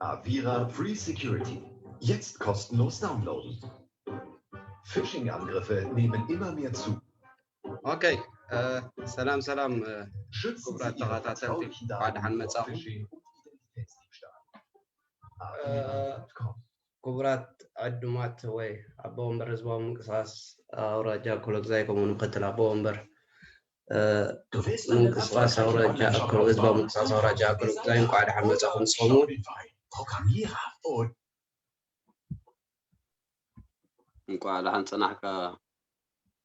Avira Free Security. Jetzt kostenlos downloaden. Phishing-Angriffe nehmen immer mehr zu. ኦኬ፣ ሰላም ሰላም። Schützen ክቡራት Sie Ihre ተኸታተልቲ፣ vertraulichen እንኳዕ ደሓን Daten vor መጻኹም። Phishing und Identitätsdiebstahl. Avira Punkt com. ክቡራት ዕዱማት ወይ ኣቦ ወንበር ህዝባዊ ምንቅስቃስ ኣውራጃ ኮሎግዛይ፣ ከምኡ ምክትል ኣቦ ወንበር እ፣ Du willst eine ምንቅስቃስ erfolgreiche ኣውራጃ Online-Shop ኣኮ ህዝባዊ aufbauen? ምንቅስቃስ ኣውራጃ ኮሎግዛይ፣ እንኳዕ ደሓን መጻኹም። ንስኹም እውን Shopify, Programmierer und እንኳዕ ደሓን ጸናሕካ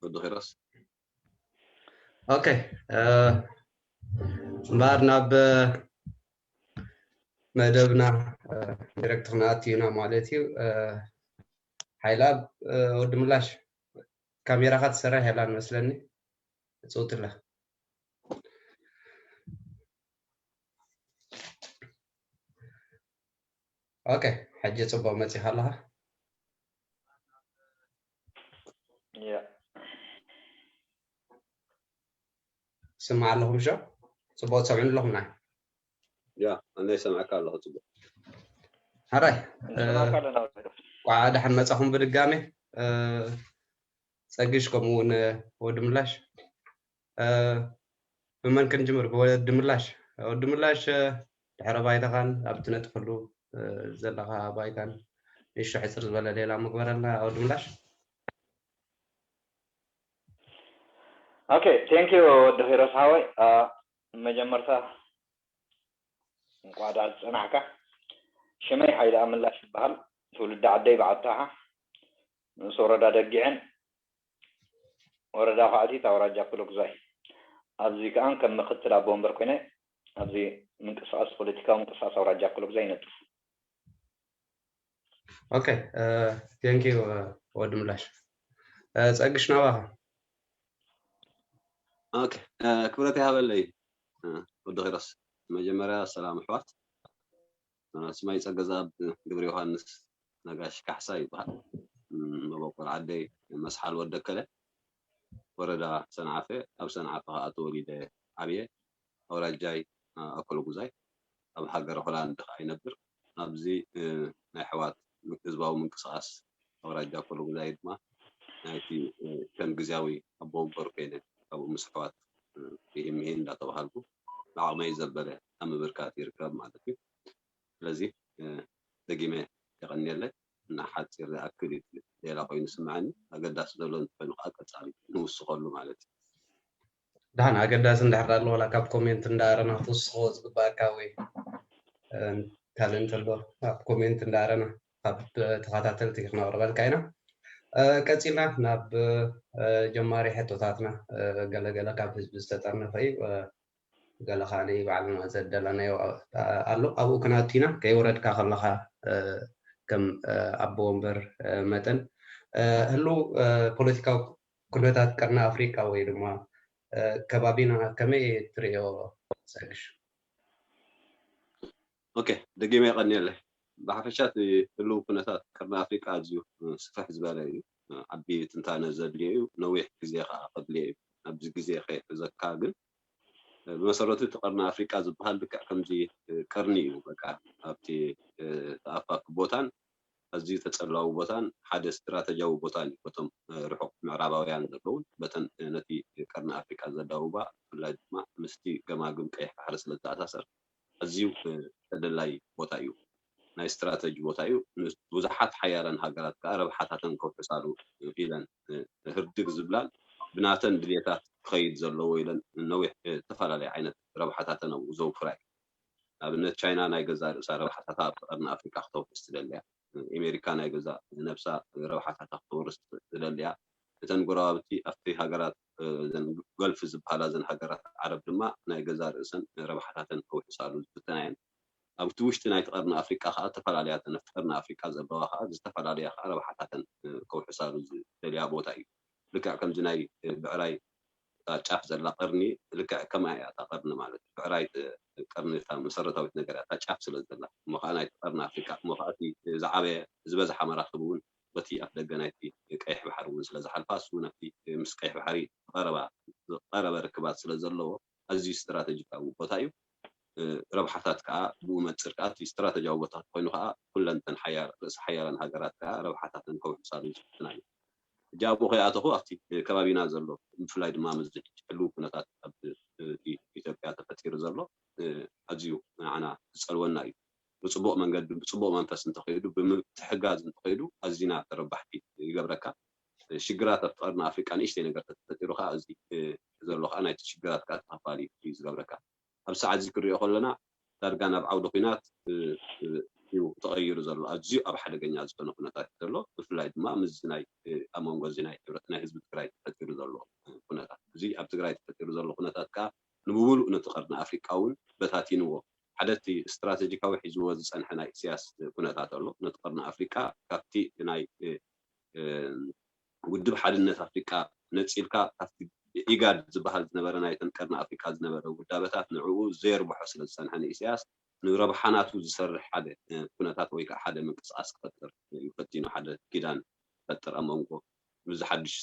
ወዲ ኪሮስ። ኦኬ፣ እ፣ እምበኣር ናብ መደብና ዲሬክት ክንኣቱ ኢና ማለት እዩ። ሓይላ ወዲ ምላሽ፣ ካሜራኻ ትሰርሕ የላን መስለኒ፣ እፅውትላ። ኦኬ፣ ሕጂ ፅቡቅ መፂኻ ኣለኻ። ያ ስማዕ ኣለኹም ሸ? ፅቡቅ ትሰምዑኒ ኣለኹም ናይ ያ፣ ኣነ ይሰምዐካ ኣለኹ። ጽቡቅ። ሓራይ። ንሰማዕካ ኣለና። እንኳዕ ደሓን መጻኹም ብድጋሜ። ጸግሽ፣ ከምኡ እውን ወዲ ምላሽ። ብመን ክንጅምር? ብወዲ ምላሽ። ወዲ ምላሽ፣ ድሕረ ባይታኻን ኣብ ትነጥፈሉ ዘለኻ ባይታን ንእሽቶ ሕጽር ዝበለ ሌላ ምግበረልና ወዲ ምላሽ። ኦኬ፣ ቴንክ ዩ ወዲ ኪሮስ ሓወይ። መጀመርታ እንኳዕ ደኣ ዝጸናሕካ። ሽመይ ሓይለ ኣምላሽ ይበሃል። ትውልዲ ዓደይ በዓል ታሓ፣ ንኡስ ወረዳ ደጊዕን ወረዳ ኳዕቲት ኣውራጃ ኩሎግዛይ። ኣብዚ ከኣ ከም ምክትል ኣቦ ወንበር ኮይነ ኣብዚ ምንቅስቃስ፣ ፖለቲካዊ ምንቅስቃስ ኣውራጃ ኩሎግዛይ ይነጥፍ። ኦኬ፣ ቴንክ ዩ ወዲ ምላሽ። ጸግሽ ናባኻ። ኦኬ፣ ክብረት ይሃበለይ ወዲ ኪሮስ። መጀመርያ ሰላም ኣሕዋት። ስመይ ጸገዛብ ግብረ ዮሃንስ ነጋሽ ካሕሳ ይበሃል። መበቆል ዓደይ መስሓል ወደከለ፣ ወረዳ ሰንዓፈ፣ ኣብ ሰንዓፈ ከኣ ተወሊደ ዓብየ። ኣውራጃይ ኣኮለጉዛይ፣ ኣብ ሃገረ ሆላንድ ከኣ ይነብር። ኣብዚ ናይ ኣሕዋት ህዝባዊ ምንቅስቃስ ኣውራጃ ኣኮለጉዛይ ድማ ናይቲ ከም ግዝያዊ ኣቦ ወንበር ኮይነ ካብኡ ምስ ኣሕዋት ይህምሂን እንዳተባሃልኩ ብዓቕመይ ዘበለ ኣብ ምብርካት ይርከብ ማለት እዩ። ስለዚ ደጊመ የቐንየለይ። እና ሓፂር ዝኣክል እዩ፣ ሌላ ኮይኑ ስምዐኒ። ኣገዳሲ ዘሎ እንተኮይኑ ከዓ ቀፃሊ ንውስኸሉ ማለት እዩ። ደሓን፣ ኣገዳሲ እንድሕር ኣሎ ዋላ ካብ ኮሜንት እንዳኣረና ክትውስኸዎ ዝግባኣካ ወይ ካልእ እንተሎ ካብ ኮሜንት እንዳኣረና ካብ ተኸታተልቲ ክነቕርበልካ ኢና። ቀፂልና ናብ ጀማሪ ሕቶታትና፣ ገለገለ ካብ ህዝቢ ዝተጠርነፈ እዩ። ገለ ከዓ ባዕልና ዘደለናዮ ኣሎ። ኣብኡ ክነኣቱ ኢና። ከይወረድካ ከለኻ ከም ኣቦ ወንበር መጠን ህሉው ፖለቲካዊ ኩነታት ቀርኒ ኣፍሪቃ ወይ ድማ ከባቢና ከመይ ትርእዮ ጸግሽ? ኦኬ፣ ደጊመ የቐንየለይ። ብሓፈሻ እቲ ህሉው ኩነታት ቀርኒ ኣፍሪቃ ኣዝዩ ስፍሕ ዝበለ እዩ። ዓቢ ትንታነ ዘድልዮ እዩ። ነዊሕ ግዜ ከዓ ከድልዮ እዩ። ኣብዚ ግዜ ከይሕዘካ ግን ብመሰረቱ እቲ ቀርኒ ኣፍሪቃ ዝበሃል ልክዕ ከምዚ ቀርኒ እዩ። በቃ ኣብቲ ተኣፋፊ ቦታን ኣዝዩ ተጸላዊ ቦታን ሓደ ስትራተጂያዊ ቦታን እዩ። በቶም ርሑቕ ምዕራባውያን ዘለውን በተን ነቲ ቀርኒ ኣፍሪቃ ዘዳውባ፣ ብፍላይ ድማ ምስቲ ገማግም ቀይሕ ባሕሪ ስለ ዝተኣሳሰር ኣዝዩ ተደላይ ቦታ እዩ። ናይ ስትራተጂ ቦታ እዩ። ብዙሓት ሓያላን ሃገራት ከኣ ረብሓታተን ከውሕሳሉ ኢለን ህርድግ ዝብላን ብናተን ድልየታት ክኸይድ ዘለዎ ኢለን ነዊሕ ዝተፈላለየ ዓይነት ረብሓታተን ኣብኡ ዘውፍራ እዩ። ንኣብነት ቻይና ናይ ገዛ ርእሳ ረብሓታታ ኣብ ቀርኒ ኣፍሪቃ ክተውርስ ትደልያ። ኣሜሪካ ናይ ገዛ ነብሳ ረብሓታታ ክተውርስ ትደልያ። እተን ጎረባብቲ ኣብቲ ሃገራት ገልፊ ዝበሃላ ዘን ሃገራት ዓረብ ድማ ናይ ገዛ ርእሰን ረብሓታተን ከውሕሳሉ ዝፍትና እየን። ኣብቲ ውሽጢ ናይቲ ቀርኒ ኣፍሪቃ ከዓ ዝተፈላለያ ተነፍቲ ቀርኒ ኣፍሪቃ ዘለዋ ከዓ ዝተፈላለያ ከዓ ረብሓታተን ከውሕሳሉ ዝደልያ ቦታ እዩ። ልክዕ ከምዚ ናይ ብዕራይ እታ ጫፍ ዘላ ቀርኒ ልክዕ ከምኣ እያ እታ ቀርኒ ማለት እዩ። ብዕራይ ቀርኒ እታ መሰረታዊት ነገር እያ እታ ጫፍ ስለ ዘላ እሞ ከዓ ናይቲ ቀርኒ ኣፍሪቃ እሞ ከዓ እቲ ዝዓበየ ዝበዝሓ መራክብ እውን በቲ ኣፍ ደገ ናይቲ ቀይሕ ባሕሪ እውን ስለ ዝሓልፋ እሱ እውን ኣብቲ ምስ ቀይሕ ባሕሪ ቀረባ ዝቀረበ ርክባት ስለ ዘለዎ ኣዝዩ ስትራተጂካዊ ቦታ እዩ። ረብሓታት ከዓ ብኡ መፅር ከዓ እቲ ስትራተጂያዊ ቦታ ኮይኑ ከዓ ኩለን ተን ሓያ- ርእሰ ሓያላን ሃገራት ከዓ ረብሓታተን ከውሕሳሉ ዝፍትና እዩ። ሕጂ ኣብኡ ከይኣተኹ ኣብቲ ከባቢና ዘሎ ብፍላይ ድማ ምስዚ ሕጂ ህልው ኩነታት ኣብ ኢትዮጵያ ተፈጢሩ ዘሎ ኣዝዩ ንዓና ዝፀልወና እዩ። ብፅቡቕ መንገዲ ብፅቡቕ መንፈስ እንተኸይዱ ብምትሕጋዝ እንተኸይዱ ኣዚና ተረባሕቲ ይገብረካ። ሽግራት ኣብቲ ቀርኒ ኣፍሪቃ ንእሽተይ ነገር ተፈጢሩ ከዓ እዚ ዘሎ ከዓ ናይቲ ሽግራት ከዓ ተኻፋሊ እዩ ዝገብረካ። ኣብ ሰዓት እዚ ክሪኦ ከለና ዳርጋ ናብ ዓውዲ ኩናት እዩ ተቐይሩ ዘሎ። ኣዝዩ ኣብ ሓደገኛ ዝኾነ ኩነታት እዩ ዘሎ። ብፍላይ ድማ ምስዚ ናይ ኣብ መንጎ እዚ ናይ ሕብረት ናይ ህዝቢ ትግራይ ተፈጢሩ ዘሎ ኩነታት እዚ ኣብ ትግራይ ተፈጢሩ ዘሎ ኩነታት ከዓ ንምሉእ ነቲ ቀርኒ ኣፍሪቃ እውን በታቲንዎ። ሓደ እቲ ስትራተጂካዊ ሒዝዎ ዝፀንሐ ናይ ኢሳያስ ኩነታት ኣሎ። ነቲ ቀርኒ ኣፍሪቃ ካብቲ ናይ ውድብ ሓድነት ኣፍሪቃ ነፂልካ ካብቲ ኢጋድ ዝበሃል ዝነበረ ናይተን ቀርኒ ኣፍሪቃ ዝነበረ ውዳበታት ንዕኡ ዘየርብሖ ስለ ዝፀንሐ ንኢሳያስ ንረብሓ ናቱ ዝሰርሕ ሓደ ኩነታት ወይ ከዓ ሓደ ምንቅስቃስ ክፈጥር እዩ ፈቲኑ። ሓደ ኪዳን ክፈጥር ኣብ መንጎ ምስዚ ሓድሽ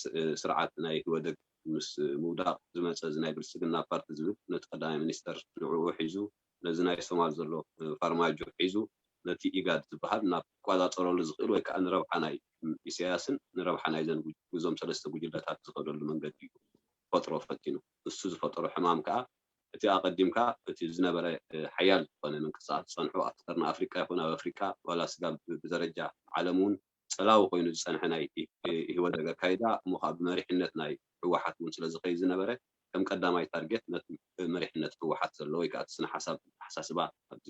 ስርዓት ናይ ኢህወደግ ምስ ምውዳቕ ዝመፀ እዚ ናይ ብልፅግና ፓርቲ ዝብል ነቲ ቀዳማይ ሚኒስተር ንዕኡ ሒዙ ነዚ ናይ ሶማል ዘሎ ፋርማጆ ሒዙ ነቲ ኢጋድ ዝበሃል ናብ ክቆፃፀረሉ ዝኽእል ወይ ከዓ ንረብሓ ናይ ኢሳያስን ንረብሓ ናይዘን እዞም ሰለስተ ጉጅለታት ዝኸደሉ መንገዲ እዩ ፈጥሮ ፈቲኑ። እሱ ዝፈጠሮ ሕማም ከዓ እቲ ኣቐዲምካ እቲ ዝነበረ ሓያል ዝኾነ ምንቅስቃስ ዝፀንሑ ኣብቲ ቀርኒ ኣፍሪቃ ይኹን ኣብ ኣፍሪቃ ዋላ ስጋብ ብደረጃ ዓለም እውን ፀላዊ ኮይኑ ዝፀንሐ ናይ ኢህወደግ ኣካይዳ እሞ ከዓ ብመሪሕነት ናይ ህወሓት እውን ስለዝኸይድ ዝነበረ ከም ቀዳማይ ታርጌት ነቲ መሪሕነት ህወሓት ዘሎ ወይ ከዓ እቲ ስነ ሓሳብ ኣተሓሳስባ ኣብዚ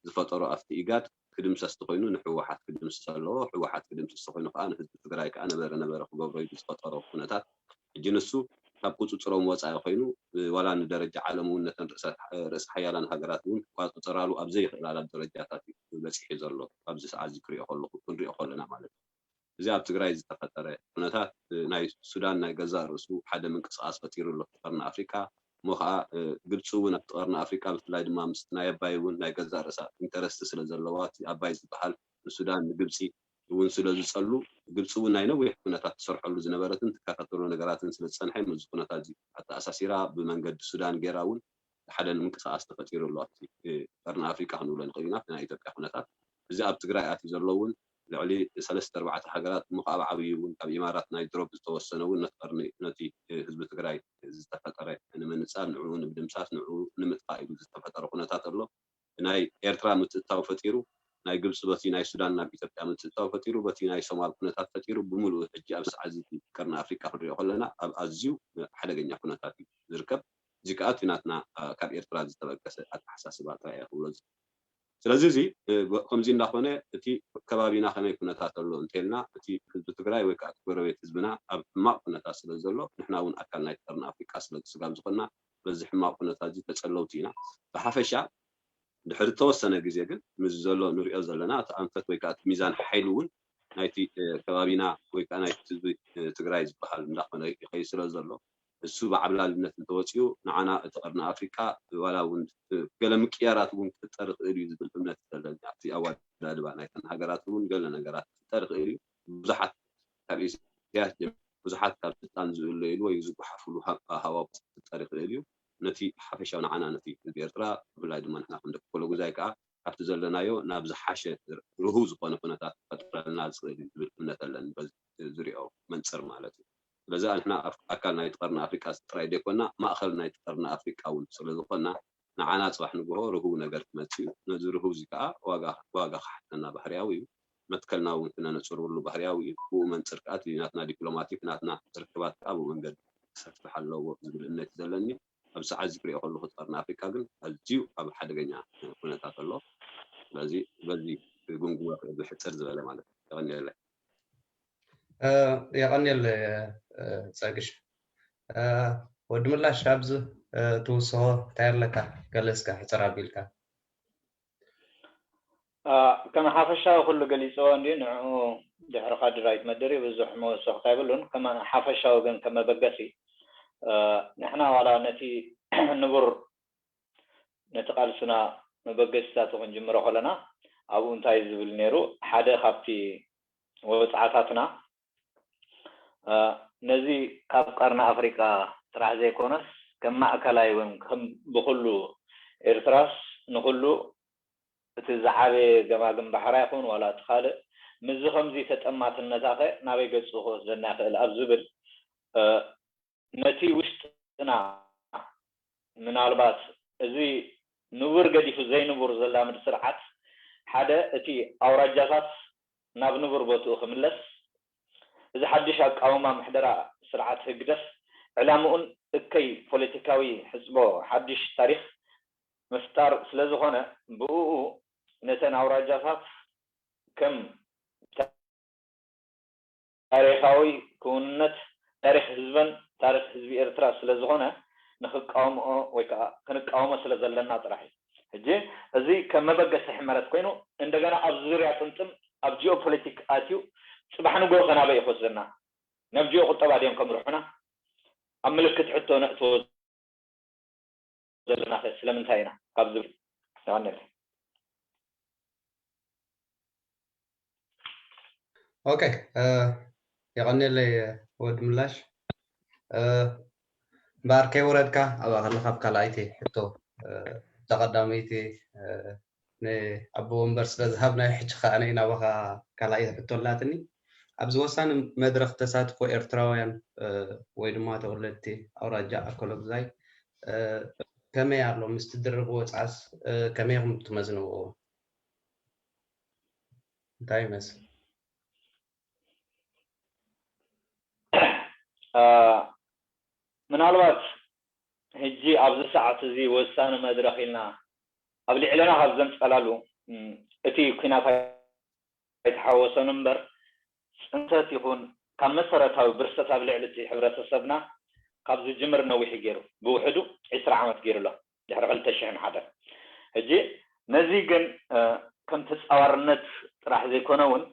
ዝፈጠሮ ኣብቲ ኢጋድ ክድምሰስ ተኮይኑ ንህወሓት ክድምስስ ኣለዎ። ህወሓት ክድምስስ ተኮይኑ ከዓ ንህዝቢ ትግራይ ከዓ ነበረ ነበረ ክገብሮ ኢሉ ዝፈጠሮ ኩነታት ሕጂ ንሱ ካብ ቁፅፅሮም ወፃኢ ኮይኑ ዋላ ንደረጃ ዓለም እውን ነተን ርእሰ ሓያላን ሃገራት እውን ክቋፅፀራሉ ኣብ ዘይኽእላላ ደረጃታት እዩ በፂሑ ዘሎ ኣብዚ ሰዓት እዚ ክሪኦ ከለኹ ክንሪኦ ከለና ማለት እዩ። እዚ ኣብ ትግራይ ዝተፈጠረ ኩነታት ናይ ሱዳን ናይ ገዛእ ርእሱ ሓደ ምንቅስቃስ ፈጢሩ ኣሎ ቀርኒ ኣፍሪቃ እሞ ከዓ ግብፂ እውን ኣብቲ ቀርኒ ኣፍሪቃ ብፍላይ ድማ ምስ ናይ ኣባይ እውን ናይ ገዛእ ርእሳ ኢንተረስት ስለ ዘለዋ እቲ ኣባይ ዝበሃል ንሱዳን ንግብፂ እውን ስለ ዝፀሉ ግብፂ እውን ናይ ነዊሕ ኩነታት ትሰርሐሉ ዝነበረትን ትከታተሎ ነገራትን ስለ ዝፀንሐ ምስዚ ኩነታት እዚ ኣተኣሳሲራ ብመንገዲ ሱዳን ገይራ እውን ሓደ ምንቅስቃስ ተፈጢሩ ኣሎ ኣብቲ ቀርኒ ኣፍሪቃ ክንብሎ ንኽእል ኢና ናይ ኢትዮጵያ ኩነታት እዚ ኣብ ትግራይ ኣትዩ ዘሎ እውን ልዕሊ ሰለስተ ኣርባዕተ ሃገራት እሞ ካብ ዓብዪ እውን ካብ ኢማራት ናይ ድሮፕ ዝተወሰነ እውን ነቲ ቀርኒ ነቲ ህዝቢ ትግራይ ዝተፈጠረ ንምንፃል ንዕኡ ንምድምሳስ ንዕኡ ንምጥፋእ ኢሉ ዝተፈጠረ ኩነታት ኣሎ ናይ ኤርትራ ምትእታው ፈጢሩ ናይ ግብፂ በቲ ናይ ሱዳን ናብ ኢትዮጵያ ምትእታው ፈጢሩ በቲ ናይ ሶማል ኩነታት ፈጢሩ ብምሉኡ ሕጂ ኣብ ሰዓት እዚ ቀርኒ ኣፍሪቃ ክንሪኦ ከለና ኣብ ኣዝዩ ሓደገኛ ኩነታት እዩ ዝርከብ እዚ ከዓ እቲ ናትና ካብ ኤርትራ ዝተበገሰ ኣተሓሳስባ ጥራይ እየ ክብሎ ስለዚ እዚ ከምዚ እንዳኾነ እቲ ከባቢና ከመይ ኩነታት ኣሎ እንተልና እቲ ህዝቢ ትግራይ ወይ ከዓ እቲ ጎረቤት ህዝብና ኣብ ሕማቕ ኩነታት ስለ ዘሎ ንሕና እውን ኣካል ናይ ቀርኒ ኣፍሪቃ ስለ ስጋብ ዝኾንና በዚ ሕማቕ ኩነታት እዚ ተፀለውቲ ኢና ብሓፈሻ ድሕሪ ተወሰነ ግዜ ግን ምስ ዘሎ ንሪኦ ዘለና እቲ ኣንፈት ወይ ከዓ እቲ ሚዛን ሓይሊ እውን ናይቲ ከባቢና ወይ ከዓ ናይቲ ህዝቢ ትግራይ ዝበሃል እንዳኾነ ይኸይድ ስለ ዘሎ እሱ ብዓብላልነት እንተወፂኡ ንዓና እቲ ቀርኒ ኣፍሪቃ ዋላ እውን ገለ ምቅያራት እውን ክፍጠር ይኽእል እዩ ዝብል እምነት ዘለኒ ኣብቲ ኣዋዳድባ ናይተን ሃገራት እውን ገለ ነገራት ክፍጠር ይኽእል እዩ ብዙሓት ካብ ኢሳያስ ብዙሓት ካብ ስልጣን ዝእለይሉ ወይ ዝጓሓፍሉ ሃዋው ክፍጠር ይኽእል እዩ ነቲ ሓፈሻዊ ንዓና ነቲ ህዝቢ ኤርትራ ብፍላይ ድማ ንሕና ከም ደቂ ኮሎጉዛይ ከዓ ኣብቲ ዘለናዮ ናብ ዝሓሸ ርሁው ዝኾነ ኩነታት ክፈጥረልና ዝኽእል እዩ ዝብል እምነት ኣለኒ። በዚ ዝሪኦ መንፅር ማለት እዩ። ስለዚ ንሕና ኣፍ- ኣካል ናይቲ ቀርኒ ኣፍሪቃ ጥራይ ዘይኮና ማእኸል ናይቲ ቀርኒ ኣፍሪቃ እውን ስለዝኾና ንዓና ፅባሕ ንግሆ ርሁው ነገር ክመፅእ እዩ። ነዚ ርሁው እዚ ከዓ ዋጋ ዋጋ ክሓተና ባህርያዊ እዩ። መትከልና እውን ክነነፅርሉ ባህርያዊ እዩ። ብኡ መንፅር ከዓ እቲ ናትና ዲፕሎማቲክ ናትና ርክባት ከዓ ብኡ መንገዲ ክሰፍሕ ኣለዎ ዝብል እምነት እዩ ዘለኒ። ኣብ ሰዓት እዚ ክሪኦ ከለኹ እቲ ቀርኒ ኣፍሪቃ ግን ኣዝዩ ኣብ ሓደገኛ ኩነታት ኣሎ። ስለዚ በዚ ጉምጉመ ክሕፅር ዝበለ ማለት እዩ። የቐንየለይ። የቐንየል ጸግሽ። ወዲ ምላሽ፣ ኣብዚ ትውስኾ እንታይ ኣለካ? ገለ እስከ ሕፅር ኣቢልካ። ከም ሓፈሻዊ ኩሉ ገሊፅዎ እንዲ ንዕኡ ድሕሪ ካድራይት መደሪ ብዙሕ መወሰኽታ የብሉን። ከም ሓፈሻዊ ግን ከም መበገሲ ንሕና ዋላ ነቲ ንቡር ነቲ ቃልስና መበገሲታቱ ክንጅምሮ ከለና ኣብኡ እንታይ ዝብል ነይሩ ሓደ ካብቲ ወፅዓታትና ነዚ ካብ ቀርኒ ኣፍሪቃ ጥራሕ ዘይኮነስ ከም ማእከላይ ወይም ከም ብኩሉ ኤርትራስ ንኩሉ እቲ ዝዓበየ ገማግም ባሕራ ይኹን ዋላ እቲ ካልእ ምስዚ ከምዚ ተጠማትነታኸ ናበይ ገጹ ክወስደና ይኽእል ኣብ ዝብል ነቲ ውሽጥና ምናልባት እዚ ንቡር ገዲፉ ዘይንቡር ዘላምድ ስርዓት ሓደ እቲ ኣውራጃታት ናብ ንቡር ቦትኡ ክምለስ እዚ ሓድሽ ኣቃውማ ምሕደራ ስርዓት ህግደፍ ዕላምኡን እከይ ፖለቲካዊ ሕጽቦ ሓድሽ ታሪኽ ምፍጣር ስለዝኾነ ብእኡ ነተን ኣውራጃታት ከም ታሪኻዊ ክውንነት ታሪኽ ህዝበን ታሪኽ ህዝቢ ኤርትራ ስለዝኾነ ንክቃወምኦ ወይ ከዓ ክንቃወሞ ስለዘለና ጥራሕ እዩ። ሕጂ እዚ ከም መበገሲ ሕመረት ኮይኑ እንደገና ኣብ ዙርያ ጥምጥም ኣብ ጂኦፖለቲክ ኣትዩ ፅባሕ ንጎ ከናበይ ይወስደና ናብ ጂኦ ቁጠባ ድዮም ከምርሑና ኣብ ምልክት ሕቶ ነእትዎ ዘለና ከ ስለምንታይ ኢና ካብ ዝብል ይቐንል። ኦኬ፣ የቐንየለይ ወዲ ምላሽ። እምበኣር ከይወረድካ ኣብኣ ከለኻ ኣብ ካልኣይቲ ሕቶ፣ እታ ቀዳመይቲ ንኣቦ ወንበር ስለ ዝሃብናዮ፣ ሕጂ ከኣ ኣነ ናባኻ ካልኣይቲ ሕቶ ኣላትኒ። ኣብዚ ወሳኒ መድረኽ ተሳትፎ ኤርትራውያን ወይ ድማ ተወለድቲ ኣውራጃ ኣኮሎጉዛይ ከመይ ኣሎ? ምስቲ ድርብ ወጽዓስ ከመይ ኢኹም ትመዝንዎ? እንታይ ይመስል? ምናልባት ሕጂ ኣብዚ ሰዓት እዚ ወሳኒ መድረኽ ኢልና ኣብ ልዕለና ካብ ዘንጸላሉ እቲ ኲናት ኣይተሓወሶን እምበር ጽንተት ይኹን ካብ መሰረታዊ ብርሰት ኣብ ልዕሊ እቲ ሕብረተሰብና ካብ ዝጅምር ነዊሕ ገይሩ ብውሕዱ ዕስራ ዓመት ገይሩ ኣሎ ድሕሪ ክልተ ሽሕን ሓደን ሕጂ ነዚ ግን ከም ተፃዋርነት ጥራሕ ዘይኮነ እውን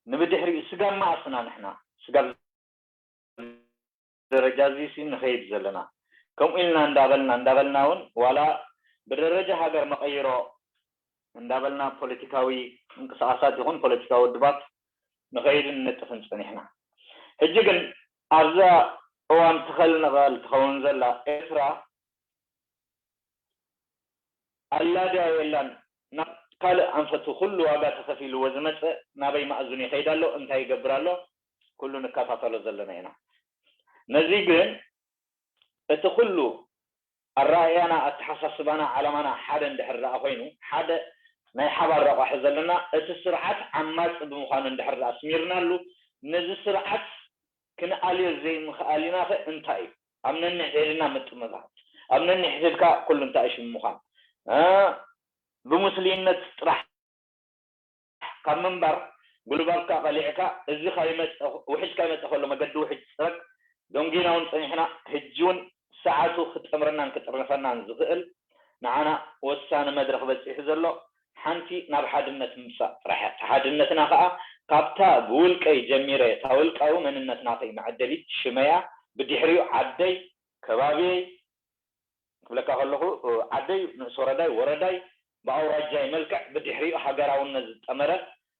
ንብድሕሪኡ ስጋብ መኣስና ንሕና ስጋብ ደረጃ እዚ ሲ ንኸይድ ዘለና ከምኡ ኢልና እንዳበልና እንዳበልና እውን ዋላ ብደረጃ ሃገር መቐይሮ እንዳበልና ፖለቲካዊ ምንቅስቃሳት ይኹን ፖለቲካዊ ውድባት ንኸይድን ንነጥፍን ፀኒሕና። ሕጂ ግን ኣብዛ እዋን ትኸል ንቐል ትኸውን ዘላ ኤርትራ ኣላድያ የላን። ናብ ካልእ ኣንፈቱ ኩሉ ዋጋ ተኸፊልዎ ዝመፀ ናበይ ማእዝኑ ይኸይድ ኣሎ፣ እንታይ ይገብር ኣሎ፣ ኩሉ ንከታተሎ ዘለና ኢና። ነዚ ግን እቲ ኩሉ ኣረኣእያና፣ ኣተሓሳስባና፣ ዓላማና ሓደ እንድሕር ደኣ ኮይኑ፣ ሓደ ናይ ሓባር ረቋሒ ዘለና፣ እቲ ስርዓት ዓማፂ ብምዃኑ እንድሕር ደኣ ኣስሚርናሉ፣ ነዚ ስርዓት ክንኣልዮ ዘይምኽኣል ኢናኸ እንታይ እዩ? ኣብ ነንሕድሕድና ምጥምማት፣ ኣብ ነንሕድሕድካ ኩሉ እንታይ ሽም ምዃን፣ ብሙስሊምነት ጥራሕ ካብ ምንባር ጉልባብካ ቀሊዕካ እዚ ካይመፀ ውሕጅ ካይመፀ ከሎ መገዲ ውሕጅ ፅረግ ደንጊና እውን ፀኒሕና ሕጂ እውን ሰዓቱ ክጠምረናን ክጥርንፈናን ዝኽእል ንዓና ወሳኒ መድረኽ በፂሑ ዘሎ ሓንቲ ናብ ሓድነት ምምፃእ ጥራሕ እያ። ሓድነትና ከዓ ካብታ ብውልቀይ ጀሚረ እታ ውልቃዊ መንነት ናተይ መዐደሊት ሽመያ ብድሕሪኡ ዓደይ ከባቢየይ ክብለካ ከለኹ ዓደይ ንእስ ወረዳይ ወረዳይ ብኣውራጃይ መልክዕ ብድሕሪኡ ሃገራውነት ዝጠመረ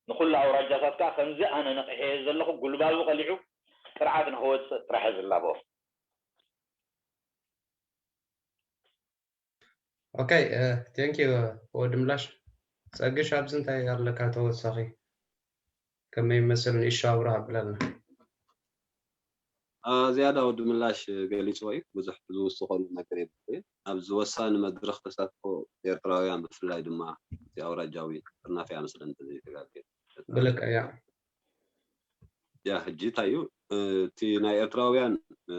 ንኩሉ ኣውራጃታት ከዓ ከምዚ ኣነ ነቂሐዮ ዘለኹ ጉልባቡ ቀሊዑ ቅርዓት ንክወፅእ ጥራሕ ዝላቦ። Okay, thank you ወዲ ምላሽ። ጸግሽ፣ ኣብዚ እንታይ ኣለካ ተወሳኺ? ከመይ ይመስል ንእሽቶ ኣብርህ ኣብለና። ዝያዳ ወዲ ምላሽ ገሊፅዎ እዩ። ብዙሕ ዝውስኸሉ ነገር የብሉን። ኣብዚ ወሳኒ መድረኽ ተሳትፎ ኤርትራውያን፣ ብፍላይ ድማ እቲ ኣውራጃዊ ጥርናፊ እያ መስለኒ እንተዘይተጋግየ። ብልክዕ እያ። ያ ሕጂ እንታይ እዩ እቲ ናይ ኤርትራውያን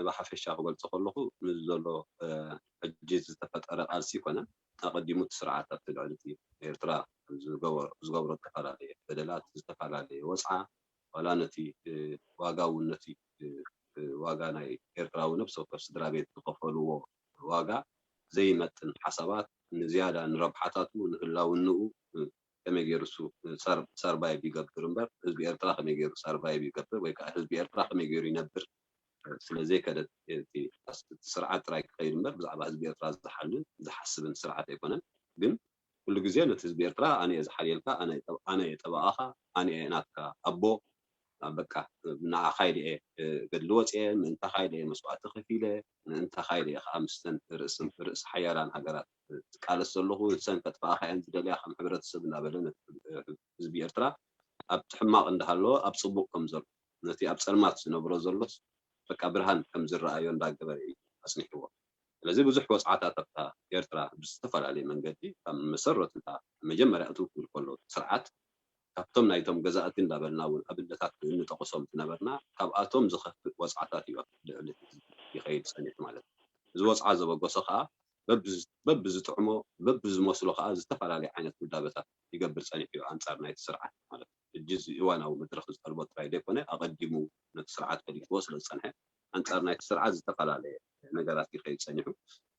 ብሓፈሻ ክገልፆ ከለኹ፣ ምስ ዘሎ ሕጂ ዝተፈጠረ ቃልሲ ይኮነ፣ ኣቐዲሙ እቲ ስርዓት ኣብቲ ልዕሊ እቲ ኤርትራ ዝገበሮ ዝገብሮ ዝተፈላለየ በደላት፣ ዝተፈላለየ ወፅዓ፣ ዋላ ነቲ ዋጋ እውን ነቲ ዋጋ ናይ ኤርትራዊ ነብሲ ወከፍ ስድራ ቤት ዝኸፈልዎ ዋጋ ዘይመጥን ሓሳባት፣ ንዝያዳ ንረብሓታቱ ንህላውንኡ ከመይ ገይሩ እሱ ሰርቫይቭ ይገብር እምበር ህዝቢ ኤርትራ ከመይ ገይሩ ሰርቫይቭ ይገብር ወይ ከዓ ህዝቢ ኤርትራ ከመይ ገይሩ ይነብር ስለ ዘይከደ እቲ ስርዓት ጥራይ ክኸይድ እምበር ብዛዕባ ህዝቢ ኤርትራ ዝሓልን ዝሓስብን ስርዓት ኣይኮነን። ግን ኩሉ ግዜ ነቲ ህዝቢ ኤርትራ ኣነ እየ ዝሓልየልካ፣ ኣነ እየ ጠበቓኻ፣ ኣነ እየ ናትካ ኣቦ፣ በቃ ንዓኻ ኢለ እየ ገድሊ ወፅየ፣ ምእንታኻ ኢለ እየ መስዋእቲ ከፊለ፣ ምእንታኻ ኢለ እየ ከዓ ምስተን ርእሲ ሓያላን ሃገራት ዝቃለስ ዘለኹ፣ ንሰን ከጥፍኣኻ እየን ዝደልያ ከም ሕብረተሰብ እናበለ ነቲ ህዝቢ ኤርትራ ኣብቲ ሕማቕ እንዳሃለወ ኣብ ፅቡቕ ከም ዘሎ፣ ነቲ ኣብ ፀልማት ዝነብሮ ዘሎስ በቃ ብርሃን ከም ዝረኣዮ እንዳገበረ እዩ ኣፅኒሕዎ። ስለዚ ብዙሕ ወፅዓታት ኣብታ ኤርትራ ብዝተፈላለየ መንገዲ ካብ መሰረቱ መጀመርያ እትው ክብል ከሎ ስርዓት ካብቶም ናይቶም ገዛእቲ እንዳበልና እውን ኣብነታት እንጠቕሶም ዝነበርና ካብኣቶም ዝኸፍእ ወፅዓታት እዩ ኣብ ልዕሊ ህዝቢ ይኸይድ ፀኒሑ ማለት እዩ። እዚ ወፅዓ ዘበገሶ ከዓ በብዝጥዕሞ በብዝመስሎ ከዓ ዝተፈላለየ ዓይነት ውዳበታት ይገብር ፀኒሑ እዩ ኣንፃር ናይቲ ስርዓት ማለት እዩ። ሕጂ እዚ እዋናዊ መድረኽ ዝጠልቦ ጥራይ ዘይኮነ ኣቐዲሙ ነቲ ስርዓት ፈሊጥዎ ስለ ዝፀንሐ ኣንፃር ናይቲ ስርዓት ዝተፈላለየ ነገራት ይኸይድ ፀኒሑ።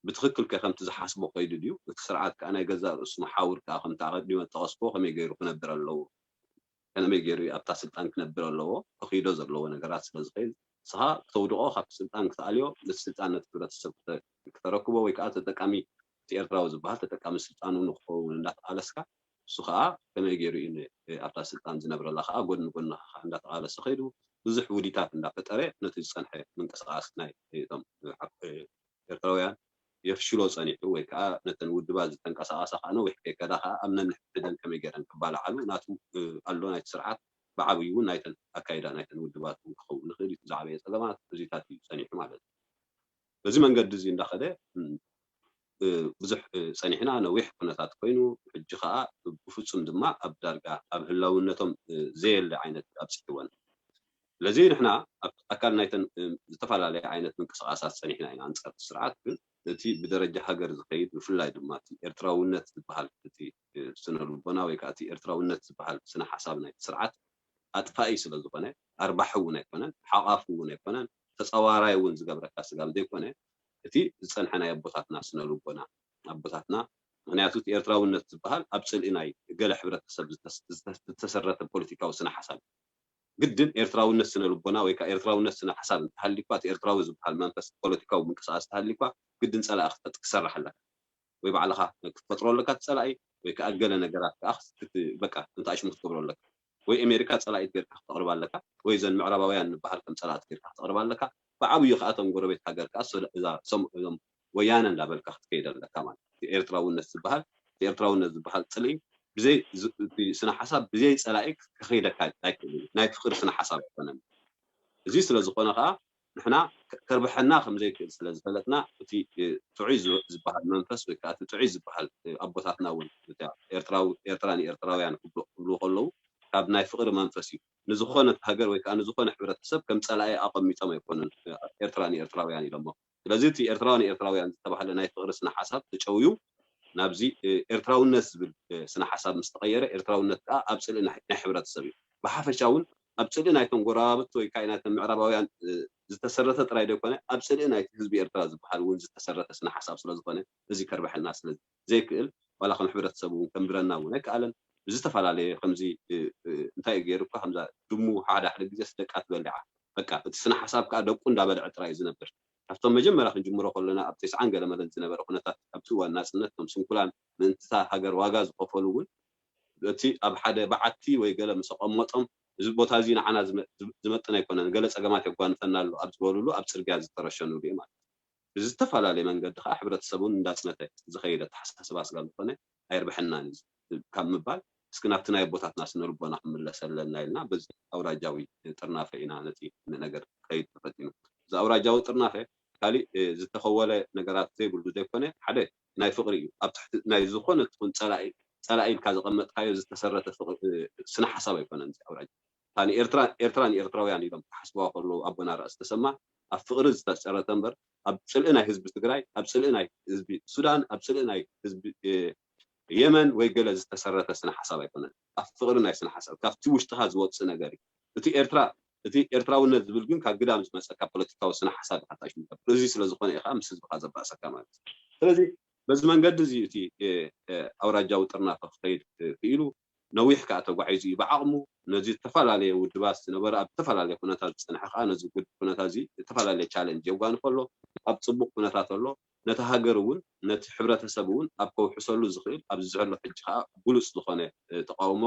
ብትኽክል ከ ከምቲ ዝሓስቦ ከይዱ ድዩ? እቲ ስርዓት ከዓ ናይ ገዛእ ርእሱ መሓውር ከዓ ከምቲ ኣቐዲመ ዝጠቐስክዎ ከመይ ገይሩ ክነብር ኣለዎ? ከመይ ገይሩ ኣብታ ስልጣን ክነብር ኣለዎ? ከኺዶ ዘለዎ ነገራት ስለ ዝኸይድ ንስኻ ክተውድቖ ካብቲ ስልጣን ክትኣልዮ ነቲ ስልጣን ነቲ ሕብረተሰብ ክተረክቦ ወይ ከዓ ተጠቃሚ እቲ ኤርትራዊ ዝበሃል ተጠቃሚ ስልጣኑ ንክኸውን እንዳተቓለስካ እሱ ከዓ ከመይ ገይሩ እዩ ኣብታ ስልጣን ዝነብረላ ከዓ ጎድኒ ጎኒ እንዳተቓለሰ ከይዱ ብዙሕ ውዲታት እንዳፈጠረ ነቲ ዝፀንሐ ምንቅስቃስ ናይ እቶም ኤርትራውያን የፍሽሎ ፀኒሑ ወይ ከዓ ነተን ውድባት ዝተንቀሳቐሳ ከዓ ነዊሕ ከይከዳ ከዓ ኣብ ነንሕድሕደን ከመይ ገይረን ክባላዓሉ ናቱ ኣሎ ናይቲ ስርዓት ብዓብዩ እውን ናይተን ኣካይዳ ናይተን ውድባት እውን ክኸውን ይኽእል እዩ። ዝዓበየ ፀገማት እዚታት እዩ ፀኒሑ ማለት እዩ። በዚ መንገዲ እዚ እንዳኸደ ብዙሕ ፀኒሕና ነዊሕ ኩነታት ኮይኑ ሕጂ ከዓ ብፍፁም ድማ ኣብ ዳርጋ ኣብ ህላውነቶም ዘየለ ዓይነት ኣብፂሕወን። ስለዚ ንሕና ኣብ ኣካል ናይተን ዝተፈላለየ ዓይነት ምንቅስቃሳት ፀኒሕና ኢና ኣንፃር ስርዓት ግን እቲ ብደረጃ ሃገር ዝኸይድ ብፍላይ ድማ እቲ ኤርትራውነት ዝበሃል እቲ ስነ ልቦና ወይ ከዓ እቲ ኤርትራውነት ዝበሃል ስነ ሓሳብ ናይ ስርዓት ኣጥፋኢ ስለ ዝኾነ ኣርባሒ እውን ኣይኮነን፣ ሓቋፊ እውን ኣይኮነን፣ ተፀዋራይ እውን ዝገብረካ ስጋብ ዘይኮነ እቲ ዝፀንሐ ናይ ኣቦታትና ስነ ልቦና ኣቦታትና ምክንያቱ እቲ ኤርትራውነት ዝበሃል ኣብ ፅልኢ ናይ ገለ ሕብረተሰብ ዝተሰረተ ፖለቲካዊ ስነ ሓሳብ ግድን ኤርትራውነት ስነ ልቦና ወይ ከዓ ኤርትራውነት ስነ ሓሳብ እንተሃሊኳ እቲ ኤርትራዊ ዝበሃል መንፈስ ፖለቲካዊ ምንቅስቃስ እንተሃሊኳ ግድን ፀላኢ ክሰራሕ ኣለካ ወይ ባዕልኻ ክትፈጥሮ ኣለካ እቲ ፀላኢ ወይ ከዓ ገለ ነገራት ከዓ በቃ እንተ ኣሽሙ ክትገብሮ ኣለካ ወይ ኣሜሪካ ፀላኢት ጌርካ ክተቕርባ ኣለካ ወይ ዘን ምዕራባውያን ንበሃል ከም ፀላእቲ ጌርካ ክተቕርባ ኣለካ ብዓብዩ ከዓ እቶም ጎረቤት ሃገር ከዓ እዛ ወያነ እንዳበልካ ክትከይድ ኣለካ ማለት እቲ ኤርትራውነት ዝበሃል እቲ ኤርትራውነት ዝበሃል ፅልኢ ብዘይ ስነ ሓሳብ ብዘይ ፀላኢ ከኸይደካ ኣይክእልን ናይ ፍቅሪ ስነ ሓሳብ ኣይኮነን እዚ ስለ ዝኾነ ከዓ ንሕና ከርብሐና ከም ዘይክእል ስለ ዝፈለጥና እቲ ጥዑይ ዝበሃል መንፈስ ወይ ከዓ እቲ ጥዑይ ዝበሃል ኣቦታትና እውን ኤርትራ ንኤርትራውያን ክብሉ ከለዉ ካብ ናይ ፍቅሪ መንፈስ እዩ ንዝኾነት ሃገር ወይ ከዓ ንዝኾነ ሕብረተሰብ ከም ፀላኢ ኣቐሚጦም ኣይኮኑን ኤርትራ ንኤርትራውያን ኢሎሞ ስለዚ እቲ ኤርትራ ንኤርትራውያን ዝተባህለ ናይ ፍቅሪ ስነ ሓሳብ ተጨውዩ ናብዚ ኤርትራውነት ዝብል ስነ ሓሳብ ምስ ተቐየረ ኤርትራውነት ከዓ ኣብ ፅልኢ ናይ ሕብረተሰብ እዩ ብሓፈሻ እውን ኣብ ፅልኢ ናይቶም ጎረባብቲ ወይ ከዓ ናይቶም ምዕራባውያን ዝተሰረተ ጥራይ ዘይኮነ ኣብ ፅልኢ ናይቲ ህዝቢ ኤርትራ ዝበሃል እውን ዝተሰረተ ስነ ሓሳብ ስለዝኾነ እዚ ከርብሐልና ስለ ዘይክእል ዋላ ከም ሕብረተሰብ እውን ከንብረና እውን ኣይከኣለን ብዝተፈላለየ ከምዚ እንታይ ገይሩ እኳ ከምዛ ድሙ ሓደ ሓደ ግዜ ደቃ ትበልዓ በቃ እቲ ስነ ሓሳብ ከዓ ደቁ እንዳበልዐ ጥራይ ዝነብር ካብቶም መጀመርያ ክንጅምሮ ከለና ኣብ ተስዓን ገለ መለን ዝነበረ ኩነታት ኣብቲ እዋን ናፅነት ከም ስንኩላን ምእንትታ ሃገር ዋጋ ዝኸፈሉ እውን እቲ ኣብ ሓደ በዓቲ ወይ ገለ ምስ ኣቐመጦም እዚ ቦታ እዚ ንዓና ዝመጥን ኣይኮነን ገለ ፀገማት የጓንፈና ኣሎ ኣብ ዝበሉሉ ኣብ ፅርግያ ዝተረሸኑሉ እዩ ማለት ብዝተፈላለየ መንገዲ ከዓ ሕብረተሰብ እውን እንዳፅነተ ዝኸይድ ኣተሓሳስባ ስጋብ ዝኾነ ኣይርብሐናን እዩ ካብ ምባል እስኪ ናብቲ ናይ ኣቦታትና ስነ ልቦና ክንምለስ ኣለና ኢልና በዚ ኣውራጃዊ ጥርናፈ ኢና ነቲ ነገር ክኸይድ ተፈቲኑ። እዚ ኣውራጃዊ ጥርናፈ ካሊእ ዝተኸወለ ነገራት ዘይብሉ ዘይኮነ ሓደ ናይ ፍቕሪ እዩ። ኣብ ትሕቲ ናይ ዝኾነ ትኹን ፀላኢ ኢልካ ዘቐመጥካዮ ዝተሰረተ ስነ ሓሳብ ኣይኮነን እዚ ኣውራጃ። እታ ንኤርትራ ኤርትራ ንኤርትራውያን ኢሎም ክሓስብዋ ከለዉ ኣቦና ራእሲ ተሰማ ኣብ ፍቕሪ ዝተሰረተ እምበር ኣብ ፅልኢ ናይ ህዝቢ ትግራይ፣ ኣብ ፅልኢ ናይ ህዝቢ ሱዳን፣ ኣብ ፅልኢ ናይ ህዝቢ የመን ወይ ገለ ዝተሰረተ ስነ ሓሳብ ኣይኮነን። ኣብ ፍቕሪ ናይ ስነ ሓሳብ ካብቲ ውሽጥኻ ዝወፅእ ነገር እዩ። እቲ ኤርትራ እቲ ኤርትራውነት ዝብል ግን ካብ ግዳም ዝመፀ ካብ ፖለቲካዊ ስነ ሓሳብ ኢኻ ታሽሙ እዚ ስለ ዝኾነ ኢኻ ምስ ህዝብኻ ዘባእሰካ ማለት እዩ። ስለዚ በዚ መንገዲ እዚ እቲ ኣውራጃዊ ጥርናፈ ክኸይድ ክኢሉ ነዊሕ ከዓ ተጓዒዙ እዩ ብዓቕሙ። ነዚ ዝተፈላለየ ውድባት ዝነበረ ኣብ ዝተፈላለየ ኩነታት ዝፀንሐ ከዓ ነዚ ኩነታ እዚ ዝተፈላለየ ቻለንጅ የጓንፎ ኣሎ። ኣብ ፅቡቅ ኩነታት ኣሎ። ነቲ ሃገር እውን ነቲ ሕብረተሰብ እውን ኣብ ከውሕሰሉ ዝኽእል ኣብዚ ዘሎ ሕጂ ከዓ ግሉፅ ዝኾነ ተቃውሞ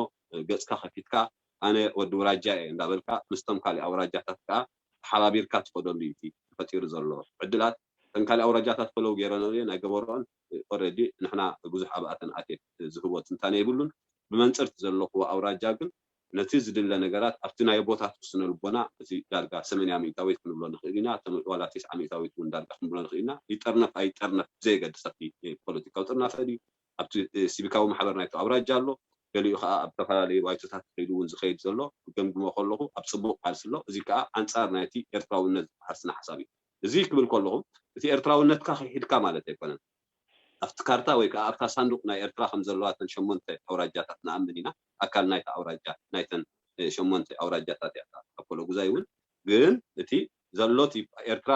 ገፅካ ከፊትካ ኣነ ወዲ ውራጃ እየ እንዳበልካ ምስቶም ካሊእ ኣውራጃታት ከዓ ተሓባቢርካ ትኸደሉ እዩ እቲ ተፈጢሩ ዘሎ ዕድላት። እተን ካሊእ ኣውራጃታት ፈለው ገይረን ናይ ገበሮን ኦረዲ ንሕና ብዙሕ ኣብኣተን ኣትየ ዝህቦ ትንታነ የብሉን። ብመንፅርቲ ዘለኹዎ ኣውራጃ ግን ነቲ ዝድለ ነገራት ኣብቲ ናይ ኣቦታቱ ስነ ልቦና እቲ ዳርጋ ሰመንያ ሚእታዊት ክንብሎ ንኽእል ኢና፣ ዋላ ተስዓ ሚእታዊት እውን ዳርጋ ክንብሎ ንኽእል ኢና። ይጠርነፍ ኣይጠርነፍ ብዘየገድስ ኣብቲ ፖለቲካዊ ጥርናፈ ድዩ ኣብቲ ሲቪካዊ ማሕበር ናይቲ ኣውራጃ ኣሎ፣ ገሊኡ ከዓ ኣብ ዝተፈላለዩ ባይቶታት ከይዱ እውን ዝኸይድ ዘሎ ክገምግሞ ከለኹ ኣብ ፅቡቕ ቃልሲ ኣሎ። እዚ ከዓ ኣንፃር ናይቲ ኤርትራውነት ዝበሃል ስነ ሓሳብ እዩ። እዚ ክብል ከለኹ እቲ ኤርትራውነትካ ክሒድካ ማለት ኣይኮነን። ኣብቲ ካርታ ወይ ከዓ ኣብታ ሳንዱቕ ናይ ኤርትራ ከም ዘለዋ እተን ሸሞንተ ኣውራጃታት ንኣምን ኢና። ኣካል ናይታ ኣውራጃ ናይተን ሸሞንተ ኣውራጃታት እያ ኣኮሎጉዛይ እውን ግን እቲ ዘሎ ኤርትራ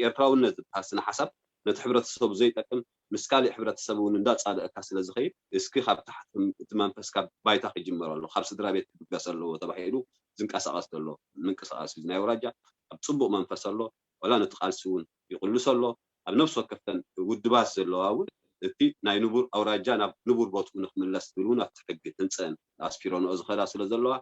ኤርትራውነት ዝበሃል ስነ ሓሳብ ነቲ ሕብረተሰቡ ዘይጠቅም ምስ ካሊእ ሕብረተሰብ እውን እንዳፃልእካ ስለ ዝኸይድ እስኪ ካብ ታሕቲ እቲ መንፈስ ካብ ባይታ ክጅመር ኣሎ ካብ ስድራ ቤት ክብገስ ኣለዎ ተባሂሉ ዝንቀሳቀስ ዘሎ ምንቅስቃስ እዩ ናይ ኣውራጃ ኣብ ፅቡቅ መንፈስ ኣሎ ዋላ ነቲ ቃልሲ እውን ይቅልሶ ኣሎ ኣብ ነፍሲ ወከፍተን ውድባት ዘለዋ እውን እቲ ናይ ንቡር ኣውራጃ ናብ ንቡር ቦትኡ ንክምለስ ዝብል እውን ኣብቲ ሕጊ ትንፀን ኣስፊረንኦ ዝኸዳ ስለ ዘለዋ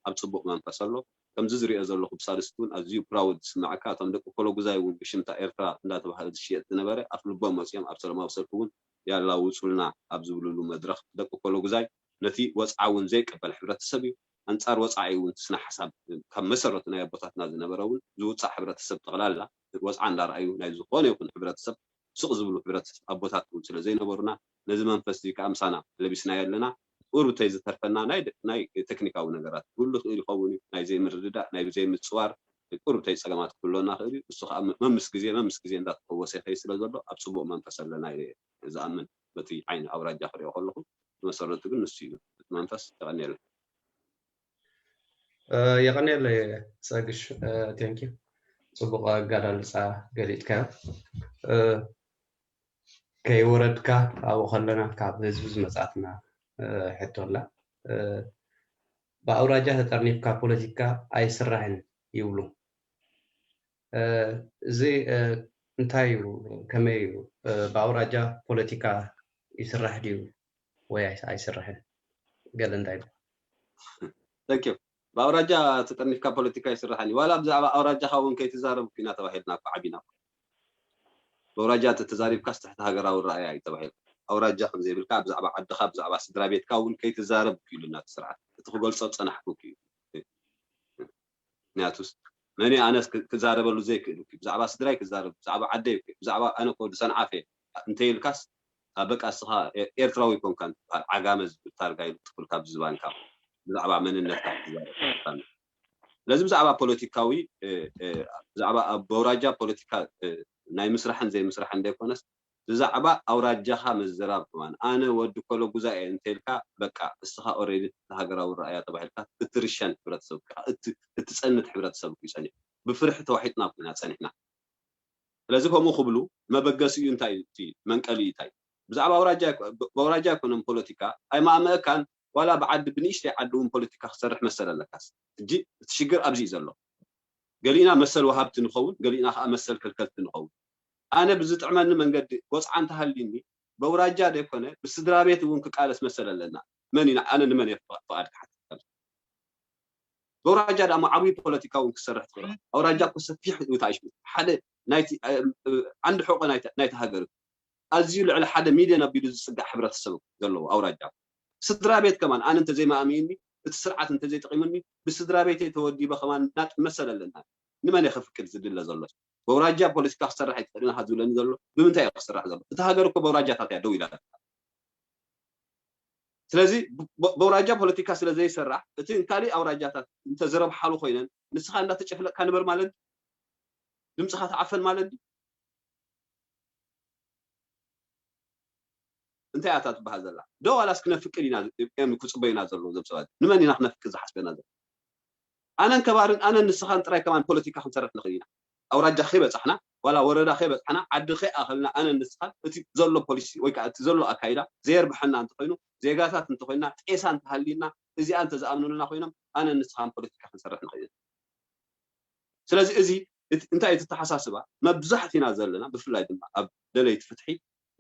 ኣብ ፅቡቅ መንፈስ ኣሎ ከምዚ ዝሪኦ ዘለኹ ብሳልስቲ እውን ኣዝዩ ፕራውድ ዝስማዓካ እቶም ደቂ ኮሎጉዛይ እውን ብሽምታ ኤርትራ እንዳተባሃለ ዝሽየጥ ዝነበረ ኣፍ ልቦም መፅኦም ኣብ ሰላማዊ ሰልፊ እውን ያላ ውፁልና ኣብ ዝብልሉ መድረኽ ደቂ ኮሎጉዛይ ነቲ ወፅዓ እውን ዘይቀበል ሕብረተሰብ እዩ ኣንፃር ወፃዒ እውን ስነ ሓሳብ ካብ መሰረቱ ናይ ኣቦታትና ዝነበረ እውን ዝውፃእ ሕብረተሰብ ጠቕላላ ወፅዓ እንዳረኣዩ ናይ ዝኾነ ይኹን ሕብረተሰብ ስቕ ዝብሉ ሕብረተሰብ ኣቦታት እውን ስለ ዘይነበሩና ነዚ መንፈስ እዚ ከዓ ምሳና ለቢስናዮ ኣለና ቁርብተይ ዝተርፈና ናይ ናይ ቴክኒካዊ ነገራት ክህሉ ክእል ይኸውን እዩ ናይ ዘይምርድዳእ ናይ ዘይምፅዋር ቁርብተይ ፀገማት ክህልወና ክእል እዩ እሱ ከዓ መምስ ግዜ መምስ ግዜ እንዳተፈወሰ ይኸይ ስለ ዘሎ ኣብ ፅቡቅ መንፈስ ኣለና ዝኣምን በቲ ዓይኒ ኣውራጃ ክሪኦ ከለኹ ብመሰረቱ ግን ንሱ እዩ እቲ መንፈስ የቐንየለ የቐንየለ ፀግሽ ቴንኪ ፅቡቅ ኣጋላልፃ ገሊፅካዮ ከይወረድካ ኣብኡ ከለና ካብ ህዝቢ ዝመፃትና ሕቶ ኣላ ብኣውራጃ ተጠርኒፍካ ፖለቲካ ኣይስራሕን ይብሉ እዚ እንታይ እዩ ከመይ እዩ ብኣውራጃ ፖለቲካ ይስራሕ ድዩ ወይ ኣይስራሕን ገለ እንታይ Thank you ብኣውራጃ ተጠርኒፍካ ፖለቲካ ይስራሕን እዩ ዋላ ብዛዕባ ኣውራጃኻ እውን ከይትዛረብ ኩና ተባሂልና እኮ ዓቢና ብኣውራጃ ተተዛሪብካስ ትሕቲ ሃገራዊ ረኣያ እዩ ተባሂሉ ኣውራጃ ከም ዘይብልካ ብዛዕባ ዓድኻ ብዛዕባ ስድራ ቤትካ እውን ከይትዛረብ ኢሉና እቲ ስርዓት እቲ ክገልፆ ዝፀናሕኩ እዩ ምክንያቱስ መን ኣነስ ክዛረበሉ ዘይክእል ብዛዕባ ስድራይ ክዛረብ ብዛዕባ ዓደይ ብዛዕባ ኣነ ኮ ሰንዓፈ እንተይልካስ በቃ እስኻ ኤርትራዊ ኮንካ ትበሃል ዓጋመ ዝብል ታርጋ ይልጥፉልካ ብዝባንካ ብዛዕባ መንነትካ ትዛረብ ስለዚ ብዛዕባ ፖለቲካዊ ብዛዕባ በውራጃ ፖለቲካ ናይ ምስራሕን ዘይምስራሕን ዘይኮነስ ብዛዕባ ኣውራጃኻ ምዝራብ ከማን ኣነ ወዲ ኮሎጉዛ እየ እንተልካ በቃ እስኻ ኦሬዲ ሃገራዊ ረኣያ ተባሂልካ ክትርሸን ሕብረተሰብ እትፀንት ሕብረተሰብ እዩ ፀኒሑ ብፍርሒ ተዋሒጥና ኩና ፀኒሕና ስለዚ ከምኡ ክብሉ መበገሲኡ እንታይ እዩ መንቀሊ እንታይ ብዛዕባ ኣውራጃ ኣይኮነን ፖለቲካ ኣይማእመእካን ዋላ ብዓዲ ብንእሽተይ ዓዲ እውን ፖለቲካ ክሰርሕ መሰል ኣለካስ ሕጂ እቲ ሽግር ኣብዚ እዩ ዘሎ ገሊእና መሰል ወሃብቲ ንኸውን ገሊእና ከዓ መሰል ከልከልቲ ንኸውን ኣነ ብዝጥዕመኒ መንገዲ ወፅዓ እንተሃልዩኒ በውራጃ ዘይኮነ ብስድራ ቤት እውን ክቃለስ መሰል ኣለና መን ኢና ኣነ ንመን እየ ፍቃድ ክሓትት በውራጃ ዳሞ ዓብዪ ፖለቲካ እውን ክሰርሕ ትኽእል ኣውራጃ እኮ ሰፊሕ እዩ ታሽሙ ሓደ ናይቲ ዓንዲ ሕቆ ናይቲ ሃገር ኣዝዩ ልዕሊ ሓደ ሚልዮን ኣቢሉ ዝፅጋዕ ሕብረተሰብ ዘለዎ ኣውራጃ። ስድራ ቤት ከማን ኣነ እንተዘይማእሚኒ፣ እቲ ስርዓት እንተዘይጠቂሙኒ፣ ብስድራ ቤተይ ተወዲበ ከማን ናጥ መሰል ኣለና። ንመን እየ ከፍቅድ ዝድለ ዘሎ? በውራጃ ፖለቲካ ክሰርሕ ኣይትኽእልን ኢኻ ዝብለኒ ዘሎ ብምንታይ እዩ ክስራሕ ዘሎ? እቲ ሃገር እኮ በውራጃታት እያ ደው ኢላ። ስለዚ በውራጃ ፖለቲካ ስለ ዘይሰራሕ እቲ ካልእ ኣውራጃታት እንተዝረብሓሉ ኮይነን ንስኻ እንዳተጨፍለቅካ ንበር ማለት ድምፅኻ ተዓፈን ማለት እንታይ ኣታ ትበሃል ዘላ ዶ ዋላስ ክነፍቅድ ኢና እዮም ክፅበዩና ዘለዉ ዞም ሰባት? ንመን ኢና ክነፍቅድ ዝሓስበና ዘሎ? ኣነን ከባርን ኣነን ንስኻን ጥራይ ከማን ፖለቲካ ክንሰርሕ ንኽእል ኢና። ኣውራጃ ከይበፃሕና ዋላ ወረዳ ከይበፃሕና ዓዲ ከይኣኸልና ኣነን ንስኻን እቲ ዘሎ ፖሊሲ ወይ ከዓ እቲ ዘሎ ኣካይዳ ዘየርብሐና እንተኮይኑ ዜጋታት እንተኮይንና ጤሳ እንተሃልዩና እዚኣ እንተዝኣምኑልና ኮይኖም ኣነን ንስኻን ፖለቲካ ክንሰርሕ ንኽእል ኢና። ስለዚ እዚ እንታይ እቲ ተሓሳስባ መብዛሕትና ዘለና ብፍላይ ድማ ኣብ ደለይቲ ፍትሒ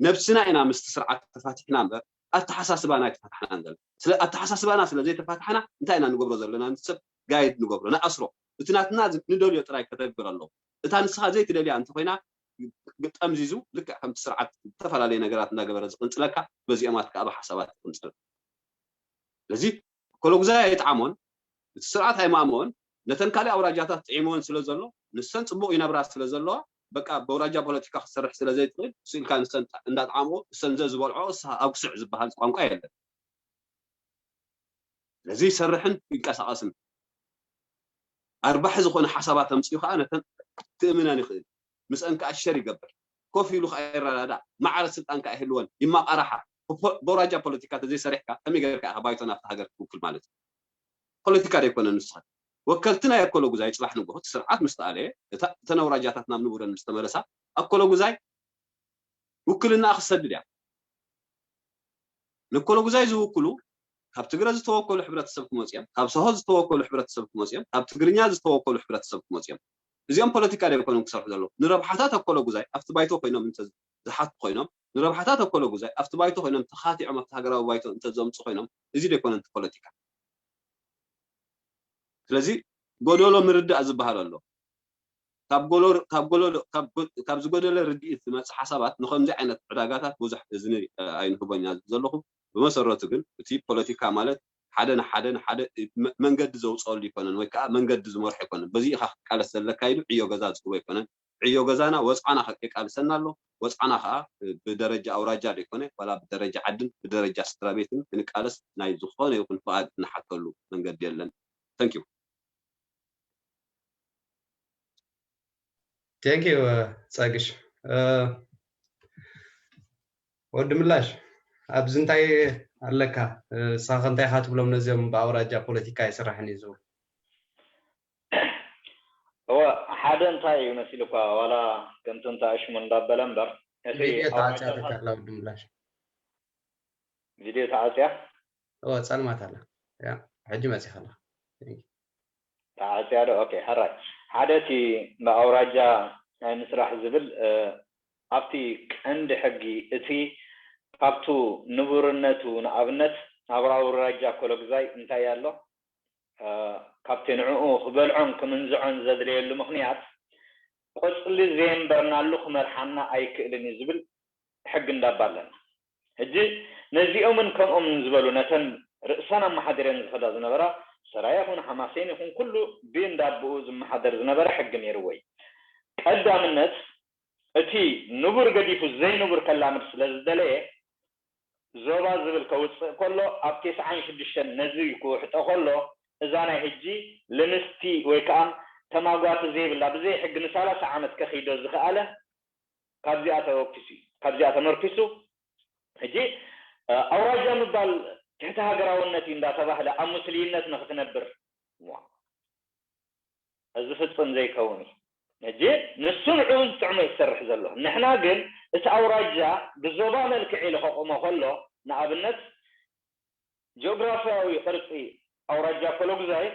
ነብስና ኢና ምስቲ ስርዓት ተፋቲሕና እምበር ኣተሓሳስባና ኣይተፋታሕናን ዘለና። ስለ ኣተሓሳስባና ስለ ዘይተፋታሕና እንታይ ኢና ንገብሮ ዘለና ንሰብ ጋይድ ንገብሮ ንኣስሮ እቲ ናትና ንደልዮ ጥራይ ከተግብር ኣለዎ። እታ ንስኻ ዘይትደልያ እንተኮይና ጠምዚዙ ልክዕ ከምቲ ስርዓት ዝተፈላለዩ ነገራት እንዳገበረ ዝቅንፅለካ በዚኦማት ከዓ ብሓሳባት ይቅንፅል። ስለዚ ኮሎጉዛይ ኣይጥዓሞን፣ እቲ ስርዓት ኣይማእመኦን፣ ነተን ካልእ ኣውራጃታት ጥዒሞን ስለ ዘሎ ንሰን ፅቡቅ ይነብራ ስለ ዘለዋ በቃ በውራጃ ፖለቲካ ክትሰርሕ ስለ ዘይትኽእል ስኢልካ ንሰን እንዳጥዓምኦ እሰን ዘዝበልዖ እሳ ኣብ ክስዕ ዝበሃል ቋንቋ የለን። ስለዚ ይሰርሕን ይንቀሳቀስን ኣርባሒ ዝኾነ ሓሳባት ኣምፅኡ ከዓ ነተን ትእምነን ይኽእል ምስአን ከዓ ሸር ይገብር ኮፍ ኢሉ ከዓ ይረዳዳእ ማዕረ ስልጣን ከዓ ይህልወን ይማቃራሓ በውራጃ ፖለቲካ ተዘይሰሪሕካ ከመይ ገርካ ኢኻ ባይቶ ናብቲ ሃገር ትውክል ማለት እዩ ፖለቲካ ደይኮነ ንስኻ ወከልቲ ናይ ኣኮሎ ጉዛይ ፅባሕ ንግሆ እቲ ስርዓት ምስ ተኣለየ እተን ኣውራጃታት ናብ ንቡረን ምስ ተመለሳ ኣኮሎ ጉዛይ ውክልና ክሰድድ እያ ንኮሎ ጉዛይ ዝውክሉ ካብ ትግረ ዝተወከሉ ሕብረተሰብ ክመፅኦም ካብ ሰሆ ዝተወከሉ ሕብረተሰብ ክመፅኦም ካብ ትግርኛ ዝተወከሉ ሕብረተሰብ ክመፅኦም እዚኦም ፖለቲካ ደይኮኖም ክሰርሑ ዘለዉ ንረብሓታት ኣኮሎ ጉዛይ ኣብቲ ባይቶ ኮይኖም ዝሓቱ ኮይኖም ንረብሓታት ኣኮሎ ጉዛይ ኣብቲ ባይቶ ኮይኖም ተኻቲዖም ኣብቲ ሃገራዊ ባይቶ እንተዘምፁ ኮይኖም እዚ ደይኮነ እቲ ፖለቲካ ስለዚ ጎደሎ ምርዳእ ዝበሃል ኣሎ ካብ ዝጎደለ ርድኢት ዝመፅ ሓሳባት ንከምዚ ዓይነት ዕዳጋታት ብዙሕ እዝኒ ኣይንህቦኛ ዘለኹ ብመሰረቱ ግን እቲ ፖለቲካ ማለት ሓደ ንሓደ ንሓደ መንገዲ ዘውፅአሉ ይኮነን ወይ ከዓ መንገዲ ዝመርሖ ይኮነን በዚ ኢካ ክትቃለስ ዘለካ ኢሉ ዕዮ ገዛ ዝህቦ ይኮነን ዕዮ ገዛና ወፅዓና የቃልሰና ኣሎ ወፅዓና ከዓ ብደረጃ ኣውራጃ ዘይኮነ ዋላ ብደረጃ ዓድን ብደረጃ ስድራ ቤትን ክንቃለስ ናይ ዝኾነ ይኹን ፍቓድ እንሓተሉ መንገዲ የለን thank you thank you ፀግሽ ወዲ ምላሽ ኣብዚ እንታይ ኣለካ ንስኻ እንታይ ኢኻ ትብሎም ነዚኦም ብኣውራጃ ፖለቲካ ኣይስራሕን እዩ ዝብሉ እወ ሓደ እንታይ እዩ መሲሉካ ዋላ ከምቲ እንተ ኣሽሙ እንዳበለ እምበር እቲ ቪድዮ ተዓፅያትካ ኣላ ወዲ ምላሽ ቪድዮ ተዓፅያ እወ ፀልማት ኣላ ሕጂ መፂኻ ኣላ ተዓፅያ ዶ ኦኬ ሕራይ ሓደ እቲ ብኣውራጃ ናይ ምስራሕ ዝብል ኣብቲ ቀንዲ ሕጊ እቲ ካብቱ ንቡርነቱ ንኣብነት ኣብ ኣውራጃ ኮሎግዛይ እንታይ ኣሎ ካብቲ ንዕኡ ክበልዖን ክምንዝዖን ዘድለየሉ ምኽንያት ቆፅሊ ዘየንበርናሉ ክመርሓና ኣይክእልን እዩ ዝብል ሕጊ እንዳባ ኣለና። ሕጂ ነዚኦምን ከምኦምን ዝበሉ ነተን ርእሰን ኣመሓዲረን ዝኸዳ ዝነበራ ሰራየ ይኹን ሓማሴን ይኹን ኩሉ ብእንዳብኡ ዝመሓደር ዝነበረ ሕጊ ነይርዎ እዩ። ቀዳምነት እቲ ንቡር ገዲፉ ዘይንቡር ከላምድ ስለ ዝደለየ ዞባ ዝብል ከውፅእ ከሎ ኣብ ቴስዓን ሽዱሽተን ነዚ ክውሕጦ ከሎ እዛ ናይ ሕጂ ልምስቲ ወይ ከዓ ተማጓቲ ዘይብላ ብዘይ ሕጊ ንሳላሳ ዓመት ከኺዶ ዝኸኣለ ካብዚኣ ተወኪሱ እዩ። ካብዚኣ ተመርኪሱ ሕጂ ኣውራጃ ምባል ትሕቲ ሃገራውነት እዩ እንዳተባህለ ኣብ ምስልይነት ንክትነብር እዚ ፍፅም ዘይከውን እዩ። ሕጂ ንሱ ንዕኡ ዝጥዕሞ እዩ ዝሰርሕ ዘሎ። ንሕና ግን እቲ ኣውራጃ ብዞባ መልክዕ ኢሉ ከቑሞ ከሎ ንኣብነት ጂኦግራፊያዊ ቅርፂ ኣውራጃ ኮሎጉዛይ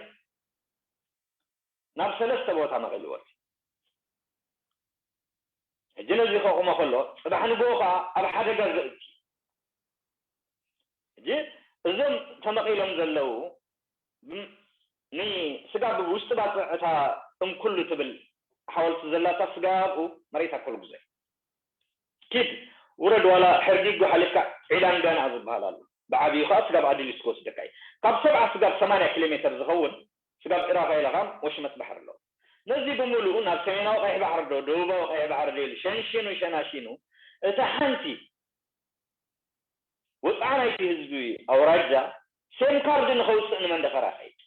ናብ ሰለስተ ቦታ መቒልዎ እዩ። ሕጂ ነዚ ከቑሞ ከሎ ፅባሕ ንግሆ ከዓ ኣብ ሓደጋ ዘእቱ ሕጂ እዞም ተመቒሎም ዘለዉ ንስጋብ ውሽጢ ባፅዕ እታ እምኩሉ ትብል ሓወልቲ ዘላታ ስጋብ ኣብኡ መሬታ ኮልጉዘ። ኪድ ውረድ፣ ዋላ ሕርጊጎ ሓሊፍካ ዒላንጋና ዝበሃል ኣሎ። ብዓብዩ ከዓ ስጋብ ኣዲሊስ ክወስደካ እዩ። ካብ ሰብዓ ስጋብ ሰማንያ ኪሎ ሜትር ዝኸውን ስጋብ ኢራፋይል ኻም ወሽመጥ ባሕሪ ኣለዎ። ነዚ ብምሉኡ ናብ ሰሜናዊ ቀይሕ ባሕሪ ዶ ደቡባዊ ቀይሕ ባሕሪ ዶ ኢሉ ሸንሽኑ ሸናሽኑ፣ እታ ሓንቲ ውፅዓ ናይቲ ህዝቢ ኣውራጃ ሴም ካርድ ንኸውፅእ ንመንደፈራ ኸይድ፣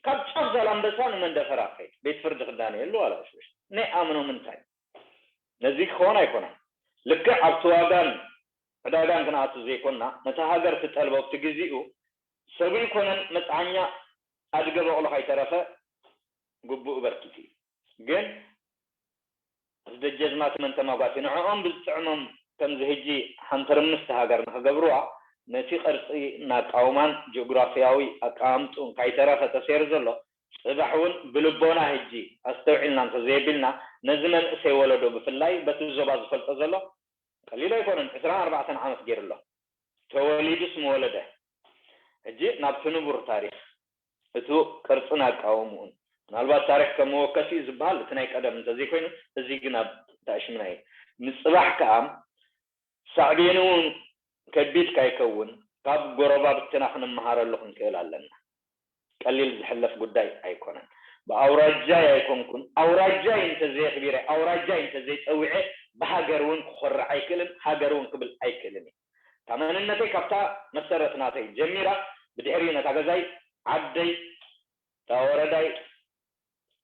ካብ ጫፍ ዛላምበሳ ንመንደፈራ ኸይድ፣ ቤት ፍርዲ ክዳነየሉ ዋላ ሽሽ ናይ ኣምኖ ምንታይ ነዚ ክኸውን ኣይኮነን። ልክዕ ኣብቲ ዋጋን ዕዳጋን ክንኣቱ ዘይኮንና፣ ነታ ሃገር ትጠልቦ ኣብቲ ግዜኡ ሰብ ይኮነን መጽዓኛ ኣድገ በቕሎ ካይተረፈ ግቡእ በርኪቱ እዩ። ግን እዚ ደጀዝማት መን ተማጓቲ ንዕኦም ብዝጥዕሞም ከምዚ ህጂ ሓንተርምስቲ ሃገር ንክገብርዋ ነቲ ቅርጺ ናቃውማን ጂኦግራፊያዊ ኣቀማምጥኡን ካይተረፈ ተሰይሩ ዘሎ ጽባሕ እውን ብልቦና ህጂ ኣስተውዒልና እንተዘየቢልና ነዚ መንእሰይ ወለዶ ብፍላይ በቲ ዞባ ዝፈልጦ ዘሎ ቀሊል ኣይኮነን። ዕስራን ኣርባዕተን ዓመት ገይሩ ኣሎ። ተወሊዱስ ምወለደ። ሕጂ ናብቲ ንቡር ታሪኽ፣ እቱ ቅርጽን ኣቃውምኡን፣ ምናልባት ታሪኽ ከም መወከሲ እዩ ዝበሃል፣ እቲ ናይ ቀደም እንተዘይኮይኑ፣ እዚ ግን ኣብ ታሽምና እዩ። ንጽባሕ ከኣ ሳዕቤኑ እውን ከቢድ ካይከውን፣ ካብ ጎረባብትና ክንመሃረሉ ክንክእል ኣለና። ቀሊል ዝሕለፍ ጉዳይ ኣይኮነን። ብኣውራጃይ ኣይኮንኩን፣ ኣውራጃይ እንተዘየኽቢረ፣ ኣውራጃይ እንተዘይጸዊዐ፣ ብሃገር እውን ክኾርዕ ኣይክእልን፣ ሃገር እውን ክብል ኣይክእልን እዩ። እታ መንነተይ ካብታ መሰረት ናተይ ጀሚራ፣ ብድሕሪኡ ነታ ገዛይ፣ ዓደይ፣ እታ ወረዳይ፣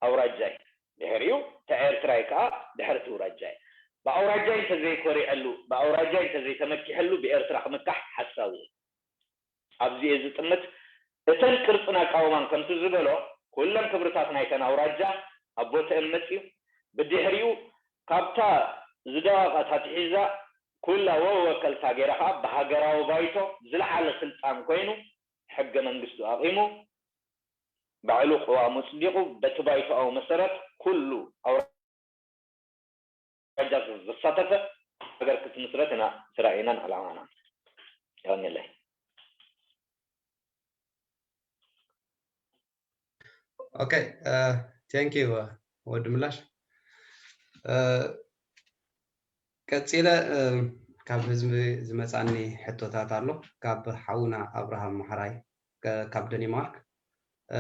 ኣውራጃይ፣ ድሕሪኡ እታ ኤርትራይ ከኣ ድሕሪ እቲ ውራጃይ። ብኣውራጃይ እንተዘይኮሪዐሉ፣ ብኣውራጃይ እንተዘይተመኪሐሉ፣ ብኤርትራ ክምካሕ ሓሳዊ እዩ። ኣብዚ እየ ዝጥምት። እተን ቅርጽን ኣቃውማን ከምቲ ዝበሎ፣ ኩለን ክብርታት ናይተን ኣውራጃ ኣብ ቦትአን መጽዩ፣ ብድሕሪኡ ካብታ ዝደቐቐት ኣትሒዛ ኩላ ወወከልታ ገይራ ከኣ ብሃገራዊ ባይቶ ዝለዓለ ስልጣን ኮይኑ፣ ሕገ መንግስቱ ኣቒሙ፣ ባዕሉ ቅዋሙ ኣጽዲቑ፣ በቲ ባይቶኣዊ መሰረት ኩሉ ኣውራጃ ዘሳተፈ ሃገር ክትምስረት ኢና እቲ ራእይናን ዕላማናን። የቐንየለይ። ኦኬ፣ ቴንክ ዩ ወዲ ምላሽ። እ፣ ቀጺለ፣ እ፣ ካብ ህዝቢ ዝመጻኒ ሕቶታት ኣሎ፣ ካብ ሓውና ኣብርሃም ማሕራይ፣ ከ-፣ ካብ ደኒማርክ። እ፣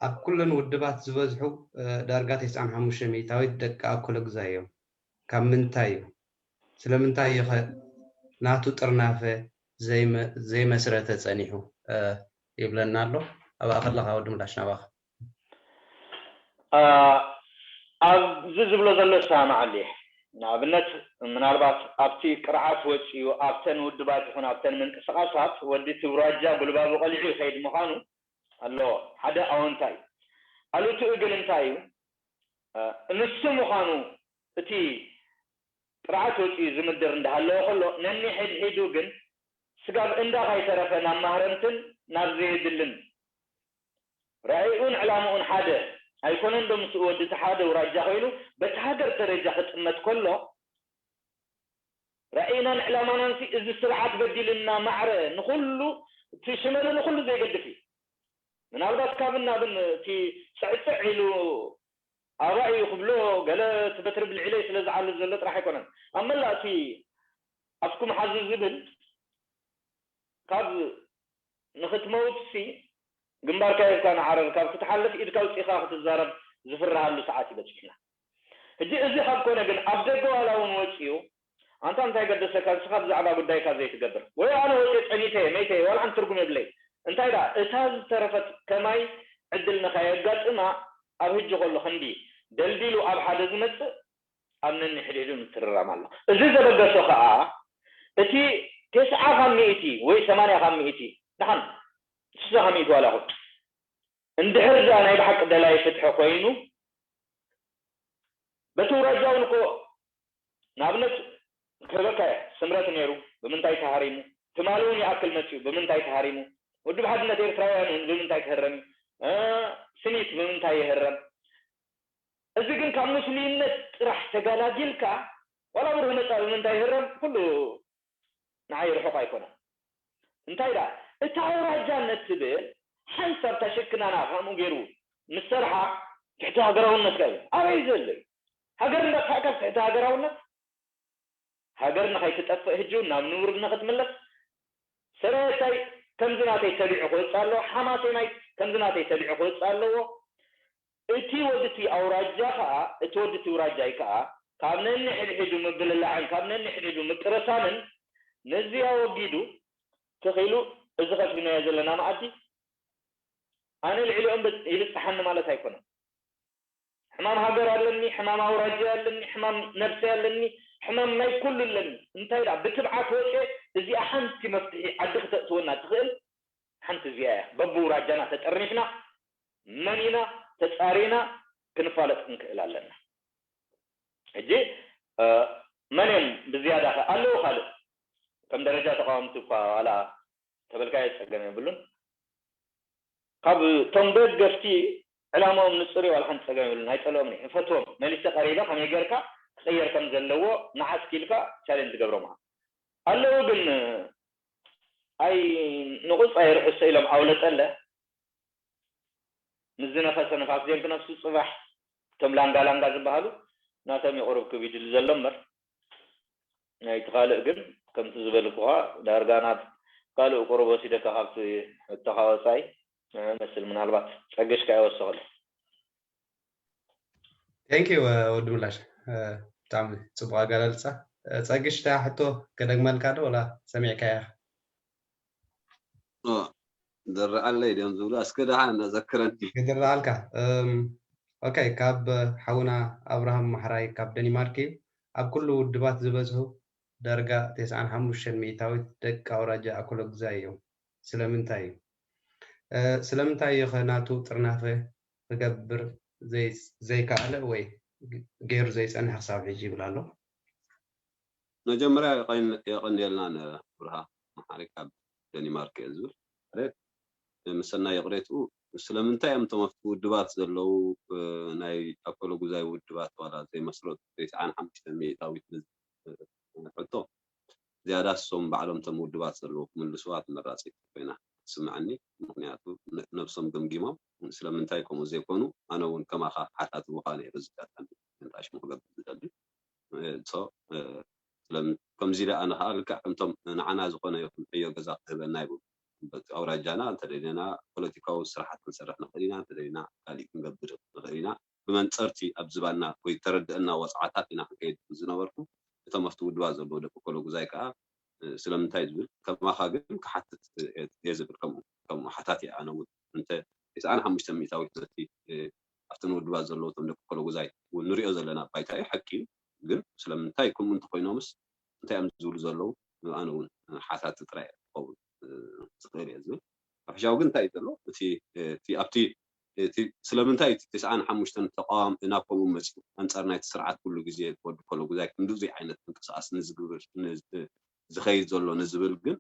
ኣብ ኩለን ውድባት ዝበዝሑ፣ እ፣ ዳርጋ ተስዓን ሓሙሽተ ሚእታዊት ደቂ ኣኮለጉዛይ እዮም። ካብ ምንታይ እዩ? ስለምንታይ እዩ ኸ ናቱ ጥርናፈ ዘይመ-፣ ዘይመስረተ ጸኒሑ? እ፣ ይብለና ኣሎ። ኣብኣ ከለኻ ወዲ ምላሽ ናባኻ። አ፣ ኣብዚ ዝብሎ ዘሎ ይሰማማዓሉ እየ። ንኣብነት ምናልባት ኣብቲ ቅርዓት ወፂኡ ኣብተን ውድባት ይኹን ኣብተን ምንቅስቃሳት ወዲ ትብራጃ ጉልባቡ ቀሊዑ ይኸይድ ምዃኑ ኣለዎ። ሓደ ኣወንታ እዩ። ኣሉትኡ ግን እንታይ እዩ? አ፣ ንሱ ምዃኑ እቲ ቅርዓት ወፂኡ ዝምድር እንዳሃለወ ከሎ ነኒሕድሒዱ ግን ስጋብ እንዳ ካይተረፈ ናብ ማህረምትን ናብ ዘየድልን ራእይኡን ዕላምኡን ሓደ ኣይኮነን ዶ? ምስኡ ወዲ እቲ ሓደ ውራጃ ኮይኑ በቲ ሃገር ደረጃ ክጥመት ከሎ ራእይናን ዕላማናን ሲ እዚ ስርዓት በዲልና ማዕረ ንኹሉ እቲ ሽመሉ ንኹሉ ዘይገድፍ እዩ። ምናልባት ካብን ናብን እቲ ጽዕጽዕ ኢሉ ኣባይ እዩ ክብሎ ገለ እቲ በትሪ ብልዒለይ ስለ ዝዓልብ ዘሎ ጥራሕ ኣይኮነን። ኣብ መላእ እቲ ኣፍኩም ሓዙ ዝብል ካብ ንኽትመውትሲ ግንባርካ ሂብካ ንዓረር፣ ካብ ክትሓልፍ ኢድካ ኣውፂእኻ ክትዛረብ ዝፍርሃሉ ሰዓት እዩ በፂሕና። ሕጂ እዚ ካብ ኮነ ግን ኣብ ደገ ዋላ እውን ወፂኡ ኣንታ እንታይ ገደሰካ ንስኻ ብዛዕባ ጉዳይካ ዘይትገብር ወይ ኣነ ወፂአ ፀኒተ መይተ ዋላ ሓንቲ ትርጉም የብለይ። እንታይ ደኣ እታ ዝተረፈት ከማይ ዕድል ንኸየጋጥማ ኣብ ህጂ ከሎ ክንዲ ደልዲሉ ኣብ ሓደ ዝመፅእ ኣብ ነንሕድሕዱ ምትርራም ኣሎ። እዚ ዘበገሶ ከዓ እቲ ተስዓ ካብ ሚእቲ ወይ ሰማንያ ካብ ሚእቲ ደሓን ስሳ ካብ ሚእቲ ዋላ ይኹን እንድሕር ደኣ ናይ ብሓቂ ደላይ ፍትሒ ኮይኑ በቲ ውራጃ እውን እኮ ንኣብነት ክህበካ እየ ስምረት ነይሩ ብምንታይ ተሃሪሙ ትማሊ እውን ይኣክል መፅኡ ብምንታይ ተሃሪሙ ውድብ ሓድነት ኤርትራውያን እውን ብምንታይ ክህረም እዩ ስኒት ብምንታይ ይህረም እዚ ግን ካብ ሙስሊምነት ጥራሕ ተጋላጊልካ ዋላ ብሩህ ነፃ ብምንታይ ይህረም ኩሉ ንዓይ ርሑቕ ኣይኮነን እንታይ ዳ እቲ ኣውራጃነት ትብል ሓንሳብ ታሸክናና ከምኡ ገይሩ ምስ ሰርሓ ትሕቲ ሃገራውነት ከ ኣበይ ዘሎ እዩ? ሃገር እንዳጥፋእካ ትሕቲ ሃገራውነት? ሃገር ንኸይትጠፍእ ህጂ እውን ናብ ንቡር ንኽትምለስ ሰራየታይ ከምዚ ናተይ ተቢዑ ክወፅእ ኣለዎ፣ ሓማሴናይ ከምዚ ናተይ ተቢዑ ክወፅእ ኣለዎ። እቲ ወዲ እቲ ኣውራጃ ከዓ፣ እቲ ወዲ እቲ ውራጃይ ከዓ ካብ ነንሕድሕዱ ምብልላዕን ካብ ነንሕድሕዱ ምቅርሳንን ነዚ ኣወጊዱ ትኺሉ እዚ ከፊናዮ ዘለና መኣዲ ኣነ ልዕሊኦም ይብፅሓኒ ማለት ኣይኮነን። ሕማም ሃገር ኣለኒ፣ ሕማም ኣውራጃ ኣለኒ፣ ሕማም ነብሰይ ኣለኒ፣ ሕማም ናይ ኩሉ ኣለኒ። እንታይ ደኣ ብትብዓት ወፅየ እዚኣ ሓንቲ መፍትሒ ዓዲ ክተእትወና ትኽእል ሓንቲ እዚኣ እያ። በብውራጃና ተጠርኒፍና መን ኢና ተፃሪና ክንፋለጥ ክንክእል ኣለና። ሕጂ መን እዮም ብዝያዳ ከ ኣለዉ ካልእ ከም ደረጃ ተቃወምቲ እኳ ዋላ ተበልካዮ ፀገም የብሉን። ካብ እቶም ደገፍቲ ዕላማኦም ንፁር እዩ፣ ዋላ ሓንቲ ፀገም የብሉን። ኣይፀልኦም እየ፣ እፈትዎም። መሊሰ ቀሪበ ከመይ ጌርካ ክቕየር ከም ዘለዎ ንዓስ ኪልካ ቻሌንጅ ዝገብሮም ኣለዉ። ግን ኣይ ንቑፅ ኣይርሕሶ ኢሎም ኣውለጠለ ምስ ዝነፈሰ ንፋስ ዜን ክነፍሱ ፅባሕ እቶም ላንጋ ላንጋ ዝበሃሉ ናቶም ይቕሩብ ክብ ይድሊ ዘሎ እምበር ናይቲ ካልእ ግን ከምቲ ዝበልኩኻ ዳርጋ ናብ ካልእ ቁሩብ ወሲደካ ካብቲ ሕቶኻ ወፃኢ ንመስል ምናልባት ፀግሽ ከኣ ይወስኸሉ። Thank you ወዲ ምላሽ ብጣዕሚ ፅቡቅ ኣገላልፃ። ፀግሽ እታ ሕቶ ከደግመልካ ዶ ወላ ሰሚዕካያ? ድርዓለይ ድዮም ዝብሉ እስከ ደሓን ዘክረኒ። ይድርዓልካ። ኦኬ፣ ካብ ሓውና ኣብርሃም ማሕራይ ካብ ደኒማርክ እዩ። ኣብ ኩሉ ውድባት ዝበዝሑ ዳርጋ ተስዓን ሓሙሽተን ሚእታዊት ደቂ ኣውራጃ ኣኮሎጉዛይ እዮም። ስለምንታይ እዩ? ስለምንታይ እዩ ከ ናቱ ጥርናፈ ክገብር ዘይከኣለ ወይ ገይሩ ዘይጸንሐ ክሳብ ሕጂ ይብል ኣሎ። መጀመርያ የቐንየልና ንብርሃ መሓሪ ካብ ደኒማርክ እየ ዝብል። ምስ ሰናይ ይቕሬትኡ ስለምንታይ እዮም እቶም ኣብቲ ውድባት ዘለዉ ናይ ኣኮሎጉዛይ ውድባት ዋላ ዘይመስረቱ ተስዓን ሓሙሽተን ሚእታዊት ሕቶ ዝያዳ እሶም ባዕሎም እቶም ውድባት ዘለዉ ክምልስዋ ተመራፂት ኮይና ትስምዐኒ። ምኽንያቱ ነብሶም ገምጊሞም ስለምንታይ ከምኡ ዘይኮኑ ኣነ እውን ከማኻ ሓታቲ ምዃነ እየ በዚ ኣጋጣሚ ንጣሽሙ ክገብር ዝደሊ። ከምዚ ኢለ ኣነ ከዓ ልክዕ ከምቶም ንዓና ዝኾነ ይኹን ዕዮ ገዛ ክህበና ይብሉ ኣውራጃና እንተደሊና ፖለቲካዊ ስራሓት ክንሰርሕ ንኽእል ኢና፣ እንተደሊና ካሊእ ክንገብር ንኽእል ኢና። ብመንፀርቲ ኣብ ዝባና ወይ ተረድእና ወፅዓታት ኢና ክንከይድ ዝነበርኩ። እቶም ኣብቲ ውድባ ዘለዉ ደቂ ኮሎጉዛይ ከዓ ስለምንታይ ዝብል ከማኻ ግን ክሓትት እየ ዝብል ከምኡ ከምኡ ሓታት እየ ኣነ እውን እንተ ተስዓን ሓሙሽተ ሚእታዊት ዘቲ ኣብተን ውድባት ዘለዉ እቶም ደቂ ኮሎጉዛይ እውን ንሪኦ ዘለና ባይታ እዩ ሓቂ እዩ። ግን ስለምንታይ ከምኡ እንተኮይኖምስ እንታይ እዮም ዝብሉ ዘለዉ ኣነ እውን ሓታቲ ጥራይ ክኸውን ዝኽእል እየ ዝብል። ሓፈሻዊ ግን እንታይ እዩ ዘሎ እቲ ኣብቲ እቲ ስለምንታይ እቲ ተስዓን ሓሙሽተን ተቃዋም ናብ ከምኡ መፅኡ ኣንፃር ናይቲ ስርዓት ኩሉ ግዜ ወዲ ኮሎጉዛይ ክንድዚ ዓይነት ምንቅስቃስ ንዝግብር ዝኸይድ ዘሎ ንዝብል ግን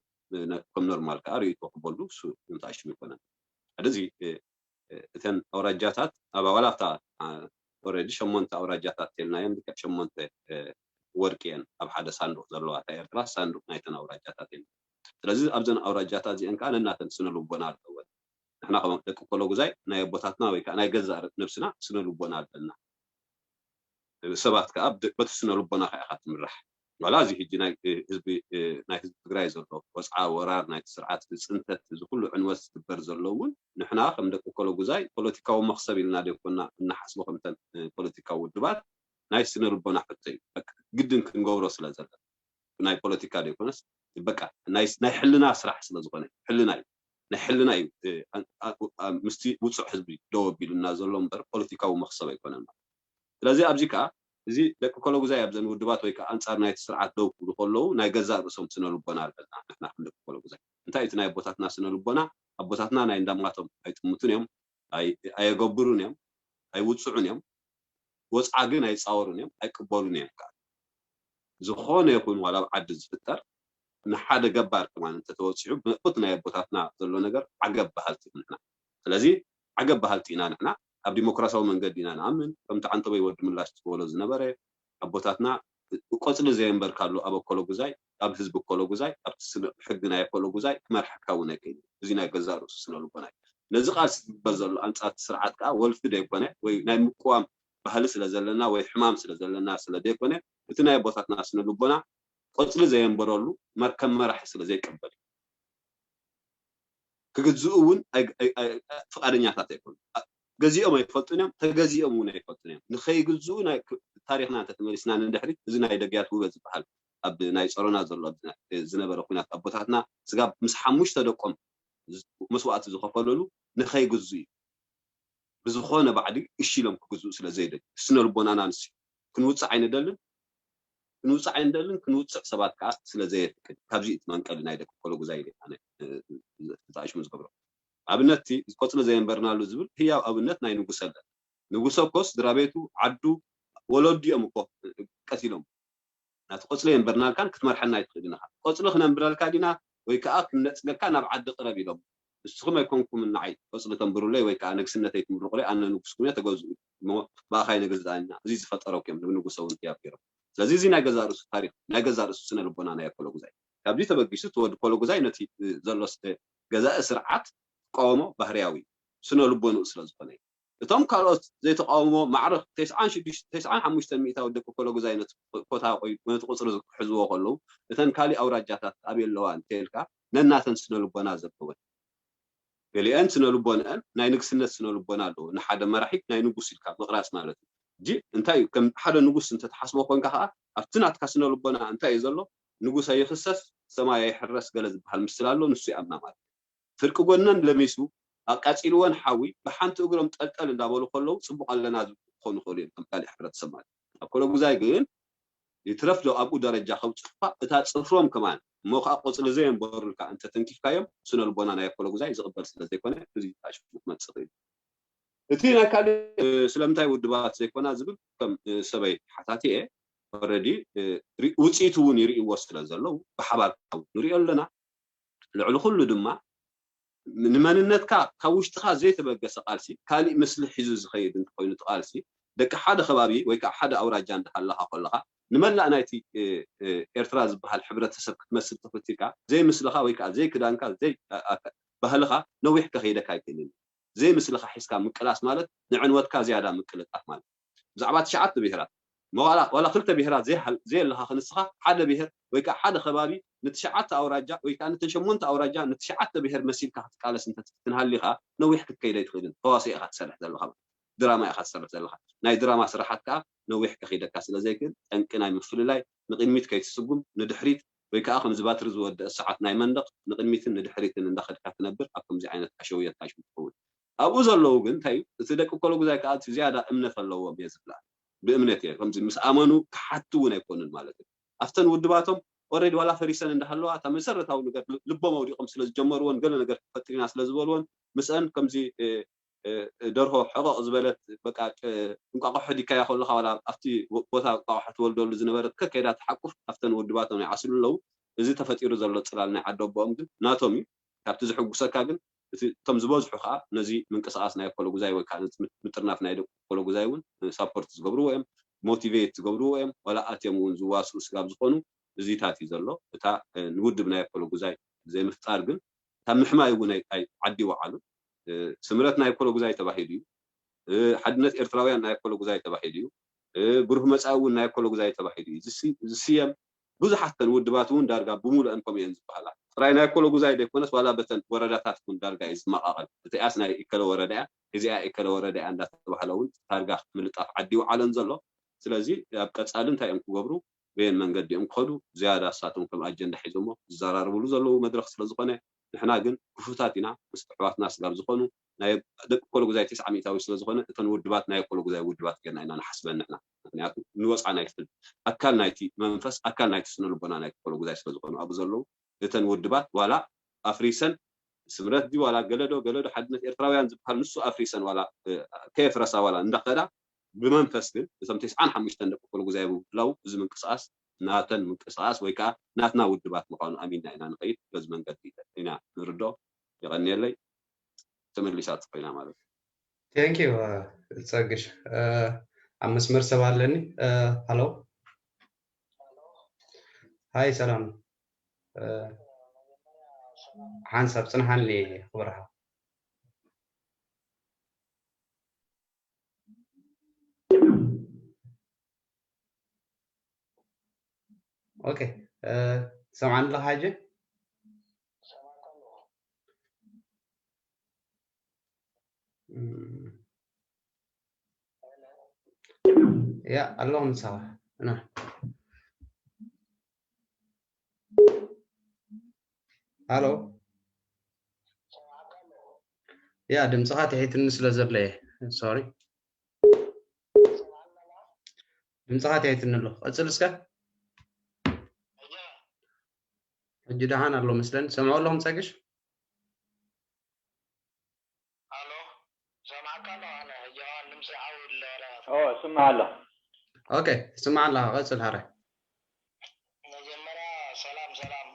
ከም ኖርማል ከዓ ርእይቶ ክበሉ እሱ ምንታሽም ይኮነን። ሓደ እዚ እተን ኣውራጃታት ኣብ ኣባላታ ኦረዲ ሸሞንተ ኣውራጃታት ተልናየን ልክዕ ሸሞንተ ወርቂ እየን ኣብ ሓደ ሳንዱቅ ዘለዋ እታ ኤርትራ ሳንዱቅ ናይተን ኣውራጃታት እየን። ስለዚ ኣብዘን ኣውራጃታት እዚአን ከዓ ነናተን ስነ ልቦና ኣለወን። ንሕና ከም ደቂ ኮሎጉዛይ ናይ ኣቦታትና ወይ ከዓ ናይ ገዛእ ነብስና ስነ ልቦና ኣለና። ሰባት ከዓ በቲ ስነ ልቦና ከዓ ኢኻ ትምራሕ። ዋላ እዚ ሕጂ ናይ ህዝቢ ናይ ህዝቢ ትግራይ ዘሎ ወፅዓ ወራር ናይቲ ስርዓት ፅንተት እዚ ኩሉ ዕንወት ዝግበር ዘሎ እውን ንሕና ከም ደቂ ኮሎጉዛይ ፖለቲካዊ መክሰብ ኢልና ደይኮና እናሓስቦ ከምተን ፖለቲካዊ ውድባት ናይ ስነ ልቦና ሕቶ እዩ። ግድን ክንገብሮ ስለ ዘለና ናይ ፖለቲካ ደይኮነስ በቃ ናይ ሕልና ስራሕ ስለ ዝኾነ ሕልና እዩ ናይ ሕልና እዩ ምስቲ ውፁዕ ህዝቢ ደው ኣቢሉና ዘሎ እምበር ፖለቲካዊ መክሰብ ኣይኮነን ማለት። ስለዚ ኣብዚ ከዓ እዚ ደቂ ኮሎጉዛይ ኣብዘን ውድባት ወይ ከዓ ኣንፃር ናይቲ ስርዓት ደው ክብሉ ከለዉ ናይ ገዛእ ርእሶም ስነ ልቦና ኣለና ንሕና ከም ደቂ ኮሎጉዛይ። እንታይ እቲ ናይ ኣቦታትና ስነ ልቦና ኣቦታትና ናይ እንዳማቶም ኣይጥምቱን እዮም፣ ኣየገብሩን እዮም፣ ኣይውፅዑን እዮም፣ ወፅዓ ግን ኣይፃወሩን እዮም፣ ኣይቅበሉን እዮም ከዓ ዝኾነ ይኹን ዋላ ኣብ ዓዲ ዝፍጠር ንሓደ ገባር ከማን እንተተወፂዑ ብነጥቦት ናይ ኣቦታትና ዘሎ ነገር ዓገብ በሃልቲ ንሕና። ስለዚ ዓገብ በሃልቲ ኢና ንሕና ኣብ ዲሞክራሲያዊ መንገዲ ኢና ንኣምን። ከምቲ ዓንተቦይ ወዲ ምላሽ ዝበሎ ዝነበረ ኣቦታትና ቆፅሊ ዘየንበርካሉ ኣብ ኣኮሎጉዛይ ኣብ ህዝቢ ኮሎጉዛይ ኣብቲ ስነ ሕጊ ናይ ኣኮሎጉዛይ ክመርሓካ እውን ኣይክእል። እዚ ናይ ገዛእ ርእሱ ስነ ልቦና እዩ። ነዚ ቃልሲ ዝግበር ዘሎ ኣንጻር እቲ ስርዓት ከዓ ወልፊ ዘይኮነ ወይ ናይ ምቅዋም ባህሊ ስለ ዘለና ወይ ሕማም ስለ ዘለና ስለ ዘይኮነ፣ እቲ ናይ ኣቦታትና ስነ ልቦና ቆጽሊ ዘየንበረሉ መርከብ መራሒ ስለ ዘይቀበል እዩ። ክግዝኡ እውን ኣይ- ኣይ- ኣይ- ፍቓደኛታት ኣይኮኑ። ገዚኦም ኣይፈልጡን እዮም፣ ተገዚኦም እውን ኣይፈልጡን እዮም። ንኸይግዝኡ ናይ ክ- ታሪኽና እንተተመሊስና ንድሕሪት፣ እዚ ናይ ደግያት ውበ ዝበሃል ኣብ ናይ ጸሮና ዘሎ ኣብዚ ናይ- ዝነበረ ኩናት ኣቦታትና ስጋብ ምስ ሓሙሽተ ደቆም ዝ- መስዋእቲ ዝኸፈለሉ ንኸይግዝኡ እዩ። ብዝኾነ ባዕዲ እሺ ኢሎም ክግዝኡ ስለ ዘይደልዩ፣ ስነ ልቦናና ንስ ክንውፅዕ ኣይንደልን። ክንውፅዕ ኣይንደልን። ክንውፅዕ ሰባት ከዓ ስለ ዘየፍቅድ፣ ካብዚ እቲ መንቀሊ ናይ ደቂ ኮሎጉዛይ ኢለ ኣነ እ- እ- ተጣእሽሙ ዝገብሮ ኣብነት እቲ ቆፅሊ ዘየንበርናሉ ዝብል ህያው ኣብነት ናይ ንጉሰ ኣለና። ንጉሰ እኮ ስድራ ቤቱ፣ ዓዱ፣ ወለዱ እዮም እኮ ቀቲሎም። ናቲ ቆፅሊ የንበርናልካን ክትመርሐና ኣይትኽእልን ኢኻ። ቆፅሊ ክነንብረልካ ዲና ወይ ከዓ ክንነፅገካ ናብ ዓዲ ቅረብ ኢሎም። ንስኹም ኣይኮንኩምን ንዓይ ቆፅሊ ተንብሩለይ ወይ ከዓ ንግስነተይ ትምርቑለይ፣ ኣነ ንጉስኩም እየ፣ ተገዝኡ እሞ ብኣኻይ ንግዛእ ኢና። እዚ ዝፈጠረኩም እዮም ንጉሰ እውን ህያብ ገይሮም። ስለዚ እዚ ናይ ገዛ ርእሱ ታሪኽ፣ ናይ ገዛ ርእሱ ስነ ልቦና ናይ ኮሎጉዛይ። ካብዚ ተበጊሱ እቲ ወዲ ኮሎጉዛይ ነቲ እ፣ ዘሎ ስ- ገዛኢ ስርዓት ክቃወሞ ባህርያዊ እዩ። ስነ ልቦንኡ ስለ ዝኾነ እዩ። እቶም ካልኦት ዘይተቃወምዎ ማዕረ ተስዓን ሽዱሽተ ተስዓን ሓሙሽተን ሚእታዊ ደቂ ኮሎጉዛይ ነቲ ኮታ ቆይ ነቲ ቁፅሪ ክሕዝዎ ከለዉ እተን ካሊእ ኣውራጃታት ኣበይ ኣለዋ እንተይልካ ነናተን ስነ ልቦና ዘለወን ገሊአን ስነ ልቦንአን ናይ ንግስነት ስነ ልቦና ኣለዎ። ንሓደ መራሒ ናይ ንጉስ ኢልካ ምቕራፅ ማለት እዩ። እጂ እንታይ እዩ ከም ሓደ ንጉስ እንተትሓስቦ ኮንካ ከዓ ኣብቲ ናትካ ስነ ልቦና እንታይ እዩ ዘሎ? ንጉሰ ይኽሰስ ሰማይ ኣይሕረስ ገለ ዝበሃል ምስል ኣሎ፣ ንሱ ይኣምና ማለት እዩ። ፍርቂ ጎነን ለሚሱ ኣቃፂልወን ሓዊ ብሓንቲ እግሮም ጠልጠል እንዳበሉ ከለዉ ፅቡቅ ኣለና ዝብሉ ክኾኑ ይኽእሉ እዮም ከም ካሊእ ሕብረተሰብ ማለት እዩ። ኣብ ኮለጉዛይ ግን ይትረፍ ዶ ኣብኡ ደረጃ ከብፅሑካ እታ ፅፍሮም ከማን እሞ ከዓ ቆፅሊ ዘየንበሩልካ እንተተንኪፍካዮም ስነ ልቦና ናይ ኮለጉዛይ ዝቕበል ስለ ዘይኮነ እዚ ታሽሙ ክመፅእ ይኽእል። እቲ ናይ ካልእ ስለምንታይ ውድባት ዘይኮና ዝብል ከም ሰበይ ሓታቲ እየ። ኦረዲ ውፅኢቱ እውን ይርእይዎ ስለ ዘለዉ ብሓባር ንሪኦ ኣለና። ልዕሊ ኩሉ ድማ ንመንነትካ ካብ ውሽጥኻ ዘይተበገሰ ቃልሲ ካሊእ ምስሊ ሒዙ ዝኸይድ እንተኮይኑ እቲ ቃልሲ ደቂ ሓደ ከባቢ ወይ ከዓ ሓደ ኣውራጃ እንዳሃለኻ ከለኻ ንመላእ ናይቲ ኤርትራ ዝበሃል ሕብረተሰብ ክትመስል ተፈቲካ ዘይምስልኻ ወይ ከዓ ዘይክዳንካ ዘይባህልኻ ነዊሕ ከኸይደካ ኣይክእልን። ዘይምስልኻ ሒዝካ ምቅላስ ማለት ንዕንወትካ ዝያዳ ምቅልጣፍ ማለት። ብዛዕባ ትሽዓተ ብሄራት ዋላ ክልተ ብሄራት ዘየለኻ ክንስኻ ሓደ ብሄር ወይ ከዓ ሓደ ከባቢ ንትሽዓተ ኣውራጃ ወይ ከዓ ነተን ሸሞንተ ኣውራጃ ንትሽዓተ ብሄር መሲልካ ክትቃለስ እንተትፍትን ሃሊኻ ነዊሕ ክትከይድ ኣይትኽእልን። ተዋስኦ ኢኻ ትሰርሕ ዘለኻ፣ ድራማ ኢኻ ትሰርሕ ዘለኻ። ናይ ድራማ ስራሓት ከዓ ነዊሕ ከኺደካ ስለ ዘይክእል ጠንቂ ናይ ምፍልላይ ንቕድሚት ከይትስጉም ንድሕሪት ወይ ከዓ ከምዚ ባትሪ ዝወደአ ሰዓት ናይ መንደቕ ንቕድሚትን ንድሕሪትን እንዳኸድካ ትነብር ኣብ ከምዚ ዓይነት ኣሸውየት ታሽሙ ትኸውን። ኣብኡ ዘለዉ ግን እንታይ እዩ እቲ ደቂ ኮሎጉዛይ ከዓ እቲ ዝያዳ እምነት ኣለዎም እየ ዝብላ ብእምነት እየ ከምዚ ምስ ኣመኑ ክሓቱ እውን ኣይኮኑን ማለት እዩ ኣብተን ውድባቶም ኦረዲ ዋላ ፈሪሰን እንዳሃለዋ እታ መሰረታዊ ነገር ልቦም ኣውዲቖም ስለ ዝጀመርዎን ገለ ነገር ክፈጥር ኢና ስለ ዝበልዎን ምስአን ከምዚ ደርሆ ሕቐቕ ዝበለት በቃ እንቋቑሖ ዲካያ ከለኻ ዋላ ኣብቲ ቦታ እንቋቑሖ ትወልደሉ ዝነበረት ከከይዳ ትሓቁፍ ኣብተን ውድባቶም ይዓስሉ ኣለዉ። እዚ ተፈጢሩ ዘሎ ፅላል ናይ ዓዲ ኣቦኦም ግን ናቶም እዩ። ካብቲ ዝሕጉሰካ ግን እቶም ዝበዝሑ ከዓ ነዚ ምንቅስቃስ ናይ ኮሎጉዛይ ወይ ከዓ ምጥርናፍ ናይ ደቂ ኮሎጉዛይ እውን ሳፖርት ዝገብርዎ እዮም፣ ሞቲቬት ዝገብርዎ እዮም። ዋላ ኣትዮም እውን ዝዋስኡ ስጋብ ዝኾኑ እዚታት እዩ ዘሎ። እታ ንውድብ ናይ ኮሎጉዛይ ዘይምፍጣር ግን ካብ ምሕማይ እውን ዓዲ ይወዓሉ። ስምረት ናይ ኮሎጉዛይ ተባሂሉ እዩ። ሓድነት ኤርትራውያን ናይ ኮሎጉዛይ ተባሂሉ እዩ። ብሩህ መፃኢ እውን ናይ ኮሎጉዛይ ተባሂሉ እዩ ዝስየም። ብዙሓት ተን ውድባት እውን ዳርጋ ብሙሉአን ከምኡ እየን ዝበሃላ። ጥራይ ናይ ኮሎጉዛይ ዘይኮነስ ዋላ በተን ወረዳታት እውን ዳርጋ እዩ ዝመቓቐል። እቲኣስ ናይ ኢከለ ወረዳ እያ፣ እዚኣ ኢከለ ወረዳ እያ እንዳተባህለ እውን ዳርጋ ምልጣፍ ዓዲ ይውዓለን ዘሎ። ስለዚ ኣብ ቀፃሊ እንታይ እዮም ክገብሩ በየን መንገዲ እዮም ክኸዱ ዝያዳ እሳቶም ከም ኣጀንዳ ሒዞሞ ዝዘራርብሉ ዘለዉ መድረኽ ስለ ዝኾነ ንሕና ግን ክፉታት ኢና ምስ ኣሕዋትና ስጋብ ዝኾኑ ናይ ደቂ ኮሎጉዛይ ተስዓ ሚእታዊ ስለ ዝኾነ እተን ውድባት ናይ ኮሎጉዛይ ውድባት ጌርና ኢና ንሓስበን ንሕና ምክንያቱ ንወፃ ናይቲ ኣካል ናይቲ መንፈስ ኣካል ናይቲ ስነ ልቦና ናይ ኮሎጉዛይ ስለ ዝኾኑ ኣብኡ ዘለዉ እተን ውድባት ዋላ ኣፍሪሰን ስምረት ድዩ ዋላ ገለዶ ገለዶ ሓድነት ኤርትራውያን ዝበሃል ንሱ ኣፍሪሰን ዋላ ከየፍረሳ ዋላ እንዳኸዳ ብመንፈስ ግን እቶም ተስዓን ሓሙሽተን ደቂ ኮሎጉዛይ ብምህላው እዚ ምንቅስቃስ ናተን ምንቅስቃስ ወይ ከዓ ናትና ውድባት ምኳኑ ኣሚንና ኢና ንኸይድ በዚ መንገዲ ኢና ንርዶ። የቐንየለይ። ተመሊሳት ኮይና ማለት እዩ። Thank you ጸግሽ። ኣብ መስመር ሰብ ኣለኒ። ሃሎ ሃይ ሰላም። ሓንሳብ ጽንሓኒ ክብርሃ። ኦኬ፣ እ፣ ትሰምዓኒ ኣለኻ ሕጂ? እም፣ ያ፣ ኣለኹ ምሳኻ። ና። ሃሎ። ያ፣ ድምፅኻ ትሒትኒ ስለ ዘሎ እየ። ሶሪ። ድምፅኻ ትሒትኒ ኣሎ። ቀፅል እስከ። ሕጂ ደሓን ኣሎ መስለን። ሰምዖ ኣለኹም ጸግሽ? ኣሎ። ሰማዕካ ኣለኹ ኣነ። ሕጂ ኸኣ ድምፂ ዓው ኢሉ ኣሎ። ኦ፣ ስማዕ ኣሎ። ኦኬ፣ ስማዕ ኣለኻ። ቀፅል፣ ሃረ። መጀመርያ ሰላም፣ ሰላም፣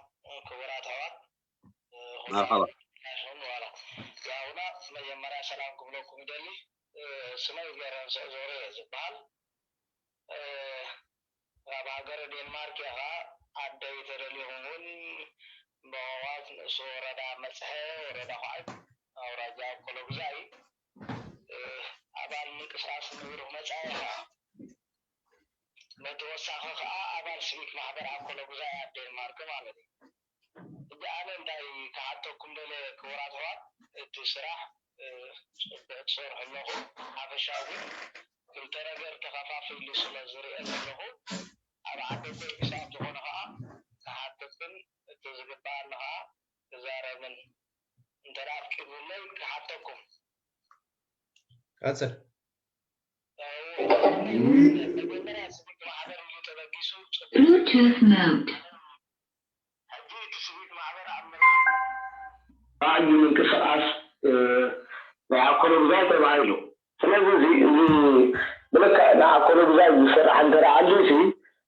ክቡራት ኣሕዋት። እ፣ መርሓባ። ኩሉ ዋላ። ያውና መጀመርያ ሰላም ክብለኩም ይደሊ። እ፣ ስመይ ገረንስእ ዞሬ እየ ዝበሃል። እ፣ ኣብ ሃገረ ዴንማርክ እየ ኸዓ። ዓደይ ተደሊኹም እውን ብቐዋት ንእሱ ወረዳ መፅሐ፣ ወረዳ ኹዓይ፣ ኣውራጃ ኮሎግዛይ፣ እ፣ ኣባል ምንቅስቃስ ንብሩህ መፃኢ ኸዓ። በተወሳኺ ኸዓ ኣባል ሲቪክ ማሕበር ኣብ ኮሎግዛይ ኣብ ዴንማርክ ማለት እዩ። ሕጂ ኣነ እንታይ ክሓተኩም ደለ ክቡራት ኣሕዋት፣ እቲ ስራሕ፣ እ፣ ጽቡቕ ትሰርሑ ኣለኹም። ሓፈሻዊ ግን ክልተ ነገር ተኸፋፊሉ ስለ ዝርእየ ዘለኹ፣ ኣብ ዓዲ ኣቦይ ክሳብ ዝኾነ ኸዓ ክሓትትን እቲ ዝግበኣኒ ኸዓ ክዛረብን እንተ ደኣ ኣፍቂዱለይ ክሓተኩም። ቀጽል። መጀመርያ ሲቪክ ማሕበር ኢሉ ተበጊሱ ጽቡቕ። Bluetooth mode. ሕጂ እቲ ሲቪክ ማሕበር ኣብ ምልዓል በዓል ምንቅስቃስ፣ እ፣ ናይ ኣኮሎጉዛይ ተባሂሉ። ስለዚ እዚ፣ እዚ ብልክዕ ንኣኮሎጉዛይ ዝስራሕ እንተ ደኣ ኣልዩሲ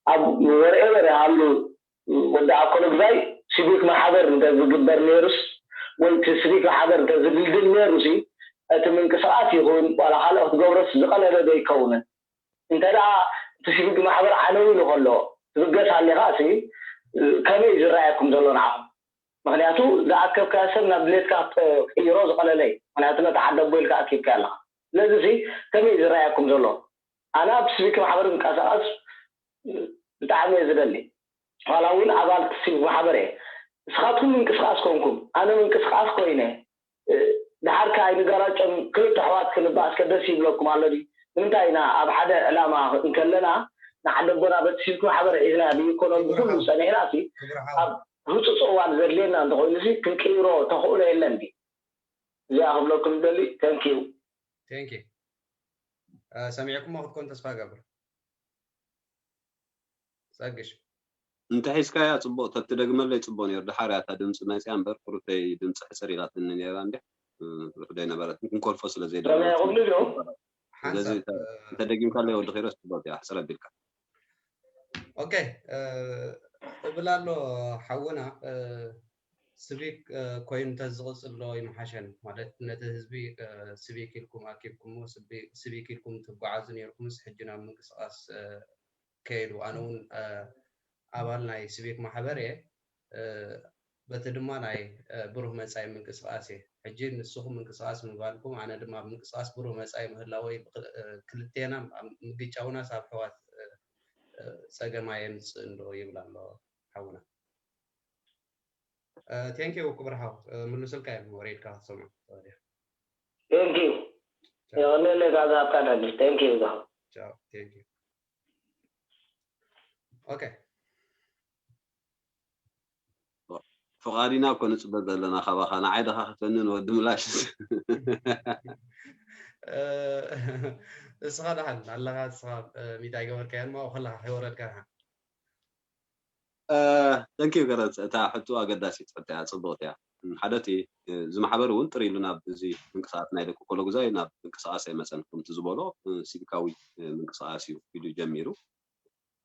ኣብ ወርኤበር ይሃሉ ወዲ ኣኮሎጉዛይ ሲቪክ ማሕበር እንተ ዝግበር ነይሩስ ወይ እቲ ሲቪክ ማሕበር እንተ ዝድልድል ነይሩሲ እቲ ምንቅስቃስ ይኹን ዋላ ካልኦት ገብሮስ ዝቐለለ ዶ ይከውንን? እንተ ደኣ እቲ ሲቪክ ማሕበር ዓነው ኢሉ ከሎ ትብገስ ኣሊኻ ሲ ከመይ እዩ ዝረኣየኩም ዘሎ ንዓኹም? ምኽንያቱ ዝኣከብካዮ ሰብ ናብ ድሌትካ ክትቅይሮ ዝቐለለ እዩ። ምኽንያቱ ነቲ ዓዲ ኣቦ ኢልካ ኣኪብካዮ ኣለኻ። ስለዚ ሲ ከመይ እዩ ዝረኣየኩም ዘሎ? ኣነ ኣብ ሲቪክ ማሕበር ክንቀሳቐስ ብጣዕሚ እየ ዝደሊ። ዋላ እውን ኣባል ሲቪክ ማሕበር እየ። ንስኻትኩም ምንቅስቃስ ኮንኩም ኣነ ምንቅስቃስ ኮይነ፣ እ፣ ደሓር ከኣ ኣይንጋራጨም፣ ክልተ ኣሕዋት ክንበኣስከ ደስ ይብለኩም ኣሎ ድዩ? ንምንታይ ኢና ኣብ ሓደ ዕላማ እንከለና ንዓዲ ኣቦና በቲ ሲቪክ ማሕበር ሒዝና ብኢኮኖሚ ብኹሉ ጸኒሕና ሲ ክብሪ ሓው፣ ኣብ ህጹጽ እዋን ዘድልየና እንተኾይኑ ሲ ክንቅይሮ ተኽእሎ የለን ድዩ? እዚኣ ክብለኩም ዝደሊ። Thank you። Thank you። እ፣ ሰሚዕኩሞ ክትኮን ተስፋ እገብር። ጸግሽ። እንተ ሒዝካያ ጽቡቕ፣ ተትደግመለይ ጽቡቕ ነይሩ። ድሓር እያ እታ ድምጺ መጽያ እምበር፣ ቁሩተይ ድምጺ ሕጽር ኢላትኒ ነይራ እንድያ። እ፣ ርሑደይ ነበረት። ክንኮልፎ ስለ ዘይደለና። ሰሚዕኹምኒ ዶ? ስለዚ ሓንሳብ፣ እንተ-፣ እ፣ እንተ ደጊምካለይ ወዲ ኺሮስ ጽቡቕ እያ፣ ሕጽር ኣቢልካ። ኦኬ፣ እ፣ እብል ኣሎ ሓውና፣ እ፣ ሲቪክ፣ እ፣ ኮይኑ እንተዝቕጽል ዶ ይምሓሸን? ማለት ነቲ ህዝቢ፣ እ፣ ሲቪክ ኢልኩም ኣኪብኩሞ፣ ሲቪ-፣ ሲቪክ ኢልኩም ትጓዓዙ ነይርኩምስ ሕጂ ናብ ምንቅስቃስ፣ እ፣ ከይዱ። ኣነ እውን፣ እ፣ ኣባል ናይ ሲቪክ ማሕበር እየ። እ፣ በቲ ድማ ናይ፣ እ፣ ብሩህ መጻኢ ምንቅስቃስ እየ። ሕጂ ንስኹም ምንቅስቃስ ምባልኩም፣ ኣነ ድማ ኣብ ምንቅስቃስ ብሩህ መጻኢ ምህላወይ ብክ-፣ እ፣ ክልቴና ኣብ ምግጫውናስ ኣብ ኣሕዋት፣ እ፣ እ፣ ጸገም ኣየምጽእን ዶ ይብል ኣሎ ሓውና። እ፣ thank you ክቡር ሓው፣ እ፣ ምልሱልካ እዮም ወሬድካ ክትሰምዖ ትኽእል ኢኻ። Thank you። ቻው። የቐንየለይ ካብ ዝሃብካ ዕድል። Thank you። ቻው፣ thank you። ኦኬ። ፍቓድ ኢና እኮ ንጽበ ዘለና ካባኻ። ንዓይ ድኻ ክትፈንን ወዲ ምላሽ። እ፣ እስኻ ደሓን ኣለኻ? እስኻ፣ እ፣ ሚት ኣይገበርካዮን፣ ማኡ ከለኻ ከይወረድካ ደሓን። እ፣ thank you ገረዝ፣ እታ ሕቶ ኣገዳሲት ሕቶ እያ፣ ጽብቕቲ እያ። እም፣ ሓደ እቲ፣ እ፣ እዚ ማሕበር እውን ጥር ኢሉ ናብ እዚ ምንቅስቃስ ናይ ደቂ ኮሎጉዛይ ናብ ምንቅስቃስ ኣይመጸን፣ ከምቲ ዝበሎ፣ እ፣ ሲቪካዊ፣ እ፣ ምንቅስቃስ እዩ ኢሉ ጀሚሩ።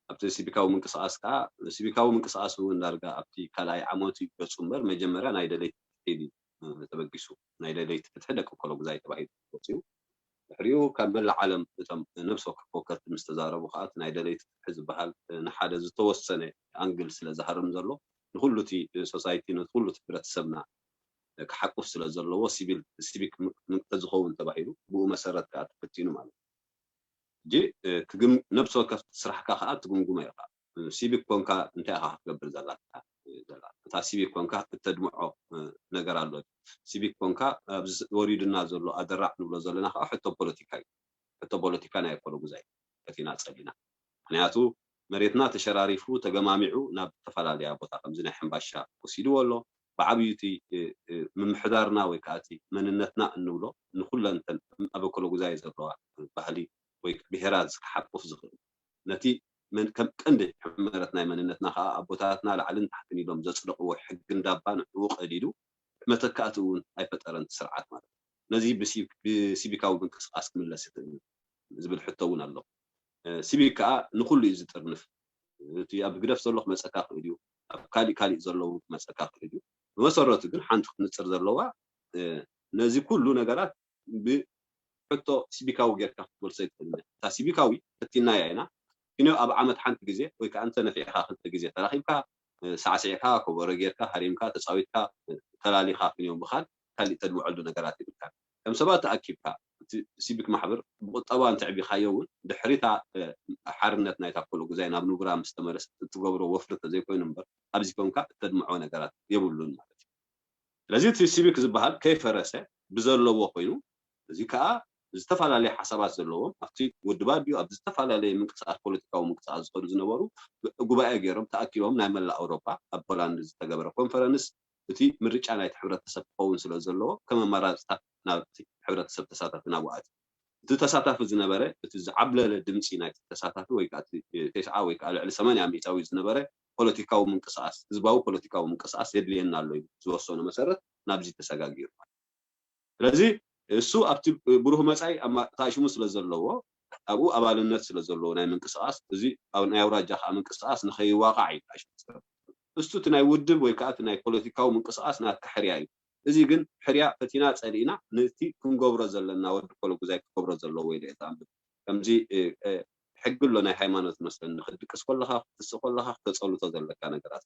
ኣብቲ ሲቪካዊ ምንቅስቃስ ከኣ፣ ሲቪካዊ ምንቅስቃስ እውን ዳርጋ ኣብቲ ካልኣይ ዓመቱ እዩ ገጹ እምበር፣ መጀመርያ ናይ ደለይቲ ፍትሒ እዩ፣ እ፣ ተበጊሱ። ናይ ደለይቲ ፍትሒ ደቂ ኮሎጉዛይ ተባሂሉ ወጺኡ። ድሕሪኡ ካብ መላእ ዓለም እቶም ነብሲ ወከፍ ወከልቲ ምስ ተዛረቡ ከኣ፣ እቲ ናይ ደለይቲ ፍትሒ ዝበሃል፣ እ፣ ንሓደ ዝተወሰነ ኣንግል ስለ ዝሃርም ዘሎ፣ ንኹሉ እቲ ሶሳይቲ፣ ንኹሉ እቲ ሕብረተሰብና፣ እ፣ ክሓቁፍ ስለ ዘለዎ፣ ሲቪል፣ ሲቪክ ም-፣ ም-፣ ተዝኸውን ተባሂሉ፣ ብኡ መሰረት ከኣ ተፈቲኑ ማለት እዩ። ሕጂ፣ እ፣ ክግም-፣ ነብሲ ወከፍ ስራሕካ ከኣ ትግምግሞ ኢኻ። ሲቪክ ኮንካ እንታይ ኢኻ ክትገብር ዘላካ? እታ ሲቪክ ኮንካ እተድምዖ ነገር ኣሎ። ሲቪክ ኮንካ ኣብዚ ወሪድና ዘሎ ኣደራዕ ንብሎ ዘለና ከዓ ሕቶ ፖለቲካ እዩ። ሕቶ ፖለቲካ ናይ ኣኮለጉዛይ ፈቲና ጸሊና። ምክንያቱ መሬትና ተሸራሪፉ ተገማሚዑ ናብ ዝተፈላለያ ቦታ ከምዚ ናይ ሕምባሻ ወሲድዎ ኣሎ። ብዓብዩ እቲ ምምሕዳርና ወይ ከዓ እቲ መንነትና እንብሎ ንኩለንተን ኣብ ኣኮለጉዛይ ዘለዋ ባህሊ ወይ ብሄራት ክሓቁፍ ዝኽእል ነቲ ከም ቀንዲ ሕመረት ናይ መንነትና ከዓ ኣቦታትና ላዕልን ታሕትን ኢሎም ዘፅደቕዎ ሕጊ እንዳባ ንዕኡ ቀዲዱ መተካእቲ እውን ኣይፈጠረን ስርዓት ማለት እዩ። ነዚ ብሲቪካዊ ምንቅስቃስ ክምለስ ይኽእል ዝብል ሕቶ እውን ኣሎ። ሲቪክ ከዓ ንኩሉ እዩ ዝጥርንፍ። እቲ ኣብ ግደፍ ዘሎ ክመፀካ ክእል እዩ፣ ኣብ ካሊእ ካሊእ ዘለዉ ክመፀካ ክእል እዩ። ብመሰረቱ ግን ሓንቲ ክትንፅር ዘለዋ ነዚ ኩሉ ነገራት ብሕቶ ሲቪካዊ ጌርካ ክትመልሶ ይትኽእል። እታ ሲቪካዊ ፈቲናያ ኢና። ግን ኣብ ዓመት ሓንቲ ግዜ ወይ ከዓ እንተ ነፊዕካ ክልተ ግዜ ተራኺብካ ሳዕሲዕካ ከበሮ ጌርካ ሃሪምካ ተፃዊትካ ተላሊኻ ክንዮም ብኻል ካሊእ ተድምዐሉ ነገራት ይብልካ። ከም ሰባት ተኣኪብካ እቲ ሲቪክ ማሕበር ብቁጠባ እንተዕቢኻዮ እውን ድሕሪታ ሓርነት ናይታ ኮሎ ጉዛይ ናብ ንቡራ ምስ ተመለሰት እትገብሮ ወፍሪ ተዘይኮይኑ እምበር ኣብዚ ኮንካ እተድምዖ ነገራት የብሉን ማለት እዩ። ስለዚ እቲ ሲቪክ ዝበሃል ከይፈረሰ ብዘለዎ ኮይኑ እዚ ከዓ ዝተፈላለየ ሓሳባት ዘለዎም ኣብቲ ውድባት ድዩ ኣብ ዝተፈላለየ ምንቅስቃስ ፖለቲካዊ ምንቅስቃስ ዝኸዱ ዝነበሩ ጉባኤ ገይሮም ተኣኪቦም ናይ መላእ ኣውሮፓ ኣብ ፖላንድ ዝተገበረ ኮንፈረንስ እቲ ምርጫ ናይቲ ሕብረተሰብ ክኸውን ስለ ዘለዎ ከም ኣማራፅታት ናብቲ ሕብረተሰብ ተሳታፊ ናብኡ ኣትዩ። እቲ ተሳታፊ ዝነበረ እቲ ዝዓብለለ ድምፂ ናይቲ ተሳታፊ ወይ ከዓ ተስዓ ወይ ከዓ ልዕሊ ሰማንያ ሚእታዊ ዝነበረ ፖለቲካዊ ምንቅስቃስ ህዝባዊ ፖለቲካዊ ምንቅስቃስ የድልየና ኣሎ ኢሉ ዝወሰኖ መሰረት ናብዚ ተሰጋጊሩ። ስለዚ እሱ ኣብቲ ብሩህ መፃኢ ተኣሽሙ ስለ ዘለዎ ኣብኡ ኣባልነት ስለ ዘለዎ ናይ ምንቅስቃስ እዚ ናይ ኣውራጃ ከዓ ምንቅስቃስ ንከይዋቃዕ እዩ ተኣሽሙ። እሱ እቲ ናይ ውድብ ወይ ከዓ እቲ ናይ ፖለቲካዊ ምንቅስቃስ ናትካ ሕርያ እዩ። እዚ ግን ሕርያ ፈቲና ፀሊእና ነቲ ክንገብሮ ዘለና ወዲ ኮለጉዛይ ክገብሮ ዘለዎ ኢለ እየ ዝኣምን። ከምዚ ሕጊ ኣሎ ናይ ሃይማኖት መስለኒ ክትድቅስ ከለካ ክትስእ ከለካ ክተፀልቶ ዘለካ ነገራት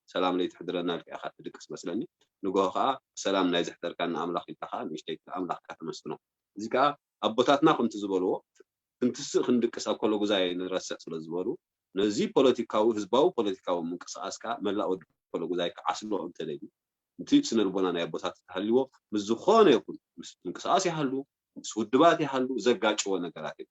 ሰላም ለይትሕድረና ኢልካ ኢኻ ትድቅስ መስለኒ። ንጎሆ ከዓ ብሰላም ናይ ዘሕደርካና ኣምላኽ ኢልካ ከዓ ንእሽተይ ኣምላኽካ ተመስግኖ። እዚ ከዓ ኣቦታትና ከምቲ ዝበልዎ ክንትስእ ክንድቅስ ኣብ ኮለጉዛይ ንረስዕ ስለ ዝበሉ ነዚ ፖለቲካዊ ህዝባዊ ፖለቲካዊ ምንቅስቃስ ከዓ መላእ ወዲ ኮለጉዛይ ክዓስሎ እንተደልዩ እቲ ስነ ልቦና ናይ ኣቦታት ተሃልዎ ምስ ዝኾነ ይኹን ምስ ምንቅስቃስ ይሃሉ ምስ ውድባት ይሃሉ ዘጋጭዎ ነገራት እዩ።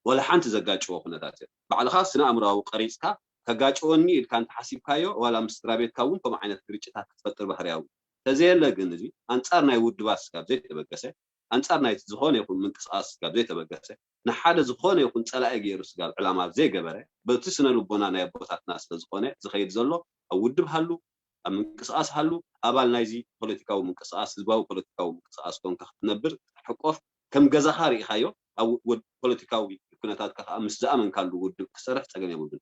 ወላ ሓንቲ ዘጋጭዎ ኩነታት የለን። ባዕልኻ ስነ ኣእምሮኣዊ ቀሪፅካ ከጋጭወኒ ኢልካ እንተሓሲብካዮ ዋላ ምስ ስድራ ቤትካ እውን ከምኡ ዓይነት ግርጭታት ክትፈጥር ባህርያዊ ተዘየለ ግን እዚ ኣንፃር ናይ ውድባት ስጋብ ዘይተበገሰ ኣንፃር ናይ ዝኾነ ይኹን ምንቅስቃስ ስጋብ ዘይተበገሰ ንሓደ ዝኾነ ይኹን ፀላኢ ገይሩ ስጋብ ዕላማ ዘይገበረ በቲ ስነ ልቦና ናይ ኣቦታትና ስለ ዝኾነ ዝኸይድ ዘሎ ኣብ ውድብ ሃሉ ኣብ ምንቅስቃስ ሃሉ ኣባል ናይዚ ፖለቲካዊ ምንቅስቃስ ህዝባዊ ፖለቲካዊ ምንቅስቃስ ኮንካ ክትነብር ክትሕቆፍ ከም ገዛኻ ርኢኻዮ ኣብ ፖለቲካዊ ኩነታትካ ከዓ ምስ ዝኣመንካሉ ውድብ ክሰርሕ ፀገም የብሉን።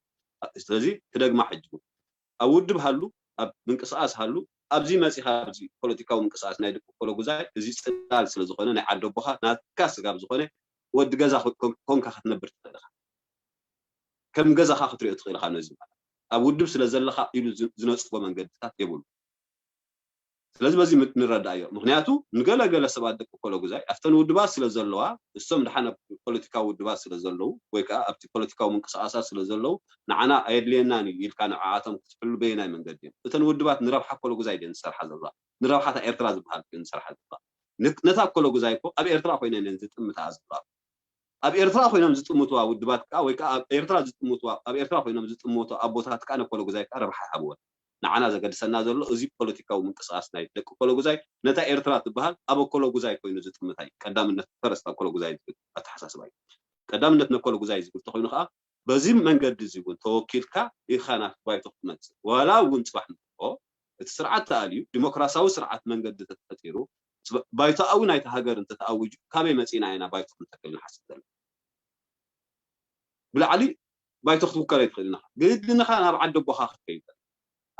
ስለዚ ክደግማ ሕጂ እውን ኣብ ውድብ ሃሉ ኣብ ምንቅስቃስ ሃሉ ኣብዚ መፂኻ ኣብዚ ፖለቲካዊ ምንቅስቃስ ናይ ደቂ ኮለጉዛይ እዚ ፅላል ስለ ዝኾነ ናይ ዓዲ ኣቦኻ ናትካ ስጋብ ዝኾነ ወዲ ገዛ ኮንካ ክትነብር ትኽእል ኢኻ። ከም ገዛኻ ክትሪኦ ትኽእል ኢኻ ነዚ ማለት ኣብ ውድብ ስለ ዘለኻ ኢሉ ዝነፅጎ መንገድታት የብሉ። ስለዚ በዚ ንረዳእዮ ምክንያቱ ንገለገለ ሰባት ደቂ ኮለጉዛይ ኣብተን ውድባት ስለ ዘለዋ እሶም ድሓን ኣብ ፖለቲካዊ ውድባት ስለ ዘለዉ ወይ ከዓ ኣብቲ ፖለቲካዊ ምንቅስቃሳት ስለ ዘለዉ ንዓና ኣየድልየናን እዩ ኢልካ ንዓኣቶም ክትሕሉ በየናይ መንገዲ እዮም እተን ውድባት ንረብሓ ኮለጉዛይ ድየን ዝሰርሓ ዘለዋ ንረብሓታ ኤርትራ ዝበሃል ድየን ዝሰርሓ ዘለዋ ነታ ኮለጉዛይ እኮ ኣብ ኤርትራ ኮይነን እየን ዝጥምታ ዘለዋ ኣብ ኤርትራ ኮይኖም ዝጥምትዋ ውድባት ከዓ ወይ ከዓ ኣብ ኤርትራ ዝጥምትዋ ኣብ ኤርትራ ኮይኖም ዝጥምቱ ኣቦታት ከዓ ነኮለጉዛይ ከዓ ረብሓ ይሃብወን ንዓና ዘገድሰና ዘሎ እዚ ፖለቲካዊ ምንቅስቃስ ናይ ደቂ ኮለጉዛይ ነታ ኤርትራ ትበሃል ኣብ ኮለጉዛይ ኮይኑ ዝጥምታ እዩ ቀዳምነት ፈረስታ ኮለጉዛይ ዝብል ኣተሓሳስባ እዩ ቀዳምነት ነኮለጉዛይ ዝብል ተኮይኑ ከዓ በዚ መንገዲ እዚ እውን ተወኪልካ ኢኻ ናብ ባይቶ ክትመፅእ ዋላ እውን ፅባሕ ንግሆ እቲ ስርዓት ተኣልዩ ዲሞክራሲያዊ ስርዓት መንገዲ ተፈጢሩ ባይቶኣዊ ናይቲ ሃገር እንተተኣዊጁ ካበይ መፂና ኢና ባይቶ ክንተክል ንሓስብ ዘለና ብላዕሊ ባይቶ ክትውከል ኣይትኽእልን ኢኻ ግድንኻ ናብ ዓዲ ኣቦኻ ክትከይድ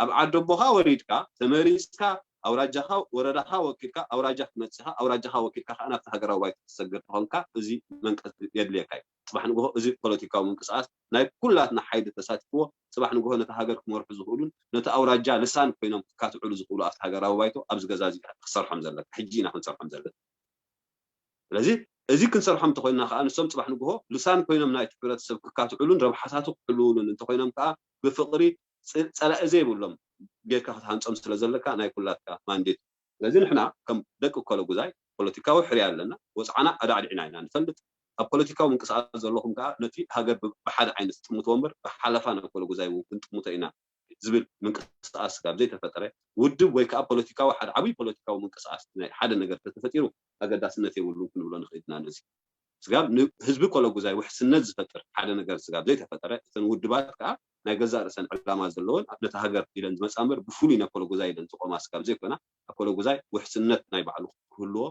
ኣብ ዓዲ ኣቦኻ ወሪድካ ተመሪፅካ ኣውራጃኻ ወረዳኻ ወኪልካ ኣውራጃ ክትመፅኻ ኣውራጃኻ ወኪልካ ከዓ ናብቲ ሃገራዊ ባይቶ ትሰግር ተኾንካ እዚ መንቀስ የድልየካ እዩ ፅባሕ ንግሆ እዚ ፖለቲካዊ ምንቅስቃስ ናይ ኩላትና ሓይሊ ተሳቲፍዎ ፅባሕ ንግሆ ነቲ ሃገር ክመርሑ ዝኽእሉን ነቲ ኣውራጃ ልሳን ኮይኖም ክካትዕሉ ዝኽእሉ ኣብቲ ሃገራዊ ባይቶ ኣብዚ ገዛ እዚ ክሰርሖም ዘለካ ሕጂ ኢና ክንሰርሖም ዘለና ስለዚ እዚ ክንሰርሖም እንተኮይንና ከዓ ንሶም ፅባሕ ንግሆ ልሳን ኮይኖም ናይቲ ሕብረተሰብ ክካትዕሉን ረብሓታቱ ክሕልውሉን እንተኮይኖም ከዓ ብፍቕሪ ፅ- ፀላኢ ዘይብሎም ጌርካ ክትሃንፆም ስለ ዘለካ ናይ ኩላትካ ማንዴት። ስለዚ ንሕና ከም ደቂ ኮለጉዛይ ፖለቲካዊ ሕርያ ኣለና። ወፅዓና ኣዳዕዲዕና ኢና ንፈልጥ። ኣብ ፖለቲካዊ ምንቅስቃስ ዘለኹም ከዓ ነቲ ሃገር ብ- ብሓደ ዓይነት ትጥምትዎ እምበር ብሓለፋ ናብ ኮለጉዛይ እውን ክንጥምቶ ኢና ዝብል ምንቅስቃስ ስጋብ ዘይተፈጠረ ውድብ ወይ ከዓ ፖለቲካዊ ሓደ ዓብይ ፖለቲካዊ ምንቅስቃስ ናይ ሓደ ነገር ተተፈጢሩ ኣገዳስነት የብሉን ክንብሎ ንኽእል ኢና። ነዚ ስጋብ ንህዝቢ ኮለጉዛይ ውሕስነት ዝፈጥር ሓደ ነገር ስጋብ ዘይተፈጠረ እተን ውድባት ከዓ ናይ ገዛእ ርእሰን ዕላማ ዘለወን ኣብ ነቲ ሃገር ኢለን ዝመፃ እምበር ብፍሉይ ናይ ኮለጉዛይ ኢለን ዝቆማ ስጋብ ዘይኮና ኣብ ኮለጉዛይ ውሕስነት ናይ ባዕሉ ክህልዎ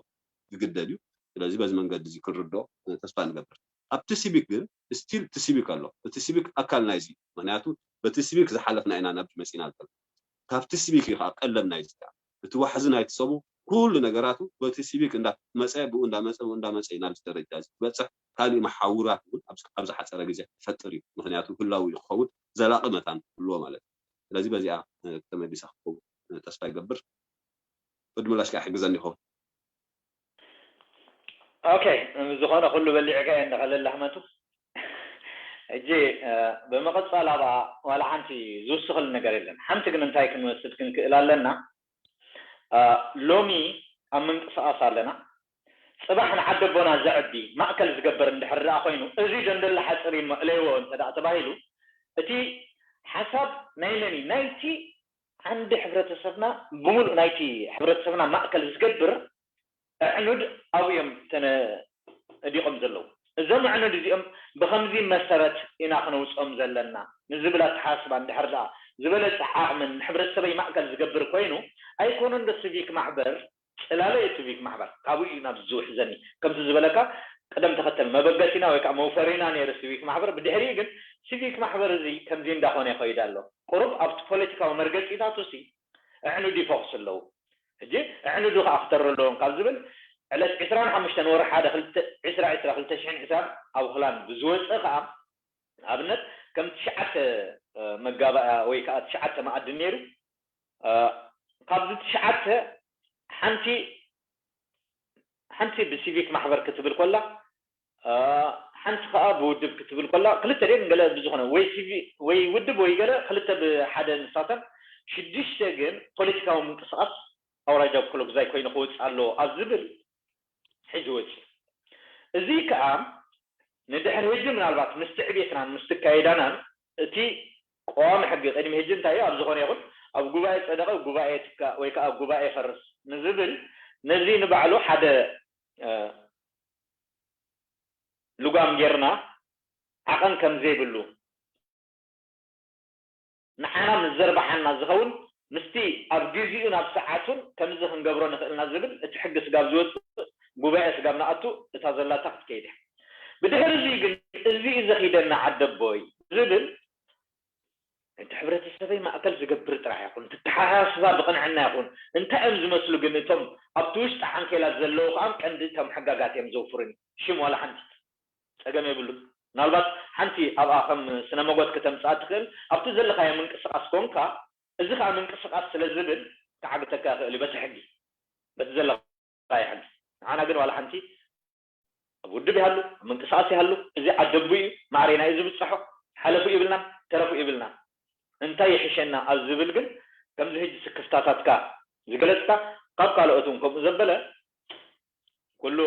ዝግደድ እዩ። ስለዚ በዚ መንገዲ እዚ ክንርዶ ተስፋ ንገብር። ኣብቲ ሲቪክ ግን ስቲል እቲ ሲቪክ ኣሎ። እቲ ሲቪክ ኣካል ናይዚ እዩ። ምክንያቱ በቲ ሲቪክ ዝሓለፍና ኢና ናብዚ መፂና ዘሎ። ካብቲ ሲቪክ እዩ ከዓ ቀለም ናይዚ ከዓ እቲ ዋሕዚ ናይቲ ሰቡ ኩሉ ነገራቱ በቲ ሲቪክ እንዳመፀ ብኡ እንዳመፀ ብኡ እንዳመፀ እዩ ናብዚ ደረጃ እዚ ዝበፅሕ። ካሊእ መሓውራት እውን ኣብ- ኣብ ዝሓፀረ ግዜ ክፈጥር እዩ። ምክንያቱ ህላዊ እዩ ክኸውን ዘላቂ መታን ክህልዎ ማለት እዩ። ስለዚ በዚኣ እ፣ ተመሊሳ ክትከውን እ፣ ተስፋ ይገብር። ወዲ ምላሽ ከዓ ይሕግዘኒ ይኸውን። ኦኬ፣ ዝኾነ ኩሉ በሊዕካ እየ እንደኸለለ ኣሕመቱ። ሕጂ እ፣ ብምቕጻል ኣብኣ ዋላ ሓንቲ ዝውስኽል ነገር የለን። ሓንቲ ግን እንታይ ክንወስድ ክንክእል ኣለና? እ፣ ሎሚ ኣብ ምንቅስቃስ ኣለና። ጽባሕ ንዓደቦና ዘዕቢ ማእከል ዝገብር እንድሕር ደኣ ኮይኑ፣ እዚ ደንደላ ሓጽር እዩ መእለይዎ እንተ ደኣ ተባሂሉ፣ እቲ ሓሳብ ናይ መን እዩ? ናይቲ ዓንዲ ሕብረተሰብና፣ ብምሉእ ናይቲ ሕብረተሰብና ማእከል ዝገብር ኣዕኑድ ኣብኡ እዮም ተነዲቖም ዘለዉ። እዞም ኣዕኑድ እዚኦም ብኸምዚ መሰረት ኢና ክነውፅኦም ዘለና ንዝብል ኣተሓሳስባ እንድሕር ደኣ ዝበለፀ ዓቕምን ንሕብረተሰበይ ማእከል ዝገብር ኮይኑ ኣይኮነን ዶ ሲቪክ ማሕበር ፅላለ እዩ ሲቪክ ማሕበር ካብኡ እዩ ናብ ዝውሕዘኒ ከምዚ ዝበለካ ቅደም ተኸተል መበገሲና ወይ ከዓ መውፈሪና ነይሩ ሲቪክ ማሕበር ብድሕሪኡ ግን ሲቪክ ማሕበር እዚ ከምዚ እንዳኾነ ይኸይድ ኣሎ ቁሩብ ኣብቲ ፖለቲካዊ መርገፂታቱ ሲ ኣዕኑድ ይፈኽሱ ኣለዉ ሕጂ ኣዕኑዱ ከዓ ክተሪ ኣለዎም ካብ ዝብል ዕለት ዕስራን ሓሙሽተን ወርሒ ሓደ ክልተ- ዕስራ ዕስራ ክልተ ሽሕን ዕስራን ኣብ ሆላንድ ብዝወፀ ከዓ ንኣብነት ከም ትሽዓተ መጋባእያ ወይ ከዓ ትሽዓተ መኣዲ ነይሩ ካብዚ ትሽዓተ ሓንቲ ሓንቲ ብሲቪክ ማሕበር ክትብል ኮላ ሓንቲ ከዓ ብውድብ ክትብል ኮላ ክልተ ደን ገለ ብዝኮነ ወይ ሲቪ ወይ ውድብ ወይ ገለ ክልተ ብሓደ ንሳተን ሽዱሽተ ግን ፖለቲካዊ ምንቅስቃስ ኣውራጃ ኮሎግዛይ ኮይኑ ክወፅእ ኣለዎ ኣብ ዝብል ሕጂ ወፂ እዚ ከዓ ንድሕር ህጂ ምናልባት ምስ ትዕቤትናን ምስ ትካየዳናን እቲ ቀዋሚ ሕጊ ቅድሚ ህጂ እንታይ ኣብ ዝኾነ ይኹን ኣብ ጉባኤ ፀደቐ ጉባኤ ትካ ወይ ከዓ ጉባኤ ፈርስ ንዝብል ነዚ ንባዕሉ ሓደ ልጓም ጌርና ዓቐን ከም ዘይብሉ ንዓና ምስ ዘርባሓና ዝኸውን ምስቲ ኣብ ግዜኡ ናብ ሰዓቱን ከምዚ ክንገብሮ ንኽእልና ዝብል እቲ ሕጊ ስጋብ ዝወፅእ ጉባኤ ስጋብ ንኣቱ እታ ዘላታ ክትከይድ እያ። ብድሕሪ እዚ ግን እዚ እዩ ዘኺደና ዓደቦይ ዝብል እቲ ሕብረተሰበይ ማእከል ዝገብር ጥራሕ ይኹን እቲ ተሓሳስባ ብቕንዕና ይኹን እንታይ እዮም ዝመስሉ ግን እቶም ኣብቲ ውሽጢ ዓንኬላት ዘለዉ ከዓ ቀንዲ እቶም ሕጋጋት እዮም ዘውፍሩኒ ሽም ዋላ ሓንቲ ፀገም የብሉን ምናልባት ሓንቲ ኣብኣ ከም ስነ መጎት ክተምፅኣ ትኽእል ኣብቲ ዘለኻዮ ምንቅስቃስ ኮንካ እዚ ከዓ ምንቅስቃስ ስለ ዝብል ክዓግተካ ይኽእል እዩ በቲ ሕጊ በቲ ዘለኻዮ ሕጊ ንዓና ግን ዋላ ሓንቲ ኣብ ውድብ ይሃሉ ኣብ ምንቅስቃስ ይሃሉ እዚ ዓደቡ እዩ ማዕሬና እዩ ዝብፅሖ ሓለፉ ይብልና ተረፉ ይብልና እንታይ ይሕሸና ኣብ ዝብል ግን ከምዚ ህጂ ስክፍታታትካ ዝገለፅካ ካብ ካልኦት እውን ከምኡ ዘበለ ኩሉ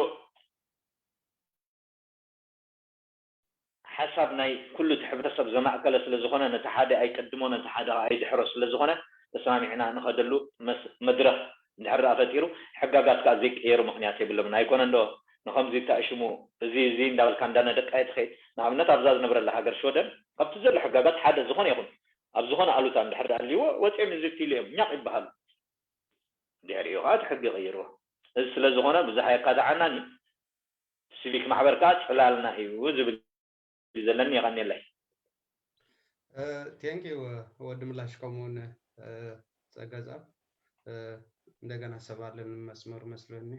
ሓሳብ ናይ ኩሉ እቲ ሕብረተሰብ ዘማእከለ ስለ ዝኾነ ነቲ ሓደ ኣይቀድሞ ነቲ ሓደ ከዓ ኣይድሕሮ ስለ ዝኾነ ተሰማሚዕና ንኸደሉ መድረኽ እንድሕር ደኣ ፈጢሩ ሕጋጋት ከዓ ዘይቀየሩ ምኽንያት የብሎምን ኣይኮነ እንዶ ንኸምዚ ተኣሽሙ እዚ እዚ እንዳበልካ እንዳነደቃ ትኸይድ ንኣብነት ኣብዛ ዝነብረላ ሃገር ሽወደን ካብቲ ዘሎ ሕጋጋት ሓደ ዝኾነ ይኹን ኣብ ዝኾነ ኣሉታ እንድሕር ደኣ ኣልዎ ወፂኦም እዚ ፊሉ እዮም ኛቕ ይበሃሉ ድሕሪኡ ከዓ እቲ ሕጊ ይቕይርዎ እዚ ስለ ዝኾነ ብዙሕ ኣየካትዓናን እዩ ሲቪክ ማሕበር ከዓ ፅላልና እዩ ዝብል እዩ ዘለኒ የቐንየለይ ቴንኪዩ ወዲ ምላሽ ከምኡውን ፀገዛብ እንደገና ሰብ ኣለኒ መስመሩ መስለኒ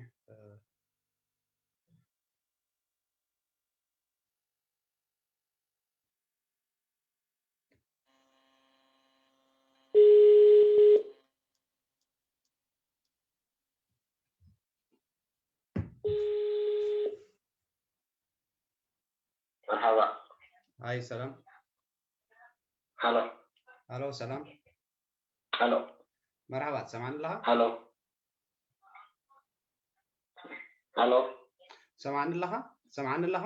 ሃይ ሰላም። ሃሎ ሃሎ ሰላም። ሃሎ መርሓባ ትሰምዓኒ ኣለኻ? ሃሎ ሃሎ ትሰምዓኒ ኣለኻ? ትሰምዓኒ ኣለኻ?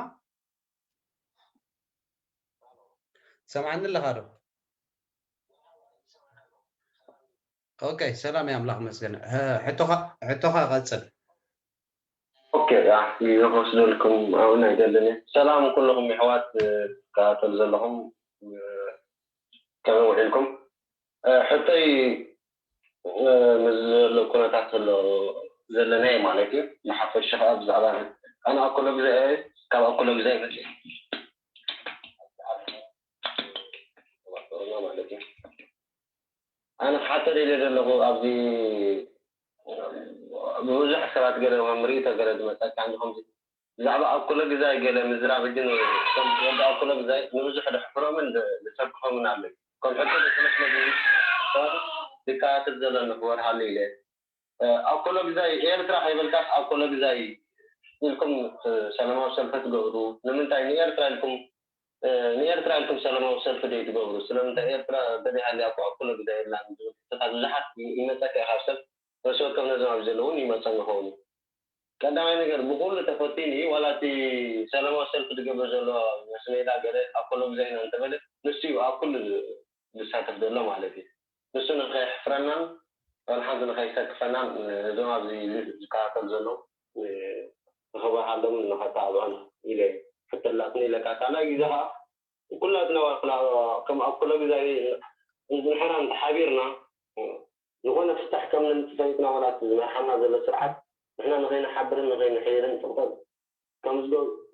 ትሰምዓኒ ኣለኻ ዶ? ኦኬ ሰላም የኣምላኽ ይመስገን። ሕቶኻ ሕቶኻ ቀጽል። ኦኬ ያ ይወስደልኩም ኣብኡ ናይ ዘለኒ ሰላም ኩልኹም የሕዋት ትከታተሉ ዘለኹም ከመይ ውዒልኩም? ሕቶይ ምስ ዘሎ ኩነታት ዘሎ ዘለናይ ማለት እዩ ንሓፈሻ ከዓ ብዛዕባ ኣነ ኣኮሎ ግዛይ ካብ ኣኮሎ ግዛይ መፅእ ማለት እዩ። ኣነ ክሓቶ ደልየ ዘለኹ ኣብዚ ብዙሕ ሰባት ገለ ምርኢቶ ገለ ዝመፀካ እንዲ ከምዚ ብዛዕባ ኣኩለ ግዛይ ገለ ምዝራብ ግን ከም ወዲ ኣኩለ ግዛይ ንብዙሕ ደሕፍሮምን ዝሰክፎምን ኣሎ ከም ሕቶ ደስለስ መግቢ ዝከታተል ዘሎ ንክበርሃሉ ኢለ ኣኮሎ ግዛይ ኤርትራ ከይበልካስ ኣኮሎ ግዛይ ኢልኩም ሰላማዊ ሰልፊ ትገብሩ ንምንታይ ንኤርትራ ኢልኩም ንኤርትራ ኢልኩም ሰላማዊ ሰልፊ ደይ ትገብሩ ስለምንታይ ኤርትራ እንተደይሃልያ እኮ ኣኮሎ ግዛይ የላን ዝብል ሕቶታት ብዙሓት ይመፀካ እዩ ካብ ሰብ ነፍሲ ወከፍ ነዞም ኣብዚ ዘለውን ይመፀኒ ይኸውን እዩ ቀዳማይ ነገር ብኩሉ ተፈቲኑ እዩ ዋላ እቲ ሰላማዊ ሰልፊ ዝገብር ዘሎ መስሜዳ ገለ ኣኮሎ ግዛይ ኢና እንተበለ ንሱ እዩ ኣብ ኩሉ ዝሳተፍ ዘሎ ማለት እዩ ንሱ ንከየሕፍረናን ዋላ ሓንቲ ንከይሰክፈናን እዞም ኣብዚ ዝከታተሉ ዘለዉ ንኽበርሃሎም ንኸተባብዖም ኢለ ክተላትኒ ኢለካ ካልኣይ ግዜ ከዓ ኩላትና ዋላ ከም ኣኩሎ ግዜ ንሕና እንተሓቢርና ዝኾነ ፍታሕ ከም ንምፅእ ፈሊጥና ዋላ እቲ ዝመርሓና ዘሎ ስርዓት ንሕና ንኸይንሓብርን ንኸይንሕይልን ፅቕጠት ከም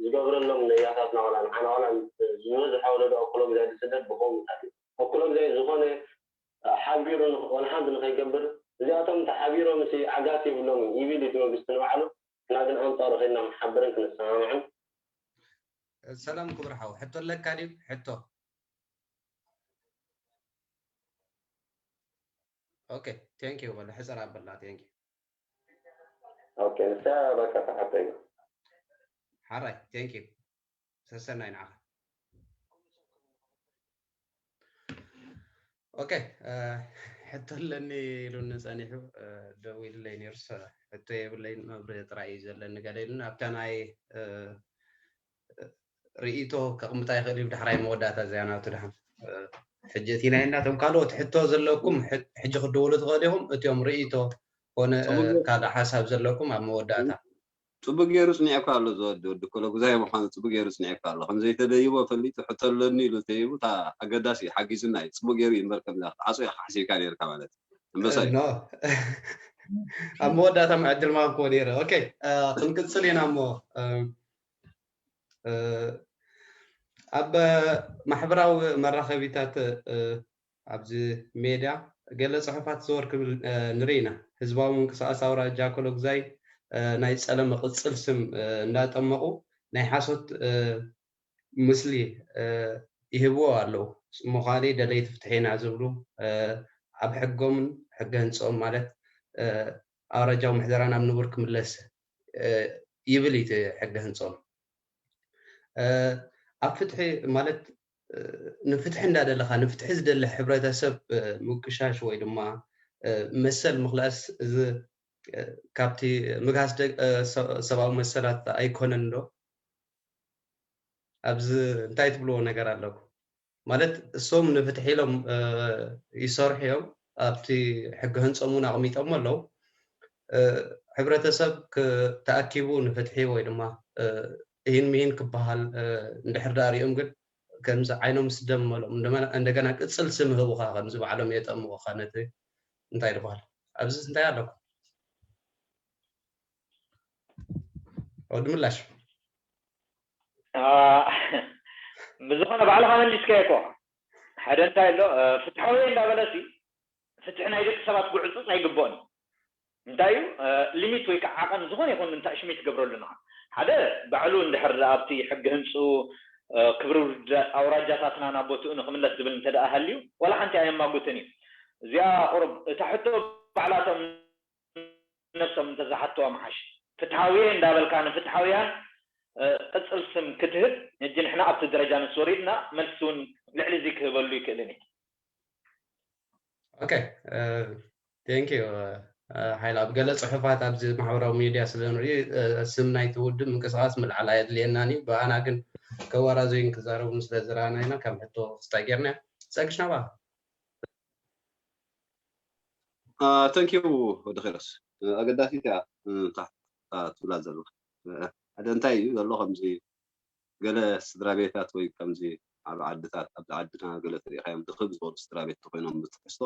ዝገብረሎም ነያታትና ዋላ ንዓና ዋላ ዝበዝሐ ወለዶ ኣኩሎ ግዜ ዝስደድ ብኸምኡታት እዩ ኣኩሎ ግዜ ዝኾነ ሓቢሩ ዋላ ሓንቲ ንኸይገብር እዚኣቶም ተሓቢሮም ሲ ዓጋት የብሎም ይብል እቲ መንግስቲ ንባዕሉ ንሕና ግን ኣንፃሩ ከይድና ክንሓብርን ክንሰማምዕን ሰላም ክቡር ሓው ሕቶ ኣለካ ድዩ ሕቶ ኦኬ ቴንክ ዩ በለ ሕፅር ኣበላ ቴንክ ዩ ኦኬ ንሳ በቃ ተሓተዩ ሓራይ ቴንክ ዩ ሰሰናይ ንዓኻ ኦኬ ሕቶ ኣለኒ ኢሉኒ ጸኒሑ ደዊሉለይ ነይሩ ሕቶ የብለይን መብርሂ ጥራይ እዩ ዘለኒ ገለ ኢሉኒ ኣብታ ናይ ርእይቶ ከቕምጣ ይኽእል እዩ ብዳሕራይ መወዳእታ እዚኣ ናቱ ድሓን ሕጂ እቲ ናይ እናቶም ካልኦት ሕቶ ዘለኩም ሕጂ ክትድውሉ ትኽእል ኢኹም እቲኦም ርእይቶ ኮነ ካልእ ሓሳብ ዘለኩም ኣብ መወዳእታ ፅቡቅ ገይሩ ፅኒዕካ ኣሎ ዝወዲ ወዲ ኮሎ ጉዛይ ምኳኑ ፅቡቅ ገይሩ ፅኒዕካ ኣሎ ከም ዘይተደይቦ ፈሊጡ ሕቶ ኣለኒ ኢሉ ተይቡ እታ ኣገዳሲ ሓጊዙና እዩ ፅቡቅ ገይሩ እዩ እምበር ከም ዓፅዮ ሓሲብካ ነርካ ማለት እዩ ኣንበሳ እዩ ኣብ መወዳእታ ዕድል ምሃብክዎ ነይረ ኦኬ ክንቅፅል ኢና እሞ ኣብ ማሕበራዊ መራኸቢታት ኣብዚ ሜድያ ገለ ፅሑፋት ዘወር ክብል ንርኢ ኢና ህዝባዊ ምንቅስቃስ ኣውራጃ ኮሎግዛይ ናይ ፀለመ ቅፅል ስም እንዳጠመቁ ናይ ሓሶት ምስሊ ይህብዎ ኣለዉ ምዃኒ ደለይቲ ፍትሒ ኢና ዝብሉ ኣብ ሕጎምን ሕገ ህንፅኦም ማለት ኣውራጃዊ ምሕደራ ናብ ንቡር ክምለስ ይብል እቲ ሕገ ህንፅኦም ኣብ ፍትሒ ማለት ንፍትሒ እንዳደለካ ንፍትሒ ዝደሊ ሕብረተሰብ ምቅሻሽ ወይ ድማ መሰል ምክላስ እዚ ካብቲ ምግሃስ ሰብኣዊ መሰላት ኣይኮነን ዶ ኣብዚ እንታይ ትብልዎ ነገር ኣለኩም ማለት እሶም ንፍትሒ ኢሎም ይሰርሑ እዮም ኣብቲ ሕጊ ህንፆም እውን ኣቕሚጦም ኣለዉ ሕብረተሰብ ተኣኪቡ ንፍትሒ ወይ ድማ ይህን ምሂን ክበሃል እንድሕር ዳኣ ሪኦም ግን ከምዚ ዓይኖም ስደም መሎም እንደገና ቅፅል ስም ህቡኻ ከምዚ ባዕሎም የጠምቑኻ ነቲ እንታይ ዝበሃል ኣብዚ እንታይ ኣለኩም ወዲ ምላሽ ብዝኾነ ባዕልኻ መሊስካዮ እኮ ሓደ እንታይ ኣሎ ፍትሐዊ እንዳበለሲ ፍትሒ ናይ ደቂ ሰባት ጉዕፅፅ ኣይግብኦን እንታይ እዩ ሊሚት ወይ ከዓ ዓቐን ዝኾነ ይኹን እንታይ ሽሚት ትገብረሉ ንኻ ሓደ ባዕሉ እንድሕር ኣብቲ ሕጊ ህንፁ ክብሪ ኣውራጃታትና ናብ ቦትኡ ንክምለስ ዝብል እንተ ደኣ ሃልዩ ዋላ ሓንቲ ኣየማጉትን እዩ እዚኣ ቁሩብ እታ ሕቶ ባዕላቶም ነብሶም እንተዝሓትዋ ምሓሽ ፍትሓዊ እየ እንዳበልካ ንፍትሓውያን ቅፅል ስም ክትህብ፣ ሕጂ ንሕና ኣብቲ ደረጃ ንሱ ወሪድና፣ መልሲ እውን ልዕሊ እዚ ክህበሉ ይክእልን እዩ። ኦኬ፣ ቴንክ ዩ ሓይል። ኣብ ገለ ፅሑፋት ኣብዚ ማሕበራዊ ሚድያ ስለ ንርኢ ስም ናይቲ ውድብ ምንቅስቃስ ምልዓል ኣየድልየናን እዩ። ብኣና ግን ከወራዘዩን ክዛረቡን ስለ ዝረኣና ኢና ከም ሕቶ ክስታይ ጌርና። ፀግሽ ናባ ተንኪዩ ወዲ ኸይረስ ኣገዳሲት እያ። ትብላ ዘለካ ሓደ እንታይ እዩ ዘሎ ከምዚ ገለ ስድራ ቤታት ወይ ከምዚ ኣብ ዓድታት ኣብዚ ዓድና ገለ ተሪኢኻዮም ድኽብ ዝበሉ ስድራ ቤት ተኮይኖም ብትሕዝቶ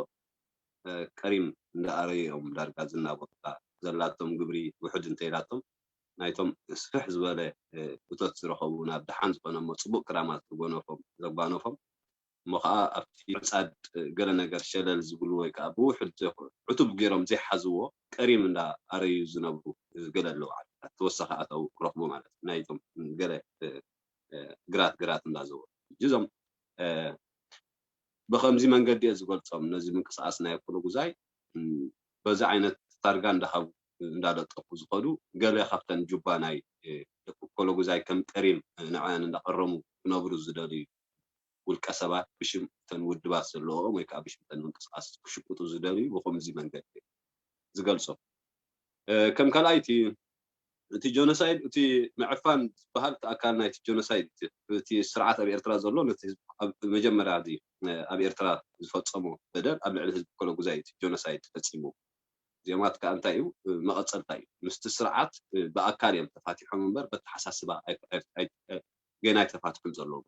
ቀሪም እንዳኣረዩ እዮም ዳርጋ ዝናቦ ዘላቶም ግብሪ ውሕድ እንተኢላቶም ናይቶም ስፍሕ ዝበለ እቶት ዝረኸቡ ናብ ደሓን ዝኾነ እሞ ፅቡቅ ክራማት ዝጎነፎም ዘጓነፎም እሞ ከዓ ኣብቲ ምዕፃድ ገለ ነገር ሸለል ዝብሉ ወይ ከዓ ብውሕድ ዕቱብ ገይሮም ዘይሓዝዎ ቀሪም እንዳ ኣረዩ ዝነብሩ ገለ ኣለዉ ዓድታት ተወሳኺ ኣታዊ ክረኽቡ ማለት ናይቶም ገለ ግራት ግራት እንዳዘወሩ እዞም ብከምዚ መንገዲ እየ ዝገልፆም ነዚ ምንቅስቃስ ናይ ኩሉ ጉዛይ በዚ ዓይነት ታርጋ እንዳሃቡ እንዳለጠፉ ዝኸዱ ገለ ካብተን ጁባ ናይ ደቂ ኮሎ ጉዛይ ከም ቀሪም ንዕን እንዳቀረሙ ክነብሩ ዝደልዩ ውልቀ ሰባት ብሽም እተን ውድባት ዘለዎም ወይ ከዓ ብሽም እተን ምንቅስቃስ ክሽቅጡ ዝደልዩ ብከምዚ መንገዲ ዝገልፆም ከም ካልኣይቲ እቲ ጆኖሳይድ እቲ ምዕፋን ዝበሃል እቲ ኣካል ናይቲ ጆኖሳይድ እቲ ስርዓት ኣብ ኤርትራ ዘሎ ነቲ መጀመርያ ኣብ ኤርትራ ዝፈፀሞ በደል ኣብ ልዕሊ ህዝቢ ኮሎጉዛይ እቲ ጆኖሳይድ ፈፂሙ እዚኦማት ከዓ እንታይ እዩ መቐፀልታ እዩ ምስቲ ስርዓት ብኣካል እዮም ተፋቲሖም እምበር በተሓሳስባ ገና ኣይተፋትሑን ዘለዉ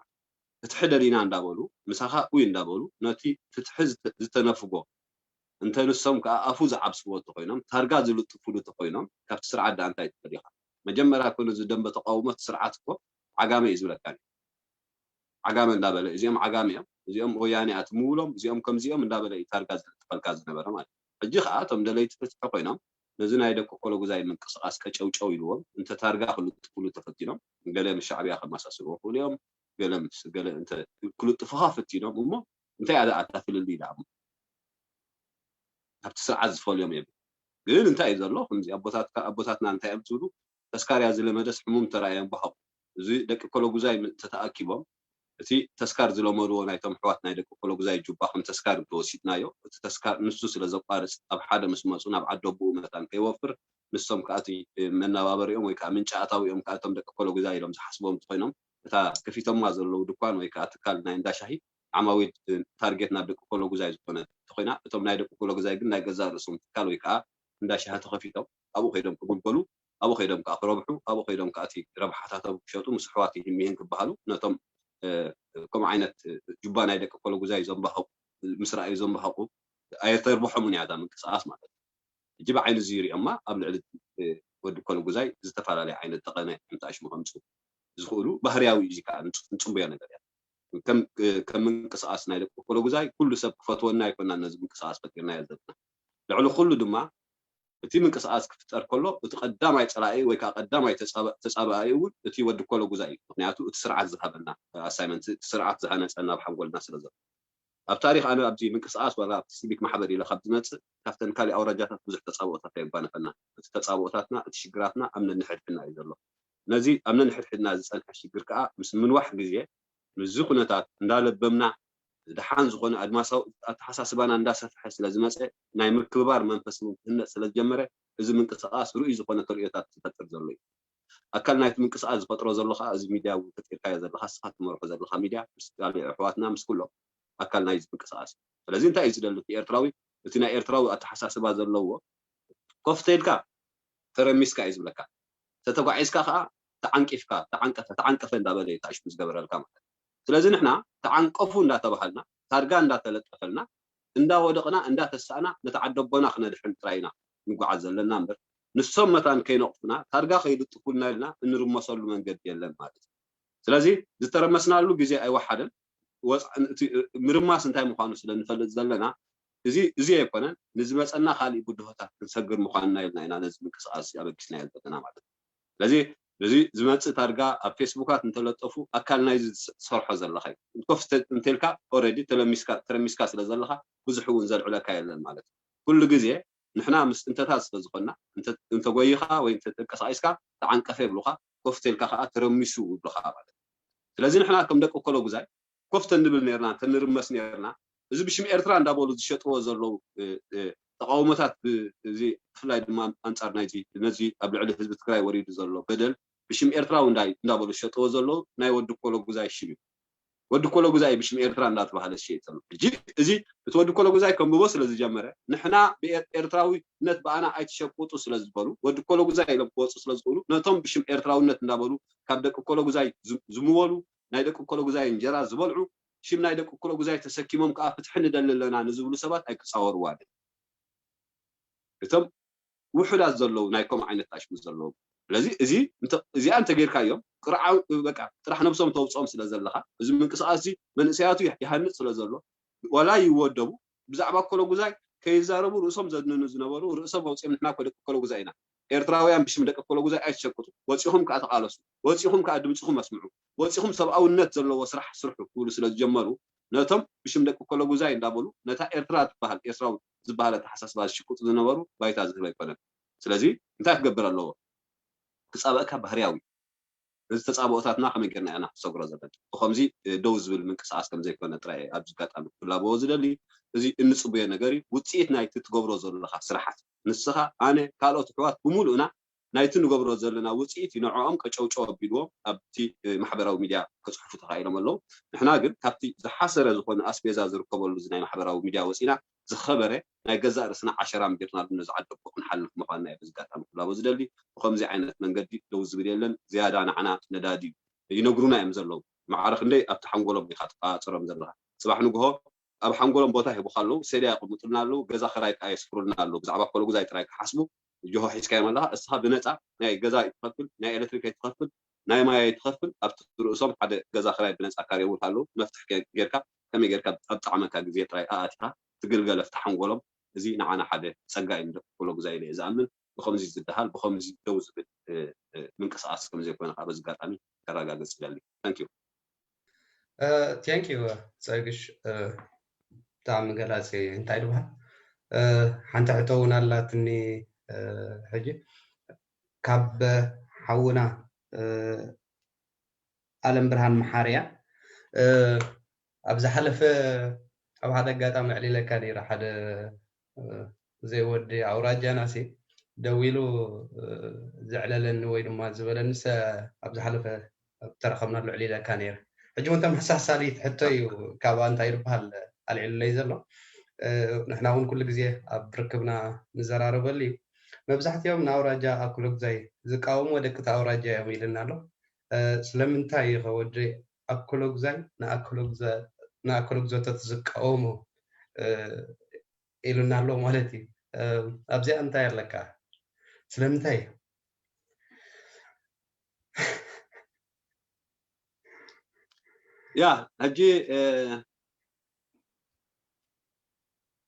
ፍትሒ ደሊና እንዳበሉ ምሳኻ ኡይ እንዳበሉ ነቲ ፍትሒ ዝተነፍጎ እንተ ንሶም ከዓ ኣፉ ዝዓብስዎ እንተኮይኖም ታርጋ ዝልጥፉሉ እንተኮይኖም ካብቲ ስርዓት ደኣ እንታይ ትደሊኻ መጀመርያ ኮነ እዚ ደንበ ተቃውሞ እቲ ስርዓት እኮ ዓጋመ እዩ ዝብለካ ዓጋመ እንዳበለ እዚኦም ዓጋመ እዮም እዚኦም ወያነ እያ ትምውሎም እዚኦም ከምዚኦም እንዳበለ እዩ ታርጋ ዝልጥፈልካ ዝነበረ ማለት ሕጂ ከዓ እቶም ደለይቲ ፍትሒ ኮይኖም ነዚ ናይ ደቂ ኮሎጉዛይ ምንቅስቃስ ቀጨውጨው ኢልዎም እንተ ታርጋ ክልጥፍሉ ተፈቲኖም ገለ ምስ ሻዕብያ ከመሳስልዎ ክእሉ እዮም ገለ ምስ ገለ እንተ ክልጥፉኻ ፈቲኖም እሞ እንታይ እያ ደኣ እታ ፍልልይ ደኣ እሞ ካብቲ ስርዓት ዝፈልዮም የብሉ ግን እንታይ እዩ ዘሎ ከምዚ ኣቦታትና እንታይ እዮም ዝብሉ ተስካርያ ዝለመደስ ሕሙም ተራእዮም በሃቁ እዚ ደቂ ኮሎጉዛይ ተተኣኪቦም እቲ ተስካር ዝለመድዎ ናይቶም ኣሕዋት ናይ ደቂ ኮሎጉዛይ ጁባ ከም ተስካር ተወሲድናዮ እቲ ተስካር ንሱ ስለ ዘቋርፅ ኣብ ሓደ ምስ መፁ ናብ ዓዲ ኣቦኡ መታን ከይወፍር ንሶም ከዓ እቲ መናባበሪኦም ወይ ከዓ ምንጪ ኣታዊኦም ከዓ እቶም ደቂ ኮሎጉዛይ ኢሎም ዝሓስቦም እንተኮይኖም እታ ከፊቶማ ዘለዉ ድኳን ወይ ከዓ ትካል ናይ እንዳ ሻሂ ዓማዊል ታርጌት ናብ ደቂ ኮሎጉዛይ ዝኾነ እንተኮይና እቶም ናይ ደቂ ኮሎጉዛይ ግን ናይ ገዛእ ርእሶም ትካል ወይ ከዓ እንዳ ሻሂ ተኸፊቶም ኣብኡ ከይዶም ክግልገሉ ኣብኡ ከይዶም ከዓ ክረብሑ ኣብኡ ከይዶም ከዓ እቲ ረብሓታቶም ክሸጡ ምስ ኣሕዋት ይህን ክበሃሉ ነቶም ከምኡ ዓይነት ጁባ ናይ ደቂ ኮሎጉዛይ ዘንባህቁ ምስ ረኣዩ ዘንባህቁ ኣየተርብሖምን እያ እዛ ምንቅስቃስ ማለት እዩ ሕጂ ብዓይኒ እዚ ይሪኦማ ኣብ ልዕሊ ወዲ ኮሎጉዛይ ዝተፈላለየ ዓይነት ተቐነ ዕምጣ ሽሙ ከምፁ ዝኽእሉ ባህርያዊ እዩ ከዓ ንፅቡዮ ነገር እያ ከም ምንቅስቃስ ናይ ደቂ ኮሎጉዛይ ኩሉ ሰብ ክፈትወና ኣይኮና ነዚ ምንቅስቃስ ፈጢርናዮ ዘለና ልዕሊ ኩሉ ድማ እቲ ምንቅስቃስ ክፍጠር ከሎ እቲ ቀዳማይ ፀላኢ ወይ ከዓ ቀዳማይ ተፃባኣይ እውን እቲ ወዲ ኮሎጉዛይ እዩ ምክንያቱ እቲ ስርዓት ዝሃበና ኣሳይመንት እቲ ስርዓት ዝሃነፀና ኣብ ሓንጎልና ስለ ዘሎ ኣብ ታሪክ ኣነ ኣብዚ ምንቅስቃስ ዋላ ኣብቲ ሲቪክ ማሕበር ኢለ ካብ ዝመፅእ ካብተን ካሊእ ኣውራጃታት ብዙሕ ተፃብኦታት ኣየጓነፈና እቲ ተፃብኦታትና እቲ ሽግራትና ኣብ ነንሕድሕድና እዩ ዘሎ ነዚ ኣብ ነንሕድሕድና ዝፀንሐ ሽግር ከዓ ምስ ምንዋሕ ግዜ ምስዚ ኩነታት እንዳለበምና ደሓን ዝኾነ ኣድማሳዊ ኣተሓሳስባና እንዳሰፍሐ ስለ ዝመፀ ናይ ምክብባር መንፈስ እውን ክህነፅ ስለ ዝጀመረ እዚ ምንቅስቃስ ርኡይ ዝኾነ ተርእዮታት ዝፈጥር ዘሎ እዩ ኣካል ናይቲ ምንቅስቃስ ዝፈጥሮ ዘሎ ከዓ እዚ ሚድያ እውን ፈጢርካዮ ዘለካ ስኻ ትመርሖ ዘለካ ሚድያ ምስ ካልእ ኣሕዋትና ምስ ኩሎም ኣካል ናይዚ ምንቅስቃስ እዩ ስለዚ እንታይ እዩ ዝደሊ እቲ ኤርትራዊ እቲ ናይ ኤርትራዊ ኣተሓሳስባ ዘለዎ ኮፍ ተልካ ተረሚስካ እዩ ዝብለካ ተተጓዒዝካ ከዓ ተዓንቂፍካ ተዓንቀፈ ተዓንቀፈ እንዳበለ እዩ ታሽሙ ዝገበረልካ ማለት ስለዚ ንሕና ተዓንቀፉ እንዳተባሃልና ታርጋ እንዳተለጠፈልና እንዳወደቕና እንዳተሳእና ነቲ ዓደቦና ክነድሕን ጥራይ ኢና ንጓዓዝ ዘለና እምበር ንሶም መታን ከይነቕፉና ታርጋ ከይልጥፉልና ኢልና እንርመሰሉ መንገዲ የለን ማለት እዩ ስለዚ ዝተረመስናሉ ግዜ ኣይወሓደን ምርማስ እንታይ ምዃኑ ስለ ንፈልጥ ዘለና እዚ እዚ ኣይኮነን ንዝመፀና ካሊእ ብድሆታት ክንሰግር ምዃንና ኢልና ኢና ነዚ ምንቅስቃስ ኣበጊስናዮ ዘለና ማለት እዩ ስለዚ እዚ ዝመፅእ ታርጋ ኣብ ፌስቡካት እንተለጠፉ ኣካል ናይዚ ዝሰርሖ ዘለካ እዩ ኮፍ እንተልካ ኦረዲ ተረሚስካ ስለ ዘለካ ብዙሕ እውን ዘልዕለካ የለን ማለት እዩ ኩሉ ግዜ ንሕና ምስ እንተታት ስለ ዝኾንና እንተጎይኻ ወይ እንተተንቀሳቂስካ ተዓንቀፈ ይብሉካ ኮፍ ተልካ ከዓ ተረሚሱ ይብሉካ ማለት እዩ። ስለዚ ንሕና ከም ደቂ ኮሎጉዛይ ኮፍ ተንብል ነርና፣ ተንርመስ ነርና። እዚ ብሽም ኤርትራ እንዳበሉ ዝሸጥዎ ዘለዉ ተቃውሞታት፣ እዚ ብፍላይ ድማ ኣንጻር ናይዚ ነዚ ኣብ ልዕሊ ህዝቢ ትግራይ ወሪዱ ዘሎ በደል ብሽም ኤርትራዊ እንዳበሉ ዝሸጥዎ ዘለዉ ናይ ወዲ ኮሎጉዛይ ሽም እዩ። ወዲ ኮሎጉዛይ ብሽም ኤርትራ እንዳተባሃለ ዝሸይጥ ዘሎ። ሕጂ እዚ እቲ ወዲ ኮሎጉዛይ ከንብቦ ስለ ዝጀመረ፣ ንሕና ብኤርትራዊነት ብኣና ኣይትሸቁጡ ስለ ዝበሉ፣ ወዲ ኮሎጉዛይ ኢሎም ክወፁ ስለ ዝኽእሉ፣ ነቶም ብሽም ኤርትራውነት እንዳበሉ ካብ ደቂ ኮሎጉዛይ ዝምወሉ፣ ናይ ደቂ ኮሎጉዛይ እንጀራ ዝበልዑ፣ ሽም ናይ ደቂ ኮሎጉዛይ ተሰኪሞም ከዓ ፍትሒ ንደሊ ኣለና ንዝብሉ ሰባት ኣይክፃወርዋ። እቶም ውሑዳት ዘለዉ ናይ ከምኡ ዓይነት ኣሽሙ ዘለዎም። ስለዚ እዚ እዚኣ እንተጌርካዮም ቅርዓው በቃ ጥራሕ ነብሶም ተውፅኦም ስለ ዘለካ፣ እዚ ምንቅስቃስ እዚ መንእሰያቱ ይሃንፅ ስለ ዘሎ፣ ዋላ ይወደቡ ብዛዕባ ኮሎጉዛይ ከይዛረቡ ርእሶም ዘድንኑ ዝነበሩ፣ ርእሶም ኣውፅኦም ንሕና ኮ ደቂ ኮሎጉዛይ ኢና፣ ኤርትራውያን ብሽም ደቂ ኮሎጉዛይ ኣይትሸቅጡ፣ ወፂኹም ከዓ ተቃለሱ፣ ወፂኹም ከዓ ድምፅኹም ኣስምዑ፣ ወፂኹም ሰብኣውነት ዘለዎ ስራሕ ስርሑ ክብሉ ስለ ዝጀመሩ፣ ነቶም ብሽም ደቂ ኮሎጉዛይ እንዳበሉ ነታ ኤርትራ ትበሃል ኤርትራዊ ዝበሃል ኣተሓሳስባ ዝሽቅጡ ዝነበሩ ባይታ ዝህብ ኣይኮነን። ስለዚ እንታይ ክገብር ኣለዎ? ክጻበእካ ባህርያዊ። እዚ ተጻብኦታትና ከመይ ጌርና ኢና ክሰግሮ ዘለና? ብኸምዚ ደው ዝብል ምንቅስቃስ ከም ዘይኮነ ጥራይ ኣብዚ ኣጋጣሚ ክላበዎ ዝደሊ። እዚ እንጽበዮ ነገር እዩ። ውጽኢት ናይቲ ትገብሮ ዘለኻ ስራሓት ንስኻ፣ ኣነ፣ ካልኦት ኣሕዋት ብምሉእና ናይቲ ንገብሮ ዘለና ውጽኢት እዩ። ንዕኦም ቀጨውጨው ኣቢልዎም ኣብቲ ማሕበራዊ ሚድያ ክጽሕፉ ተኻኢሎም ኣለዉ። ንሕና ግን ካብቲ ዝሓሰረ ዝኾነ ኣስቤዛ ዝርከበሉ እዚ ናይ ማሕበራዊ ሚድያ ወጺና ዝኸበረ ናይ ገዛእ ርእስና ዓሸራ ምዲርናሉ ነዚ ዓዲ ኣቦ ክንሓልፍ ምዃንና እየ በዚ ኣጋጣሚ ክላቦ ዝደሊ። ብኸምዚ ዓይነት መንገዲ ደው ዝብል የለን። ዝያዳ ንዓና ነዳዲ እዩ። ይነግሩና እዮም ዘለዉ። ማዕረ ክንደይ ኣብቲ ሓንጎሎም ኢኻ ትቆጻጸሮም ዘለኻ። ጽባሕ ንግሆ ኣብ ሓንጎሎም ቦታ ሂቡኻ ኣለዉ፣ ሴድያ የቐምጡልና ኣለዉ፣ ገዛ ክራይ ከኣ የስፍሩልና ኣለዉ። ብዛዕባ ኮሎጉዛይ ጥራይ ክሓስቡ ጆሆ ሒዝካዮም ኣለኻ። እስኻ ብነጻ ናይ ገዛ ኣይትኸፍል፣ ናይ ኤሌክትሪክ ኣይትኸፍል፣ ናይ ማይ ኣይትኸፍል። ኣብቲ ርእሶም ሓደ ገዛ ክራይ ብነጻ ካርየውልካ ኣለዉ። መፍትሕ ጌርካ ከመይ ጌርካ ኣብ ጣዕመካ ግዜ ጥራይ ኣኣቲኻ ትግልገል ኣብቲ ሓንጎሎም። እዚ ንዓና ሓደ ጸጋ እዩ ንደቂ ኮሎጉዛይ ኢለ እየ ዝኣምን። ብኸምዚ ዝደሃል ብኸምዚ ደው ዝብል ምንቅስቃስ ከም ዘይኮነ ከዓ በዚ ኣጋጣሚ ከረጋግፅ ይደሊ። Thank you። Thank you ፀግሽ። ብጣዕሚ ገላፂ እንታይ ድበሃል ሓንቲ ሕቶ እውን ኣላትኒ። ሕጂ ካብ ሓውና ኣለም ብርሃን መሓርያ ኣብ ዝሓለፈ ኣብ ሓደ ኣጋጣሚ ኣዕሊለካ ነይረ ሓደ ዘይወዲ ኣውራጃና ሲ ደዊሉ ዘዕለለኒ ወይ ድማ ዝበለኒ ሰ ኣብ ዝሓለፈ ተረኸብናሉ ኣዕሊለካ ነይረ። ሕጂ እውን ተመሳሳሊት ሕቶ እዩ ካብ ኣንታ ይርበሃል ኣልዒሉለይ ዘሎ። ንሕና እውን ኩሉ ግዜ ኣብ ርክብና ንዘራረበሉ እዩ። መብዛሕትኦም ንኣውራጃ ኣኩለጉዛይ ዝቃወሙ ደቂ ኣውራጃ እዮም ኢልና ኣሎ። ስለምንታይ እዩ ከወዲ ኣኮሎጉዛይ ንኣኮሎጉዘተት ዝቃወሙ ኢሉና ኣሎ ማለት እዩ። ኣብዚኣ እንታይ ኣለካ? ስለምንታይ እዩ? ያ ሕጂ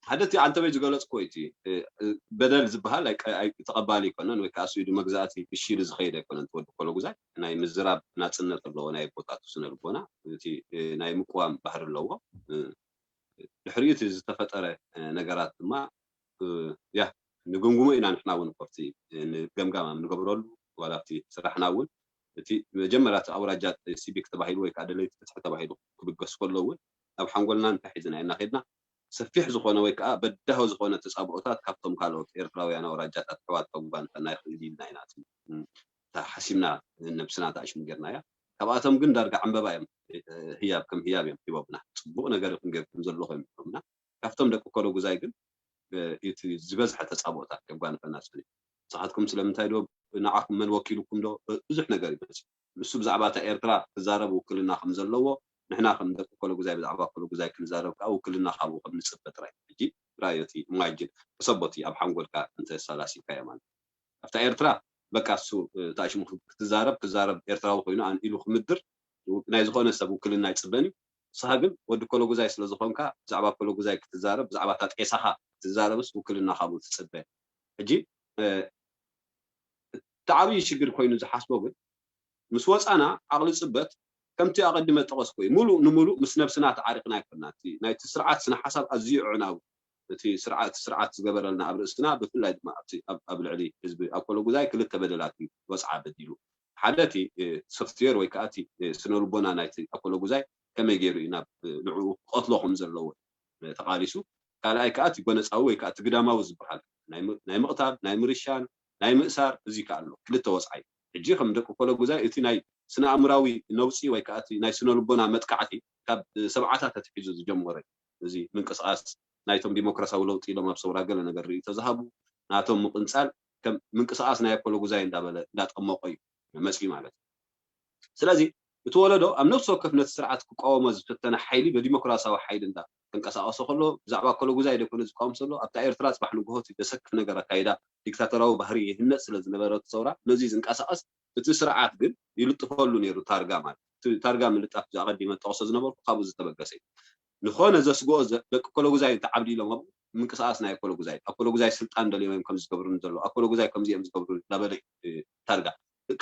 ሓደ እቲ ኣንተበይ ዝገለፅኮ እቲ በደል ዝበሃል ተቐባሊ ኣይኮነን ወይ ከዓ ስኢዱ መግዛእቲ እሺ ኢሉ ዝኸይድ ኣይኮነን። ትወዲ ኮሎጉዛይ ናይ ምዝራብ ናፅነት ኣለዎ። ናይ ቦታቱ ስነ ልቦና እቲ ናይ ምቅዋም ባህሪ ኣለዎ። ድሕሪኡ እቲ ዝተፈጠረ ነገራት ድማ ያ ንግምግሞ ኢና ንሕና እውን ኮርቲ ንገምጋም ኣብ ንገብረሉ ዋላ ኣብቲ ስራሕና እውን እቲ መጀመርያ እቲ ኣውራጃ ሲቪክ ተባሂሉ ወይ ከዓ ደለይቲ ፍትሒ ተባሂሉ ክብገስ ከሎ እውን ኣብ ሓንጎልና እንታይ ሒዝና ኢና ከድና ሰፊሕ ዝኾነ ወይ ከዓ በዳሆ ዝኾነ ተፃብኦታት ካብቶም ካልኦት ኤርትራውያን ኣውራጃታት ኣሕዋት ከጓንፈና ይኽእል ኢልና ኢና ሓሲብና ነብስና ተኣሽሙ ጌርናያ። ካብኣቶም ግን ዳርጋ ዕንበባ እዮም ህያብ ከም ህያብ እዮም ሂቦምና። ፅቡቕ ነገር ይኹን ጌርኩም ዘለኹም እዮም ሂቦምና። ካብቶም ደቂ ኮሎጉዛይ ግን እቲ ዝበዝሐ ተፃብኦታት ከጓንፈና ፀኒሑ። ንስኻትኩም ስለምንታይ ዶ ንዓኹም መን ወኪሉኩም ዶ ብዙሕ ነገር ይመፅእ። ንሱ ብዛዕባ እታ ኤርትራ ክዛረብ ውክልና ከም ዘለዎ ንሕና ከም ደቂ ኮሎጉዛይ ብዛዕባ ኮሎጉዛይ ክንዛረብ ከዓ ውክልና ካብኡ ከም ንፅበ ጥራይ። ሕጂ ራእዮ እቲ ኢማጅን ሕሰቦ እቲ ኣብ ሓንጎልካ እንተ ኣሰላሲልካዮ ማለት ኣብታ ኤርትራ በቃ እሱ ተኣሽሙ ክትዛረብ ክዛረብ ኤርትራዊ ኮይኑ ኣን ኢሉ ክምድር ናይ ዝኾነ ሰብ ውክልና ኣይፅበን እዩ። ንስኻ ግን ወዲ ኮሎጉዛይ ስለ ዝኾንካ ብዛዕባ ኮሎጉዛይ ክትዛረብ ብዛዕባ እታ ጤሳኻ ክትዛረብስ ውክልና ካብኡ ትፅበ። ሕጂ እቲ ዓብዪ ሽግር ኮይኑ ዝሓስቦ ግን ምስ ወፃና ዓቕሊ ፅበት ከምቲ ኣቐዲመ ጠቐስኩ እዩ። ሙሉእ ንሙሉእ ምስ ነብስና ተዓሪቕና ኣይኮና። እቲ ናይቲ ስርዓት ስነ ሓሳብ ኣዝዩ ኣዕናዊ እቲ ስርዓት ስርዓት ዝገበረልና ኣብ ርእስና ብፍላይ ድማ ኣብቲ ኣብ ኣብ ልዕሊ ህዝቢ ኣብ ኮሎጉዛይ ክልተ በደላት እዩ ወፅዓ በዲሉ። ሓደ እቲ ሶፍትዌር ወይ ከዓ እቲ ስነ ልቦና ናይቲ ኣኮለጉዛይ ከመይ ገይሩ እዩ ናብ ንዕኡ ክቐትሎ ከም ዘለዎ ተቓሊሱ፣ ካልኣይ ከዓ እቲ ጎነፃዊ ወይ ከዓ እቲ ግዳማዊ ዝበሃል ናይ ምቕታል፣ ናይ ምርሻን፣ ናይ ምእሳር፣ እዚ ከዓ ኣሎ። ክልተ ወፃኢ። ሕጂ ከም ደቂ ኮለጉዛይ እቲ ናይ ስነ ኣእምራዊ ነውፂ ወይ ከዓ እቲ ናይ ስነ ልቦና መጥቃዕቲ ካብ ሰብዓታት ኣትሒዙ ዝጀመረ እዩ። እዚ ምንቅስቃስ ናይቶም ዲሞክራሲያዊ ለውጢ ኢሎም ኣብ ሰውራ ገለ ነገር ርእይቶ ዝሃቡ ናቶም ምቕንፃል ከም ምንቅስቃስ ናይ ኮለጉዛይ እንዳበለ እንዳጠመቆ እዩ መፅዩ ማለት እዩ። ስለዚ እቲ ወለዶ ኣብ ነፍሲ ወከፍ ነቲ ስርዓት ክቃወሞ ዝፈተነ ሓይሊ ብዲሞክራሲያዊ ሓይሊ እንዳ ተንቀሳቀሰ ከሎ ብዛዕባ ኮለጉዛይ ደኮነ ዝቃወም ዘሎ ኣብታ ኤርትራ ፅባሕ ንግሆ እቲ ዘሰክፍ ነገር ኣካይዳ ዲክታቶራዊ ባህሪ ይህነፅ ስለ ዝነበረ እቲ ሰውራ ነዚ ዝንቀሳቀስ እቲ ስርዓት ግን ይልጥፈሉ ነይሩ ታርጋ ማለት እቲ ታርጋ ምልጣፍ ኣቐዲመ ጠቅሶ ዝነበርኩ ካብኡ ዝተበገሰ እዩ። ንኾነ ዘስግኦ ደቂ ኮለጉዛይ እንተ ዓብዲ ኢሎም ኣብኡ ምንቅስቃስ ናይ ኣኮለጉዛይ ኣኮለጉዛይ ስልጣን ደልዮም እዮም ከምዚ ዝገብሩኒ ዘለዉ ኣኮለጉዛይ ከምዚ እዮም ዝገብሩ እናበለ ታርጋ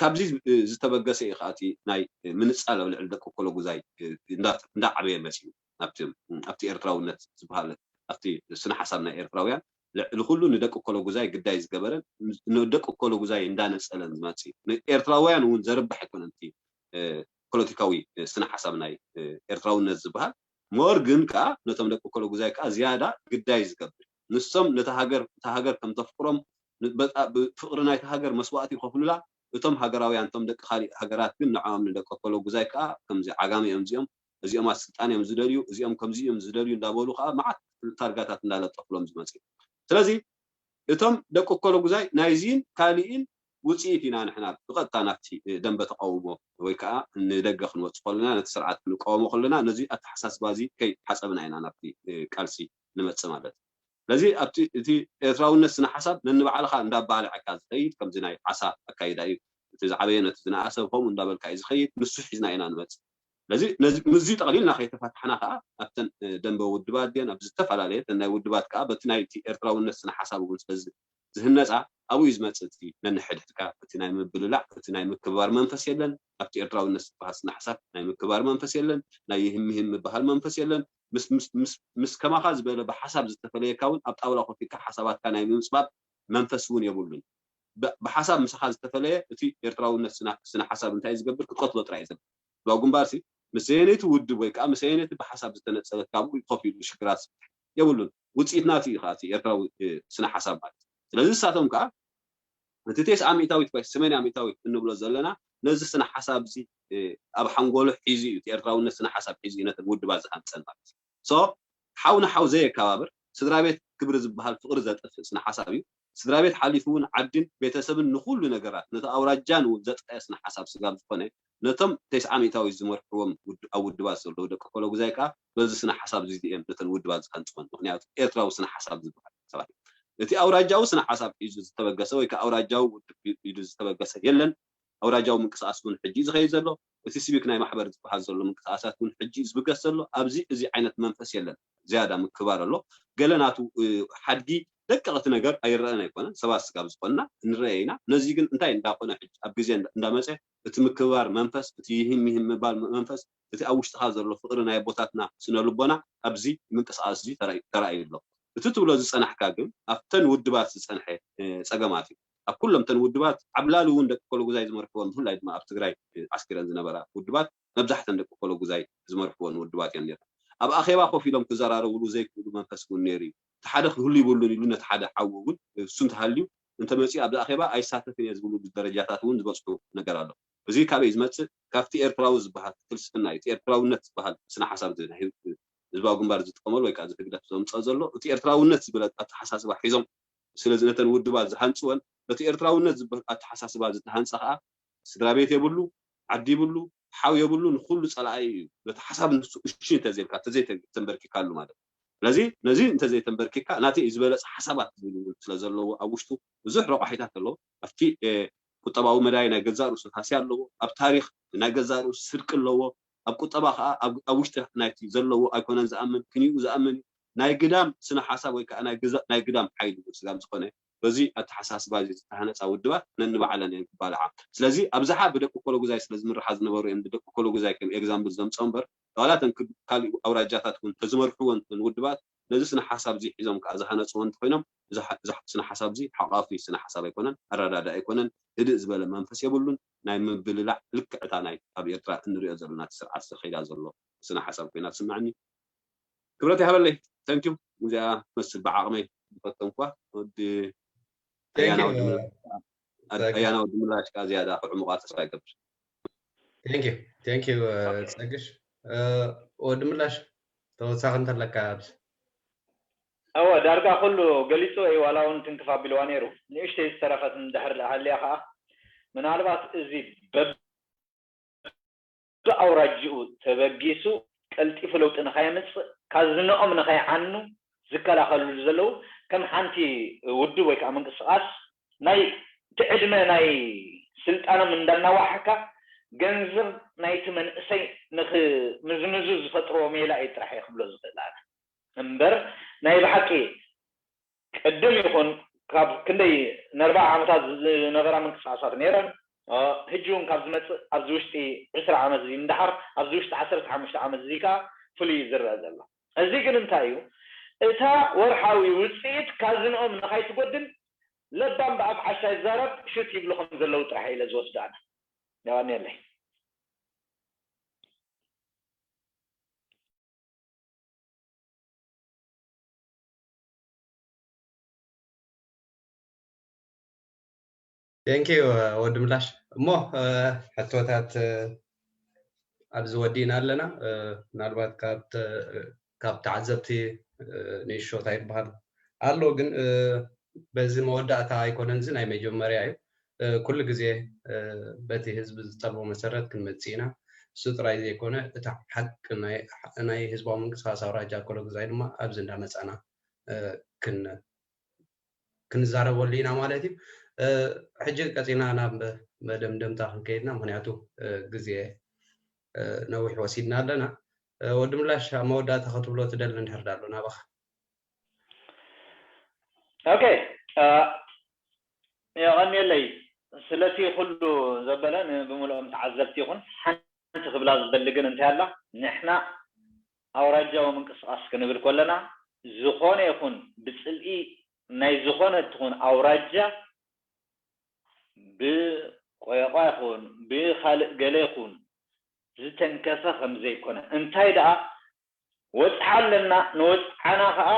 ካብዚ ዝተበገሰ እዩ ከኣቲ ናይ ምንፃል ኣብ ልዕሊ ደቂ ኮለጉዛይ እንዳዓበየ መፅዩ ኣብቲ ኤርትራውነት ዝበሃል ኣብቲ ስነ ሓሳብ ናይ ኤርትራውያን ልዕሊ ኩሉ ንደቂ ኮለጉዛይ ግዳይ ዝገበረን ንደቂ ኮለጉዛይ እንዳነፀለን ዝመፅእ እዩ። ንኤርትራውያን እውን ዘርብሕ ኣይኮነን እቲ ፖለቲካዊ ስነ ሓሳብ ናይ ኤርትራውነት ዝበሃል ሞር ግን ከዓ ነቶም ደቂ ኮለጉዛይ ከዓ ዝያዳ ግዳይ ዝገብር ንሶም ነቲ ሃገር እታ ሃገር ከም ተፍቅሮም ብፍቅሪ ናይቲ ሃገር መስዋእቲ ይኸፍሉላ እቶም ሃገራውያን እቶም ደቂ ካሊእ ሃገራት ግን ንዕኦም ንደቂ ኮለጉዛይ ከዓ ከምዚ ዓጋመ እዮም እዚኦም እዚኦም ኣብ ስልጣን እዮም ዝደልዩ እዚኦም ከምዚ እዮም ዝደልዩ እንዳበሉ ከዓ መዓት ታርጋታት እንዳለጠፍሎም ዝመፅእ ስለዚ እቶም ደቂ ኮለጉዛይ ናይዚን ካሊእን ውፅኢት ኢና ንሕና ብቐጥታ ናብቲ ደንበ ተቃውሞ ወይ ከዓ ንደገ ክንወፅእ ከለና ነቲ ስርዓት ክንቃወሞ ከለና ነዚ ኣተሓሳስባ እዚ ከይሓፀብና ኢና ናብቲ ቃልሲ ንመፅእ ማለት እዩ። ስለዚ ኣብቲ እቲ ኤርትራውነት ስነ ሓሳብ ነንባዕልኻ እንዳባልዐካ ዝኸይድ ከምዚ ናይ ዓሳ ኣካይዳ እዩ። እቲ ዝዓበየ ነቲ ዝነኣሰ ከምኡ እንዳበልካ እዩ ዝኸይድ። ንሱ ሒዝና ኢና ንመፅእ። ስለዚ ምስዚ ጠቕሊልና ከይተፋታሕና ከዓ ኣብተን ደንበ ውድባት ድን ኣብ ዝተፈላለየ ናይ ውድባት ከዓ በቲ ናይቲ ኤርትራውነት ስነ ሓሳብ እውን ስለ ዝህነፃ ኣብኡ እዩ ዝመፅእ እቲ ነንሕድሕድካ እቲ ናይ ምብልላዕ እቲ ናይ ምክብባር መንፈስ የለን ኣብቲ ኤርትራውነት ዝበሃል ስነ ሓሳብ ናይ ምክብባር መንፈስ የለን ናይ ይህምህን ምበሃል መንፈስ የለን ምስ ከማኻ ዝበለ ብሓሳብ ዝተፈለየካ እውን ኣብ ጣውላ ኮፊካ ሓሳባትካ ናይ ምምፅባብ መንፈስ እውን የብሉን ብሓሳብ ምሳኻ ዝተፈለየ እቲ ኤርትራውነት ስነ ሓሳብ እንታይ ዝገብር ክትቀትሎ ጥራይ ዘለ ህዝባዊ ግንባር ሲ ምስ ዘየነይቲ ውድብ ወይ ከዓ ምስ ዘየነይቲ ብሓሳብ ዝተነፀለት ካብኡ ኮፍ ኢሉ ሽግራት ዝፍትሕ የብሉን። ውፅኢት ናቱ እዩ ከዓ እቲ ኤርትራዊ ስነ ሓሳብ ማለት እዩ። ስለዚ ንሳቶም ከዓ እቲ ቴስዓ ሚእታዊት ወይ ሰመንያ ሚእታዊት እንብሎ ዘለና ነዚ ስነ ሓሳብ እዚ ኣብ ሓንጎሉ ሒዙ እዩ እቲ ኤርትራውነት ስነ ሓሳብ ሒዙ እዩ ነተን ውድባት ዝሃንፀን ማለት እዩ። ሓው ንሓው ዘየከባብር ስድራ ቤት ክብሪ ዝበሃል ፍቕሪ ዘጥፍእ ስነ ሓሳብ እዩ። ስድራ ቤት ሓሊፉ እውን ዓድን ቤተሰብን ንኹሉ ነገራት ነቲ ኣውራጃን እውን ዘጥፈአ ስነ ሓሳብ ስጋብ ዝኾነ ነቶም ተስዓ ሚእታዊት ዝመርሕዎም ኣብ ውድባት ዘለዉ ደቂ ኮሎጉዛይ ከዓ በዚ ስነ ሓሳብ እዚ እዮም ነተን ውድባት ዝሃንፅወን። ምክንያቱ ኤርትራዊ ስነ ሓሳብ ዝበሃል ሰባት እቲ ኣውራጃዊ ስነ ሓሳብ ሒዙ ዝተበገሰ ወይ ከዓ ኣውራጃዊ ውድብ ኢሉ ዝተበገሰ የለን። ኣውራጃዊ ምንቅስቃስ እውን ሕጂ እዩ ዝኸይድ ዘሎ። እቲ ሲቪክ ናይ ማሕበር ዝበሃል ዘሎ ምንቅስቃሳት እውን ሕጂ እዩ ዝብገስ ዘሎ። ኣብዚ እዚ ዓይነት መንፈስ የለን። ዝያዳ ምክባር ኣሎ። ገለ ናቱ ሓድጊ ደቀቕቲ ነገር ኣይረአን ኣይኮነን። ሰባት ስጋብ ዝኾንና ንረአ ኢና። ነዚ ግን እንታይ እንዳኾነ ሕጂ ኣብ ግዜ እንዳመፀ እቲ ምክባር መንፈስ፣ እቲ ይህም ይህም ምባል መንፈስ፣ እቲ ኣብ ውሽጥኻ ዘሎ ፍቕሪ ናይ ኣቦታትና ስነ ልቦና ኣብዚ ምንቅስቃስ እዚ ተራእዩ ኣሎ። እቲ ትብሎ ዝፀናሕካ ግን ኣብተን ውድባት ዝፀንሐ ፀገማት እዩ። ኣብ ኩሎም ተን ውድባት ዓብላሊ እውን ደቂ ኮሎጉዛይ ዝመርሕወን ብፍላይ ድማ ኣብ ትግራይ ዓስኪረን ዝነበራ ውድባት መብዛሕተን ደቂ ኮሎጉዛይ ዝመርሕወን ውድባት እየን ነይረን። ኣብ ኣኼባ ኮፍ ኢሎም ክዘራረብሉ ዘይክእሉ መንፈስ እውን ነይሩ እዩ። እቲ ሓደ ክህሉ ይብሉን ኢሉ ነቲ ሓደ ሓዉ እውን እሱ እንተሃልዩ እንተመፅኡ ኣብዚ ኣኼባ ኣይሳተፍን እየ ዝብሉ ደረጃታት እውን ዝበፅሑ ነገር ኣሎ። እዚ ካበይ ዝመፅእ? ካብቲ ኤርትራዊ ዝበሃል ፍልስፍና እዩ። እቲ ኤርትራውነት ዝበሃል ስነ ሓሳብ ህዝባዊ ግንባር ዝጥቀመሉ ወይ ከዓ እዚ ህግደፍ ዘምፀኦ ዘሎ እቲ ኤርትራውነት ዝበለ ኣተሓሳስባ ሒዞም ስለዚ ነተን ውድባት ዝሃንፅወን በቲ ኤርትራውነት ዝበሃል ኣተሓሳስባ ዝተሃንፀ ከዓ ስድራ ቤት የብሉ፣ ዓዲ ይብሉ፣ ሓው የብሉ፣ ንኩሉ ፀላኢ እዩ። በቲ ሓሳብ ንሱ እሺ እንተዘይልካ እንተዘይተንበርኪካሉ ማለት እዩ። ስለዚ ነዚ እንተዘይተንበርኪካ ናተይ እዩ ዝበለፀ ሓሳባት ዝብል እውን ስለ ዘለዎ ኣብ ውሽጡ ብዙሕ ረቋሒታት ኣለዎ። ኣብቲ ቁጠባዊ መዳይ ናይ ገዛእ ርእሱ ሃስያ ኣለዎ። ኣብ ታሪክ ናይ ገዛእ ርእሱ ስርቂ ኣለዎ። ኣብ ቁጠባ ከዓ ኣብ ውሽጢ ናይቲ ዘለዎ ኣይኮነን ዝኣምን፣ ክንኡ ዝኣምን እዩ። ናይ ግዳም ስነ ሓሳብ ወይ ከዓ ናይ ግዳም ሓይሊ ስጋብ ዝኾነ በዚ ኣተሓሳስባ እዚ ዝተሃነፃ ውድባት ነንባዕለን እየን ክባልዓ። ስለዚ ኣብዝሓ ብደቂ ኮሎጉዛይ ስለ ዝምርሓ ዝነበሩ እዮም ብደቂ ኮሎጉዛይ ከም ኤግዛምብል ዘምፀኦ እምበር ዋላ እተን ካሊእ ኣውራጃታት እውን ተዝመርሕወን እተን ውድባት ነዚ ስነ ሓሳብ እዚ ሒዞም ከዓ ዝሃነፅዎ እንተኮይኖም፣ እዚ ሓ- እዚ ስነ ሓሳብ እዚ ሓቋፊ ስነ ሓሳብ ኣይኮነን፣ ኣረዳዳ ኣይኮነን፣ ህድእ ዝበለ መንፈስ የብሉን። ናይ ምብልላዕ ልክዕታ ናይ ኣብ ኤርትራ እንሪኦ ዘለና እቲ ስርዓት ዝኸይዳ ዘሎ ስነ ሓሳብ ኮይና ትስምዐኒ። ክብረት ይሃበለይ። ተንኪዩ። እዚኣ ትመስል ብዓቕመይ ዝፈተንኳ ወዲ Thank ኣያና you, ወዲ ምላሽ ጸግሽ። ኣያና ወዲ ምላሽ ከዓ ዝያዳ ክዕሙቓ ተስፋ ይገብር። Thank you, thank you, ጸግሽ። ወዲ ምላሽ ተወሳኺ እንተለካ ኣብዚ። እወ፣ ዳርጋ ኩሉ ገሊጹ እዩ፣ ዋላ እውን ትንክፍ ኣቢልዋ ነይሩ። ንእሽተይ ዝተረፈት እንድሕር ደኣ ሃልያ ከኣ፣ ምናልባት እዚ በብ ኣውራጅኡ ተበጊሱ ቀልጢፉ ለውጢ ንኸየምፅእ፣ ካዝንኦም ንኸይዓኑ ዝከላኸልሉ ዘለዉ፣ ከም ሓንቲ ውድብ ወይ ከዓ ምንቅስቃስ ናይ እቲ ዕድመ ናይ ስልጣኖም እንዳናዋሕካ ገንዘብ ናይቲ መንእሰይ ንኽምዝምዙ ዝፈጥርዎ ሜላ እዩ ጥራሕ እየ ክብሎ ዝኽእል ኣነ። እምበር ናይ ብሓቂ ቅድም ይኹን ካብ ክንደይ ንኣርባዓ ዓመታት ዝነበራ ምንቅስቃሳት ነይረን፣ ሕጂ እውን ካብ ዝመፅእ ኣብዚ ውሽጢ ዕስራ ዓመት እዚ እንዳሓር ኣብዚ ውሽጢ ዓሰርተ ሓሙሽተ ዓመት እዚ ከዓ ፍሉይ እዩ ዝረአ ዘሎ። እዚ ግን እንታይ እዩ? እታ ወርሓዊ ውፅኢት ካዝንኦም ንኻይትጎድል ለባም ብኣፍ ዓሻ ይዛረብ ሹት ይብሉ ከም ዘለዉ ጥራሕ ኢለ ዝወስዶ ኣነ። የቐንየለይ። Thank you ወዲ ምላሽ። እሞ ሕቶታት ኣብዚ ወዲእና ኣለና። ምናልባት ካብ ተዓዘብቲ ንእሾ እንታይ ይበሃል ኣሎ፣ ግን በዚ መወዳእታ ኣይኮነን፣ እዚ ናይ መጀመርያ እዩ። ኩሉ ግዜ በቲ ህዝቢ ዝጠልቦ መሰረት ክንመጽእ ኢና። እሱ ጥራይ ዘይኮነ፣ እቲ ሓቂ ናይ ህዝባዊ ምንቅስቃስ ኣውራጃ ኮሎግዛይ ድማ ኣብዚ እንዳመጻና ክንዛረበሉ ኢና ማለት እዩ። ሕጂ ቀጺልና ናብ መደምደምታ ክንከይድና፣ ምክንያቱ ግዜ ነዊሕ ወሲድና ኣለና። ወዲ ምላሽ፣ ኣብ መወዳእታ ክትብሎ ትደሊ እንድሕር ዳሎ ናባኻ። ኦኬ፣ የቐንየለይ ስለቲ ኩሉ ዘበለ። ንብምልኦም ተዓዘብቲ ይኹን ሓንቲ ክብላ ዝደሊ ግን እንታይ ኣላ፣ ንሕና ኣውራጃዊ ምንቅስቃስ ክንብል ከለና ዝኾነ ይኹን ብፅልኢ ናይ ዝኾነ ትኹን ኣውራጃ ብቆየቋ ይኹን ብካልእ ገለ ይኹን ዝተንከፈ ከም ዘይኮነ፣ እንታይ ደኣ ወፅዓ ኣለና፣ ንወፅዓና ከዓ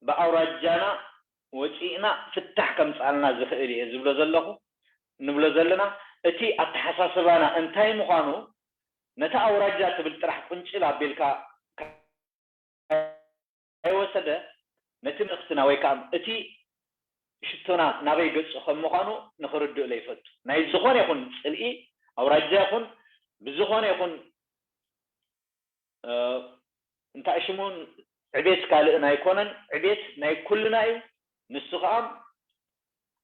ብኣውራጃና ወፂእና ፍታሕ ከምፅኣልና ዝኽእል እየ ዝብሎ ዘለኹ፣ ንብሎ ዘለና። እቲ ኣተሓሳስባና እንታይ ምዃኑ ነታ ኣውራጃ ትብል ጥራሕ ቁንጭል ኣቢልካ ከይወሰደ ነቲ መልእኽትና ወይ ከዓ እቲ ሽቶና ናበይ ገፁ ከም ምዃኑ ንኽርድእሎ ይፈቱ። ናይ ዝኾነ ይኹን ፅልኢ ኣውራጃ ይኹን ብዝኾነ ይኹን እንታይ ሽሙን ዕቤት ካልእን ኣይኮነን፣ ዕቤት ናይ ኩልና እዩ። ንሱ ከዓ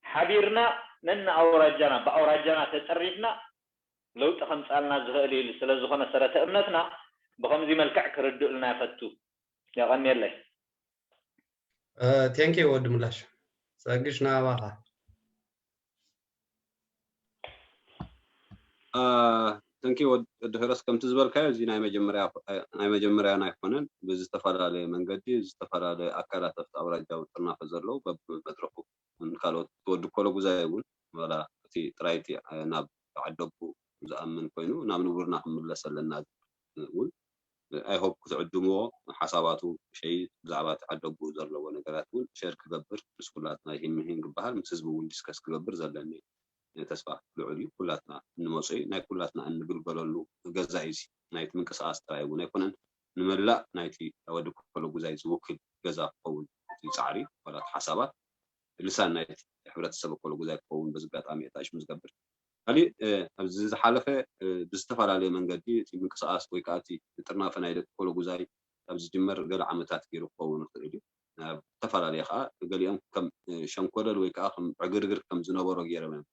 ሓቢርና ነንኣውራጃና ብኣውራጃና ተጠሪፍና ለውጢ ከምፃልና ዝኽእል ኢሉ ስለ ዝኾነ ሰረተ እምነትና ብኸምዚ መልክዕ ክርድእልና ይፈቱ። የቐንየለይ። ቴንኪ ወዲ ምላሽ። ጸግሽ ናባኻ። ተንኪ ወዲ ሄረስ፣ ከምቲ ዝበልካዮ እዚ ናይ መጀመርያ ናይ መጀመርያን ኣይኮነን። ብዝተፈላለየ መንገዲ ዝተፈላለዩ ኣካላት ኣብቲ ኣውራጃዊ ጥርናፈ ዘለዉ በብመድረኹ እውን ካልኦት ወዲ ኮሎጉዛይ እውን ዋላ እቲ ጥራይቲ ናብ ዓደቡ ዝኣምን ኮይኑ ናብ ንቡርና ክንምለስ ኣለና እውን I hope ክትዕድምዎ ሓሳባቱ ሸይ ብዛዕባ እቲ ዓደቡ ዘለዎ ነገራት እውን ሸር ክገብር ምስ ኩላትና ሂን ምሂን ክበሃል ምስ ህዝቢ እውን ዲስከስ ክገብር ዘለኒ ተስፋ ልዑል እዩ። ኩላትና እንመፅኦ እዩ። ናይ ኩላትና እንግልገለሉ ገዛ እዩ። እዚ ናይቲ ምንቅስቃስ ጥራይ እውን ኣይኮነን፣ ንመላእ ናይቲ ወዲ ኮሎጉዛይ ዝውክል ገዛ ክኸውን እቲ ፃዕሪ ዋላ እቲ ሓሳባት ልሳን ናይቲ ሕብረተሰብ ኮሎጉዛይ ክኸውን በዚ ኣጋጣሚ ኣጣይሽ ዝገብር። ካሊእ ኣብዚ ዝሓለፈ ብዝተፈላለየ መንገዲ እቲ ምንቅስቃስ ወይ ከዓ እቲ ጥርናፈ ናይ ደቂ ኮሎጉዛይ ካብ ዝጅመር ገለ ዓመታት ገይሩ ክኸውን ይኽእል እዩ። ኣብ ዝተፈላለየ ከዓ ገሊኦም ከም ሸንኮለል ወይ ከዓ ከም ዕግርግር ከም ዝነበሮ ገይሮም እዮም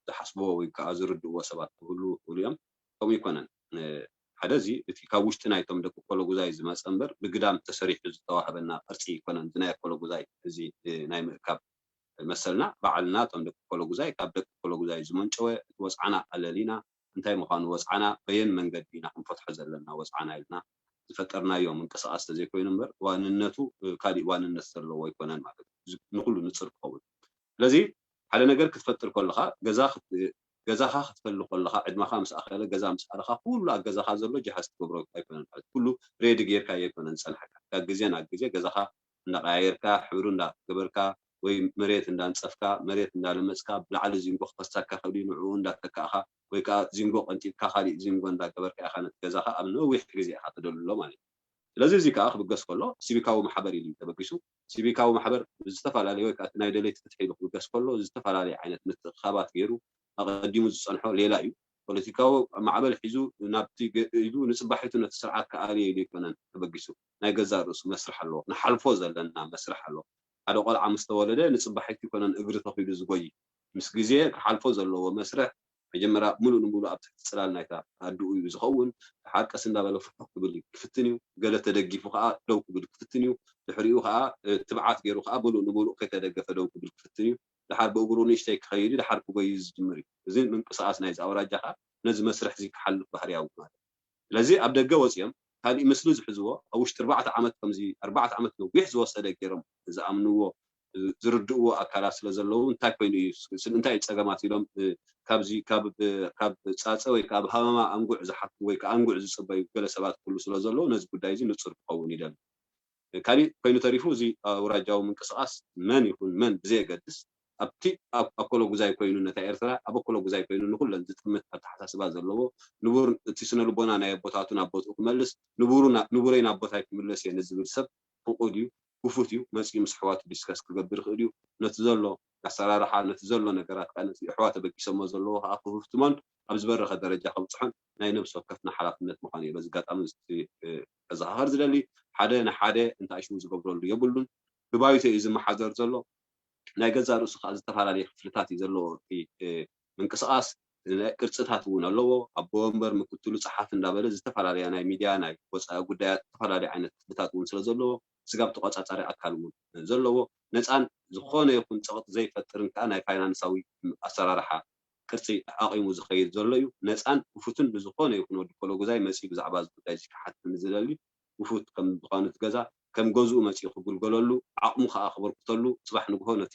ዝሓስብዎ ወይ ከዓ ዝርድእዎ ሰባት ክህልዉ ይኽእሉ እዮም። ከምኡ ኣይኮነን። ሓደ እዚ እቲ ካብ ውሽጢ ናይቶም ደቂ ኮሎጉዛይ ዝመፀ እምበር ብግዳም ተሰሪሑ ዝተዋህበና ቅርፂ ኣይኮነን። እዚ ናይ ኮሎጉዛይ እዚ ናይ ምእካብ መሰልና ባዕልና እቶም ደቂ ኮሎጉዛይ ካብ ደቂ ኮሎጉዛይ ዝመንጨወ እቲ ወፅዓና ኣለሊና እንታይ ምዃኑ ወፅዓና በየን መንገዲ ኢና ክንፈትሖ ዘለና ወፅዓና ኢልና ዝፈጠርናዮ ምንቅስቃስ ተዘይኮይኑ እምበር ዋንነቱ ካሊእ ዋንነት ዘለዎ ኣይኮነን ማለት እዩ። ንኩሉ ንፅር ክኸውን። ስለዚ ሓደ ነገር ክትፈጥር ከለካ ገዛኻ ክትፈሊ ከለካ ዕድማካ ምስ ኣኸለ ገዛ ምስ ኣለካ ኩሉ ኣብ ገዛካ ዘሎ ጅሃዝ ትገብሮ ኣይኮነን ማለት ኩሉ ሬዲ ጌርካ ኣይኮነን ዝፀንሓካ ካብ ግዜ ናብ ግዜ ገዛካ እንዳቀያየርካ ሕብሩ እንዳገበርካ ወይ መሬት እንዳንፀፍካ መሬት እንዳለመፅካ ብላዕሊ ዚንጎ ክፈሳካ ከብዲ ንዕኡ እንዳተካእካ ወይ ከዓ ዚንጎ ቀንጢብካ ካሊእ ዚንጎ እንዳገበርካ ኢካ ነቲ ገዛካ ኣብ ነዊሕ ግዜ ኢካ ተደልሎ ማለት እዩ። ስለዚ እዚ ከዓ ክብገስ ከሎ ሲቪካዊ ማሕበር ኢሉ ተበጊሱ። ሲቪካዊ ማሕበር ብዝተፈላለዩ ወይ ከዓ ናይ ደለይቲ ፍትሒ ኢሉ ክብገስ ከሎ ዝተፈላለየ ዓይነት ምትእክካባት ገይሩ ኣቀዲሙ ዝፀንሖ ሌላ እዩ። ፖለቲካዊ ማዕበል ሒዙ ናብቲ ኢሉ ንፅባሒቱ ነቲ ስርዓት ክኣልዮ ኢሉ ኣይኮነን ተበጊሱ። ናይ ገዛእ ርእሱ መስርሕ ኣለዎ። ንሓልፎ ዘለና መስርሕ ኣለዎ። ሓደ ቆልዓ ምስ ተወለደ ንፅባሒቱ ኣይኮነን እግሪ ተኺሉ ዝጎይ። ምስ ግዜ ክሓልፎ ዘለዎ መስርሕ መጀመርያ ሙሉእ ንሙሉእ ኣብ ትሕቲ ፅላል ናይታ ኣድኡ እዩ ዝኸውን። ደሓር ቀስ እንዳበለ ፍሕኽ ክብል ክፍትን እዩ። ገለ ተደጊፉ ከዓ ደው ክብል ክፍትን እዩ። ድሕሪኡ ከዓ ትብዓት ገይሩ ከዓ ሙሉእ ንሙሉእ ከይተደገፈ ደው ክብል ክፍትን እዩ። ደሓር ብእግሩ ንእሽተይ ክኸይድ ደሓር ክጎይ ዝጅምር እዩ። እዚ ምንቅስቃስ ናይዚ ኣውራጃ ከዓ ነዚ መስርሕ እዚ ክሓልፍ ባህርያዊ ማለት እዩ። ስለዚ ኣብ ደገ ወፂኦም ካሊእ ምስሊ ዝሕዝዎ ኣብ ውሽጢ ኣርባዕተ ዓመት ከምዚ ኣርባዕተ ዓመት ነዊሕ ዝወሰደ ገይሮም ዝኣምንዎ ዝርድእዎ ኣካላት ስለ ዘለዉ እንታይ ኮይኑ እዩ እንታይ እዩ ፀገማት ኢሎም ካብዚ ካብ ፃፀ ወይ ካብ ሃመማ ኣንጉዕ ዝሓቱ ወይ ከዓ ኣንጉዕ ዝፅበዩ ገለ ሰባት ክህሉ ስለ ዘለዉ ነዚ ጉዳይ እዚ ንፁር ክኸውን ይደሊ። ካሊእ ኮይኑ ተሪፉ እዚ ኣውራጃዊ ምንቅስቃስ መን ይኹን መን ብዘየገድስ ኣብቲ ኣኮሎጉዛይ ኮይኑ ነታ ኤርትራ ኣብ ኣኮሎጉዛይ ኮይኑ ንኩለን ዝጥምት ኣተሓሳስባ ዘለዎ ንቡር እቲ ስነ ልቦና ናይ ኣቦታቱ ናብ ቦትኡ ክመልስ ንቡረይ ናብ ቦታይ ክምለስ እየ ንዝብል ሰብ ፍቁድ እዩ። ክፉት እዩ መፂኡ ምስ ኣሕዋቱ ዲስከስ ክገብር ይኽእል እዩ። ነቲ ዘሎ ኣሰራርሓ ነቲ ዘሎ ነገራት ከዓ ነቲ ኣሕዋት ተበጊሶሞ ዘለዎ ከዓ ክህፍትሞን ኣብ ዝበረኸ ደረጃ ከብፅሖን ናይ ነብሲ ወከፍና ሓላፍነት ምዃኑ እየ በዚ ኣጋጣሚ ከዘኻኸር ዝደሊ። ሓደ ንሓደ እንታይ ሽሙ ዝገብረሉ የብሉን። ብባይቶ እዩ ዝመሓደር ዘሎ። ናይ ገዛእ ርእሱ ከዓ ዝተፈላለየ ክፍልታት እዩ ዘለዎ እቲ ምንቅስቃስ ቅርፅታት እውን ኣለዎ። ኣቦ ወንበር ምክትሉ ፀሓፊ እንዳበለ ዝተፈላለያ ናይ ሚድያ ናይ ወፃኢ ጉዳያት ዝተፈላለዩ ዓይነት ክፍልታት እውን ስለ ዘለዎ ስጋብ ተቆፃፃሪ ኣካል እውን ዘለዎ ነፃን ዝኾነ ይኹን ፀቕጢ ዘይፈጥርን ከዓ ናይ ፋይናንሳዊ ኣሰራርሓ ቅርፂ ኣቂሙ ዝኸይድ ዘሎ እዩ። ነፃን ክፉትን ንዝኾነ ይኹን ወዲ ኮሎጉዛይ መፂኡ ብዛዕባ እዚ ጉዳይ እዚ ክሓትት ንዝደሊ ክፉት ከም ዝኾነ እቲ ገዛ ከም ገዝኡ መፂኡ ክግልገለሉ ዓቕሙ ከዓ ክበርክተሉ ፅባሕ ንግሆ ነቲ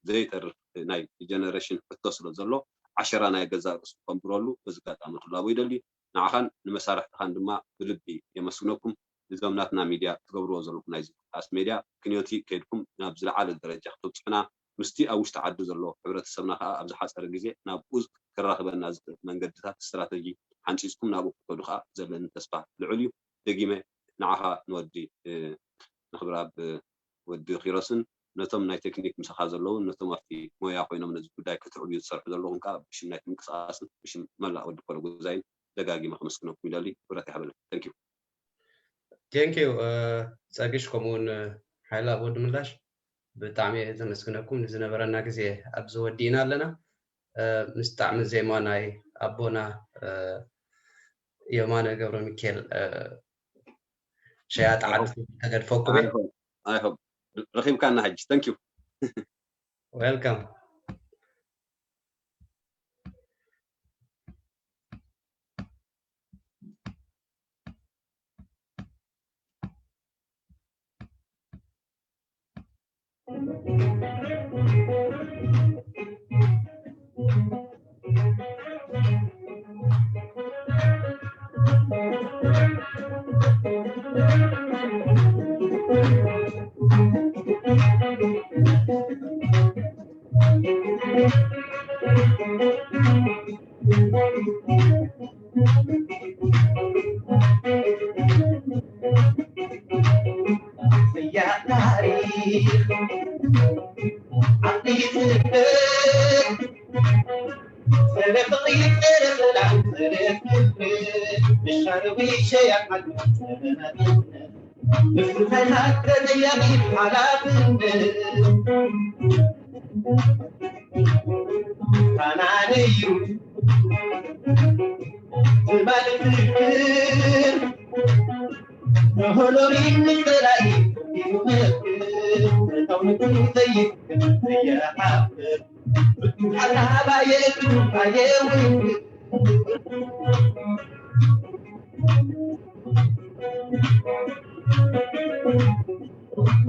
ዘይተርፍ ናይ ጀነሬሽን ሕቶ ስለ ዘሎ ዓሸራ ናይ ገዛእ ርእሱ ከንብረሉ በዚ ኣጋጣሚ ክላቦ ይደሊ። ንዓኻን ንመሳርሕትኻን ድማ ብልቢ የመስግነኩም። እዞም ናትና ሚድያ ትገብርዎ ዘለኩም ናይዚ ፖድካስት ሜድያ ክንዮቲ ከይድኩም ናብ ዝለዓለ ደረጃ ክትብፅሑና ምስቲ ኣብ ውሽጢ ዓዲ ዘሎ ሕብረተሰብና ከዓ ኣብ ዝሓፀረ ግዜ ናብኡ ክራኽበና ዝኽእል መንገድታት ስትራተጂ ሓንፂፅኩም ናብኡ ክትከዱ ከዓ ዘለኒ ተስፋ ልዑል እዩ። ደጊመ ንዓኻ ንወዲ ንክብርኣብ ወዲ ኪሮስን ነቶም ናይ ቴክኒክ ምሳኻ ዘለውን ነቶም ኣብቲ ሞያ ኮይኖም ነዚ ጉዳይ ክትዕብዩ ዝሰርሑ ዘለኹም ከዓ ብሽም ናይቲ ምንቅስቃስን ብሽም መላእ ወዲ ኮለጉዛይን ደጋጊመ ከመስግነኩም ይደሊ። ክብረት ይሃበለይ። Thank you። Thank you ጸግሽ ከምኡውን ሓይላ ወዲ ምላሽ ብጣዕሚ እየ ዘመስግነኩም። ንዝነበረና ግዜ ኣብዚ ወዲእና ኣለና። ምስ ጣዕሚ ዜማ ናይ ኣቦና የማነ ገብረ ሚካኤል ሸያጢ ዓዲ ተገድፈኩም እየ። ረኺብካና ሕጂ። Thank you። Welcome።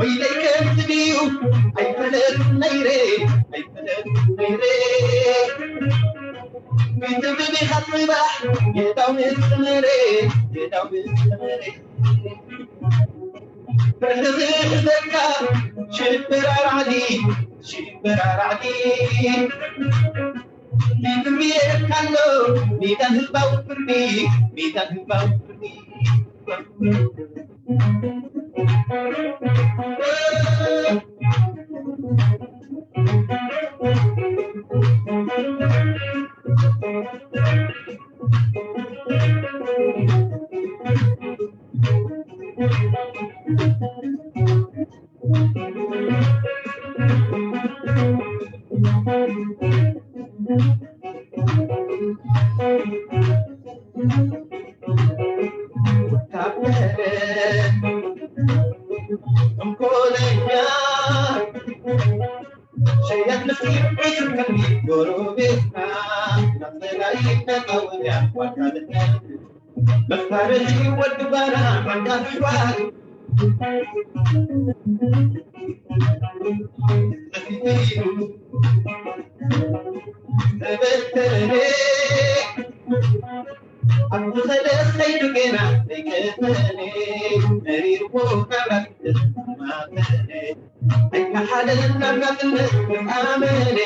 ኢለይ ከምዚ ድዩ ኣይፈለጥኩ ነይረ፣ ኣይፈለጥኩ ነይረ። ቢትብሊ ኻጽባሕ ጌታው ምስትምረ፣ ጌታው ምስትምረ። ብሕልኺ ሕዘካ ሽበራራዕዲ፣ ሽበራራዕዲ። ቢትብሊ የካሎ ሚዛን ህዝባዊ ፍርዲ፣ ሚዛን ህዝባዊ ፍርዲ። ካብ ደረት እንኮለኛ ሸያት ምስኪን ዒስር ከልቢ ጎረቤትና ናብ ጸላኢ መቃወምያ ዋጋ ልትነብር መፋረዲ ወዲ ባና ዓንካ ምሕባር ተበተነ ኣብቲ ኸለስ ከይዱ ገና ዘይቀተነ መሪርዎ ካብ ማተነ ኣይከሓደን ናብ ናጽነት ምስ ኣመነ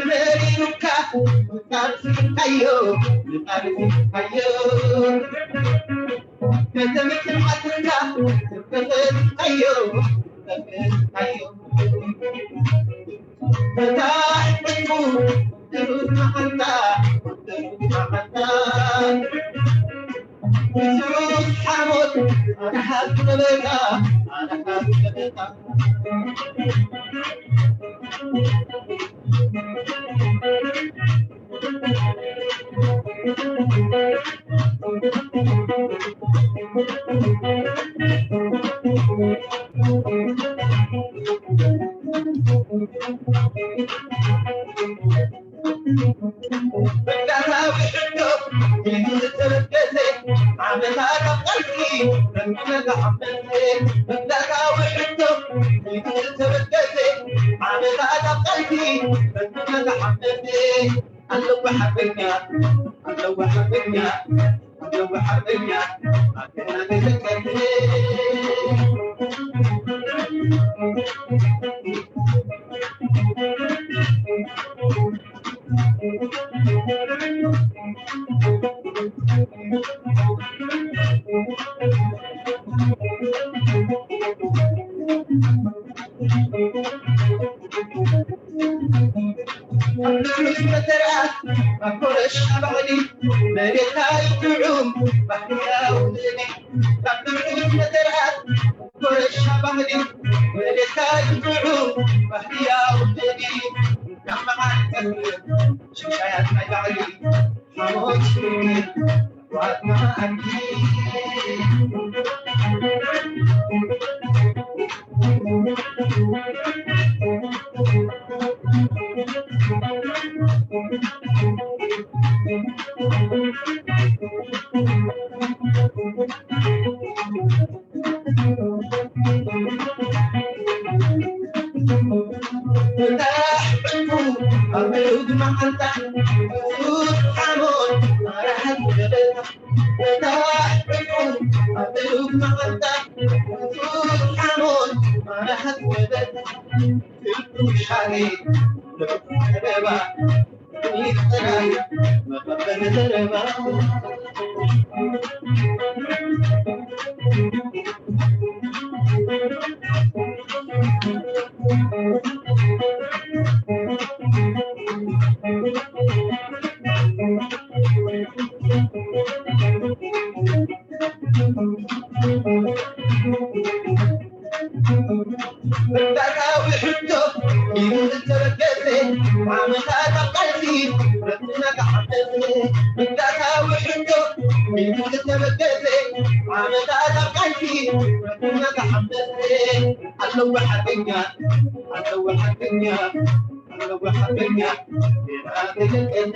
መሪሩካ ምጣር ስርካዮ ምጣር ስርካዮ ከተምክን ዓድካ ተፈጥካዮ ተፈጥካዮ ተታሕቁ ትሩት መዓልታ ትሩት መዓልታ ብዙሕ ሓሞት ኣድሓት ነበርካ ኣድሓት ነበርካ መግዛእታዊ ሕቶ ኢሉ ዝተበገሰ ዓመታት ኣብ ቃልሲ ረኪበ ዝሓመሰ መግዛእታዊ ሕቶ ኢሉ ዝተበገሰ ዓመታት ኣብ ቃልሲ ረኪበ ዝሓመሰ ኣለዋ ሓርበኛ ኣለዋ ሓርበኛ ኣለዋ ሓርበኛ ኣገና ተዘከርኒ ኣብ ንዑስ መተርኣስ ኣብ ኮረሻ ባሕሪ መሬታ ይጥዑም ባህርያዊ ልእሊ ካብ ንዑስ መተርኣስ ኮረሻ ባህሪ መሬታ ይጥዑም ባህርያዊ ልእሊ ካብ መዓልቲ ሽሻያት ናይ ባሕሪ ሓሞት መግዛእታዊ ሕቶ ኢሉ ዝተበገሰ ዓመታት ኣብ ቃልሲ ረብና ተሓመሰ መግዛእታዊ ሕቶ ኢሉ ዝተበገሰ ዓመታት ኣብ ቃልሲ ረብና ተሓመሰ ኣለዋ ሓቀኛ ኣለዋ ሓቀኛ ኣለዋ ሓቀኛ ዜና ተለቀሰ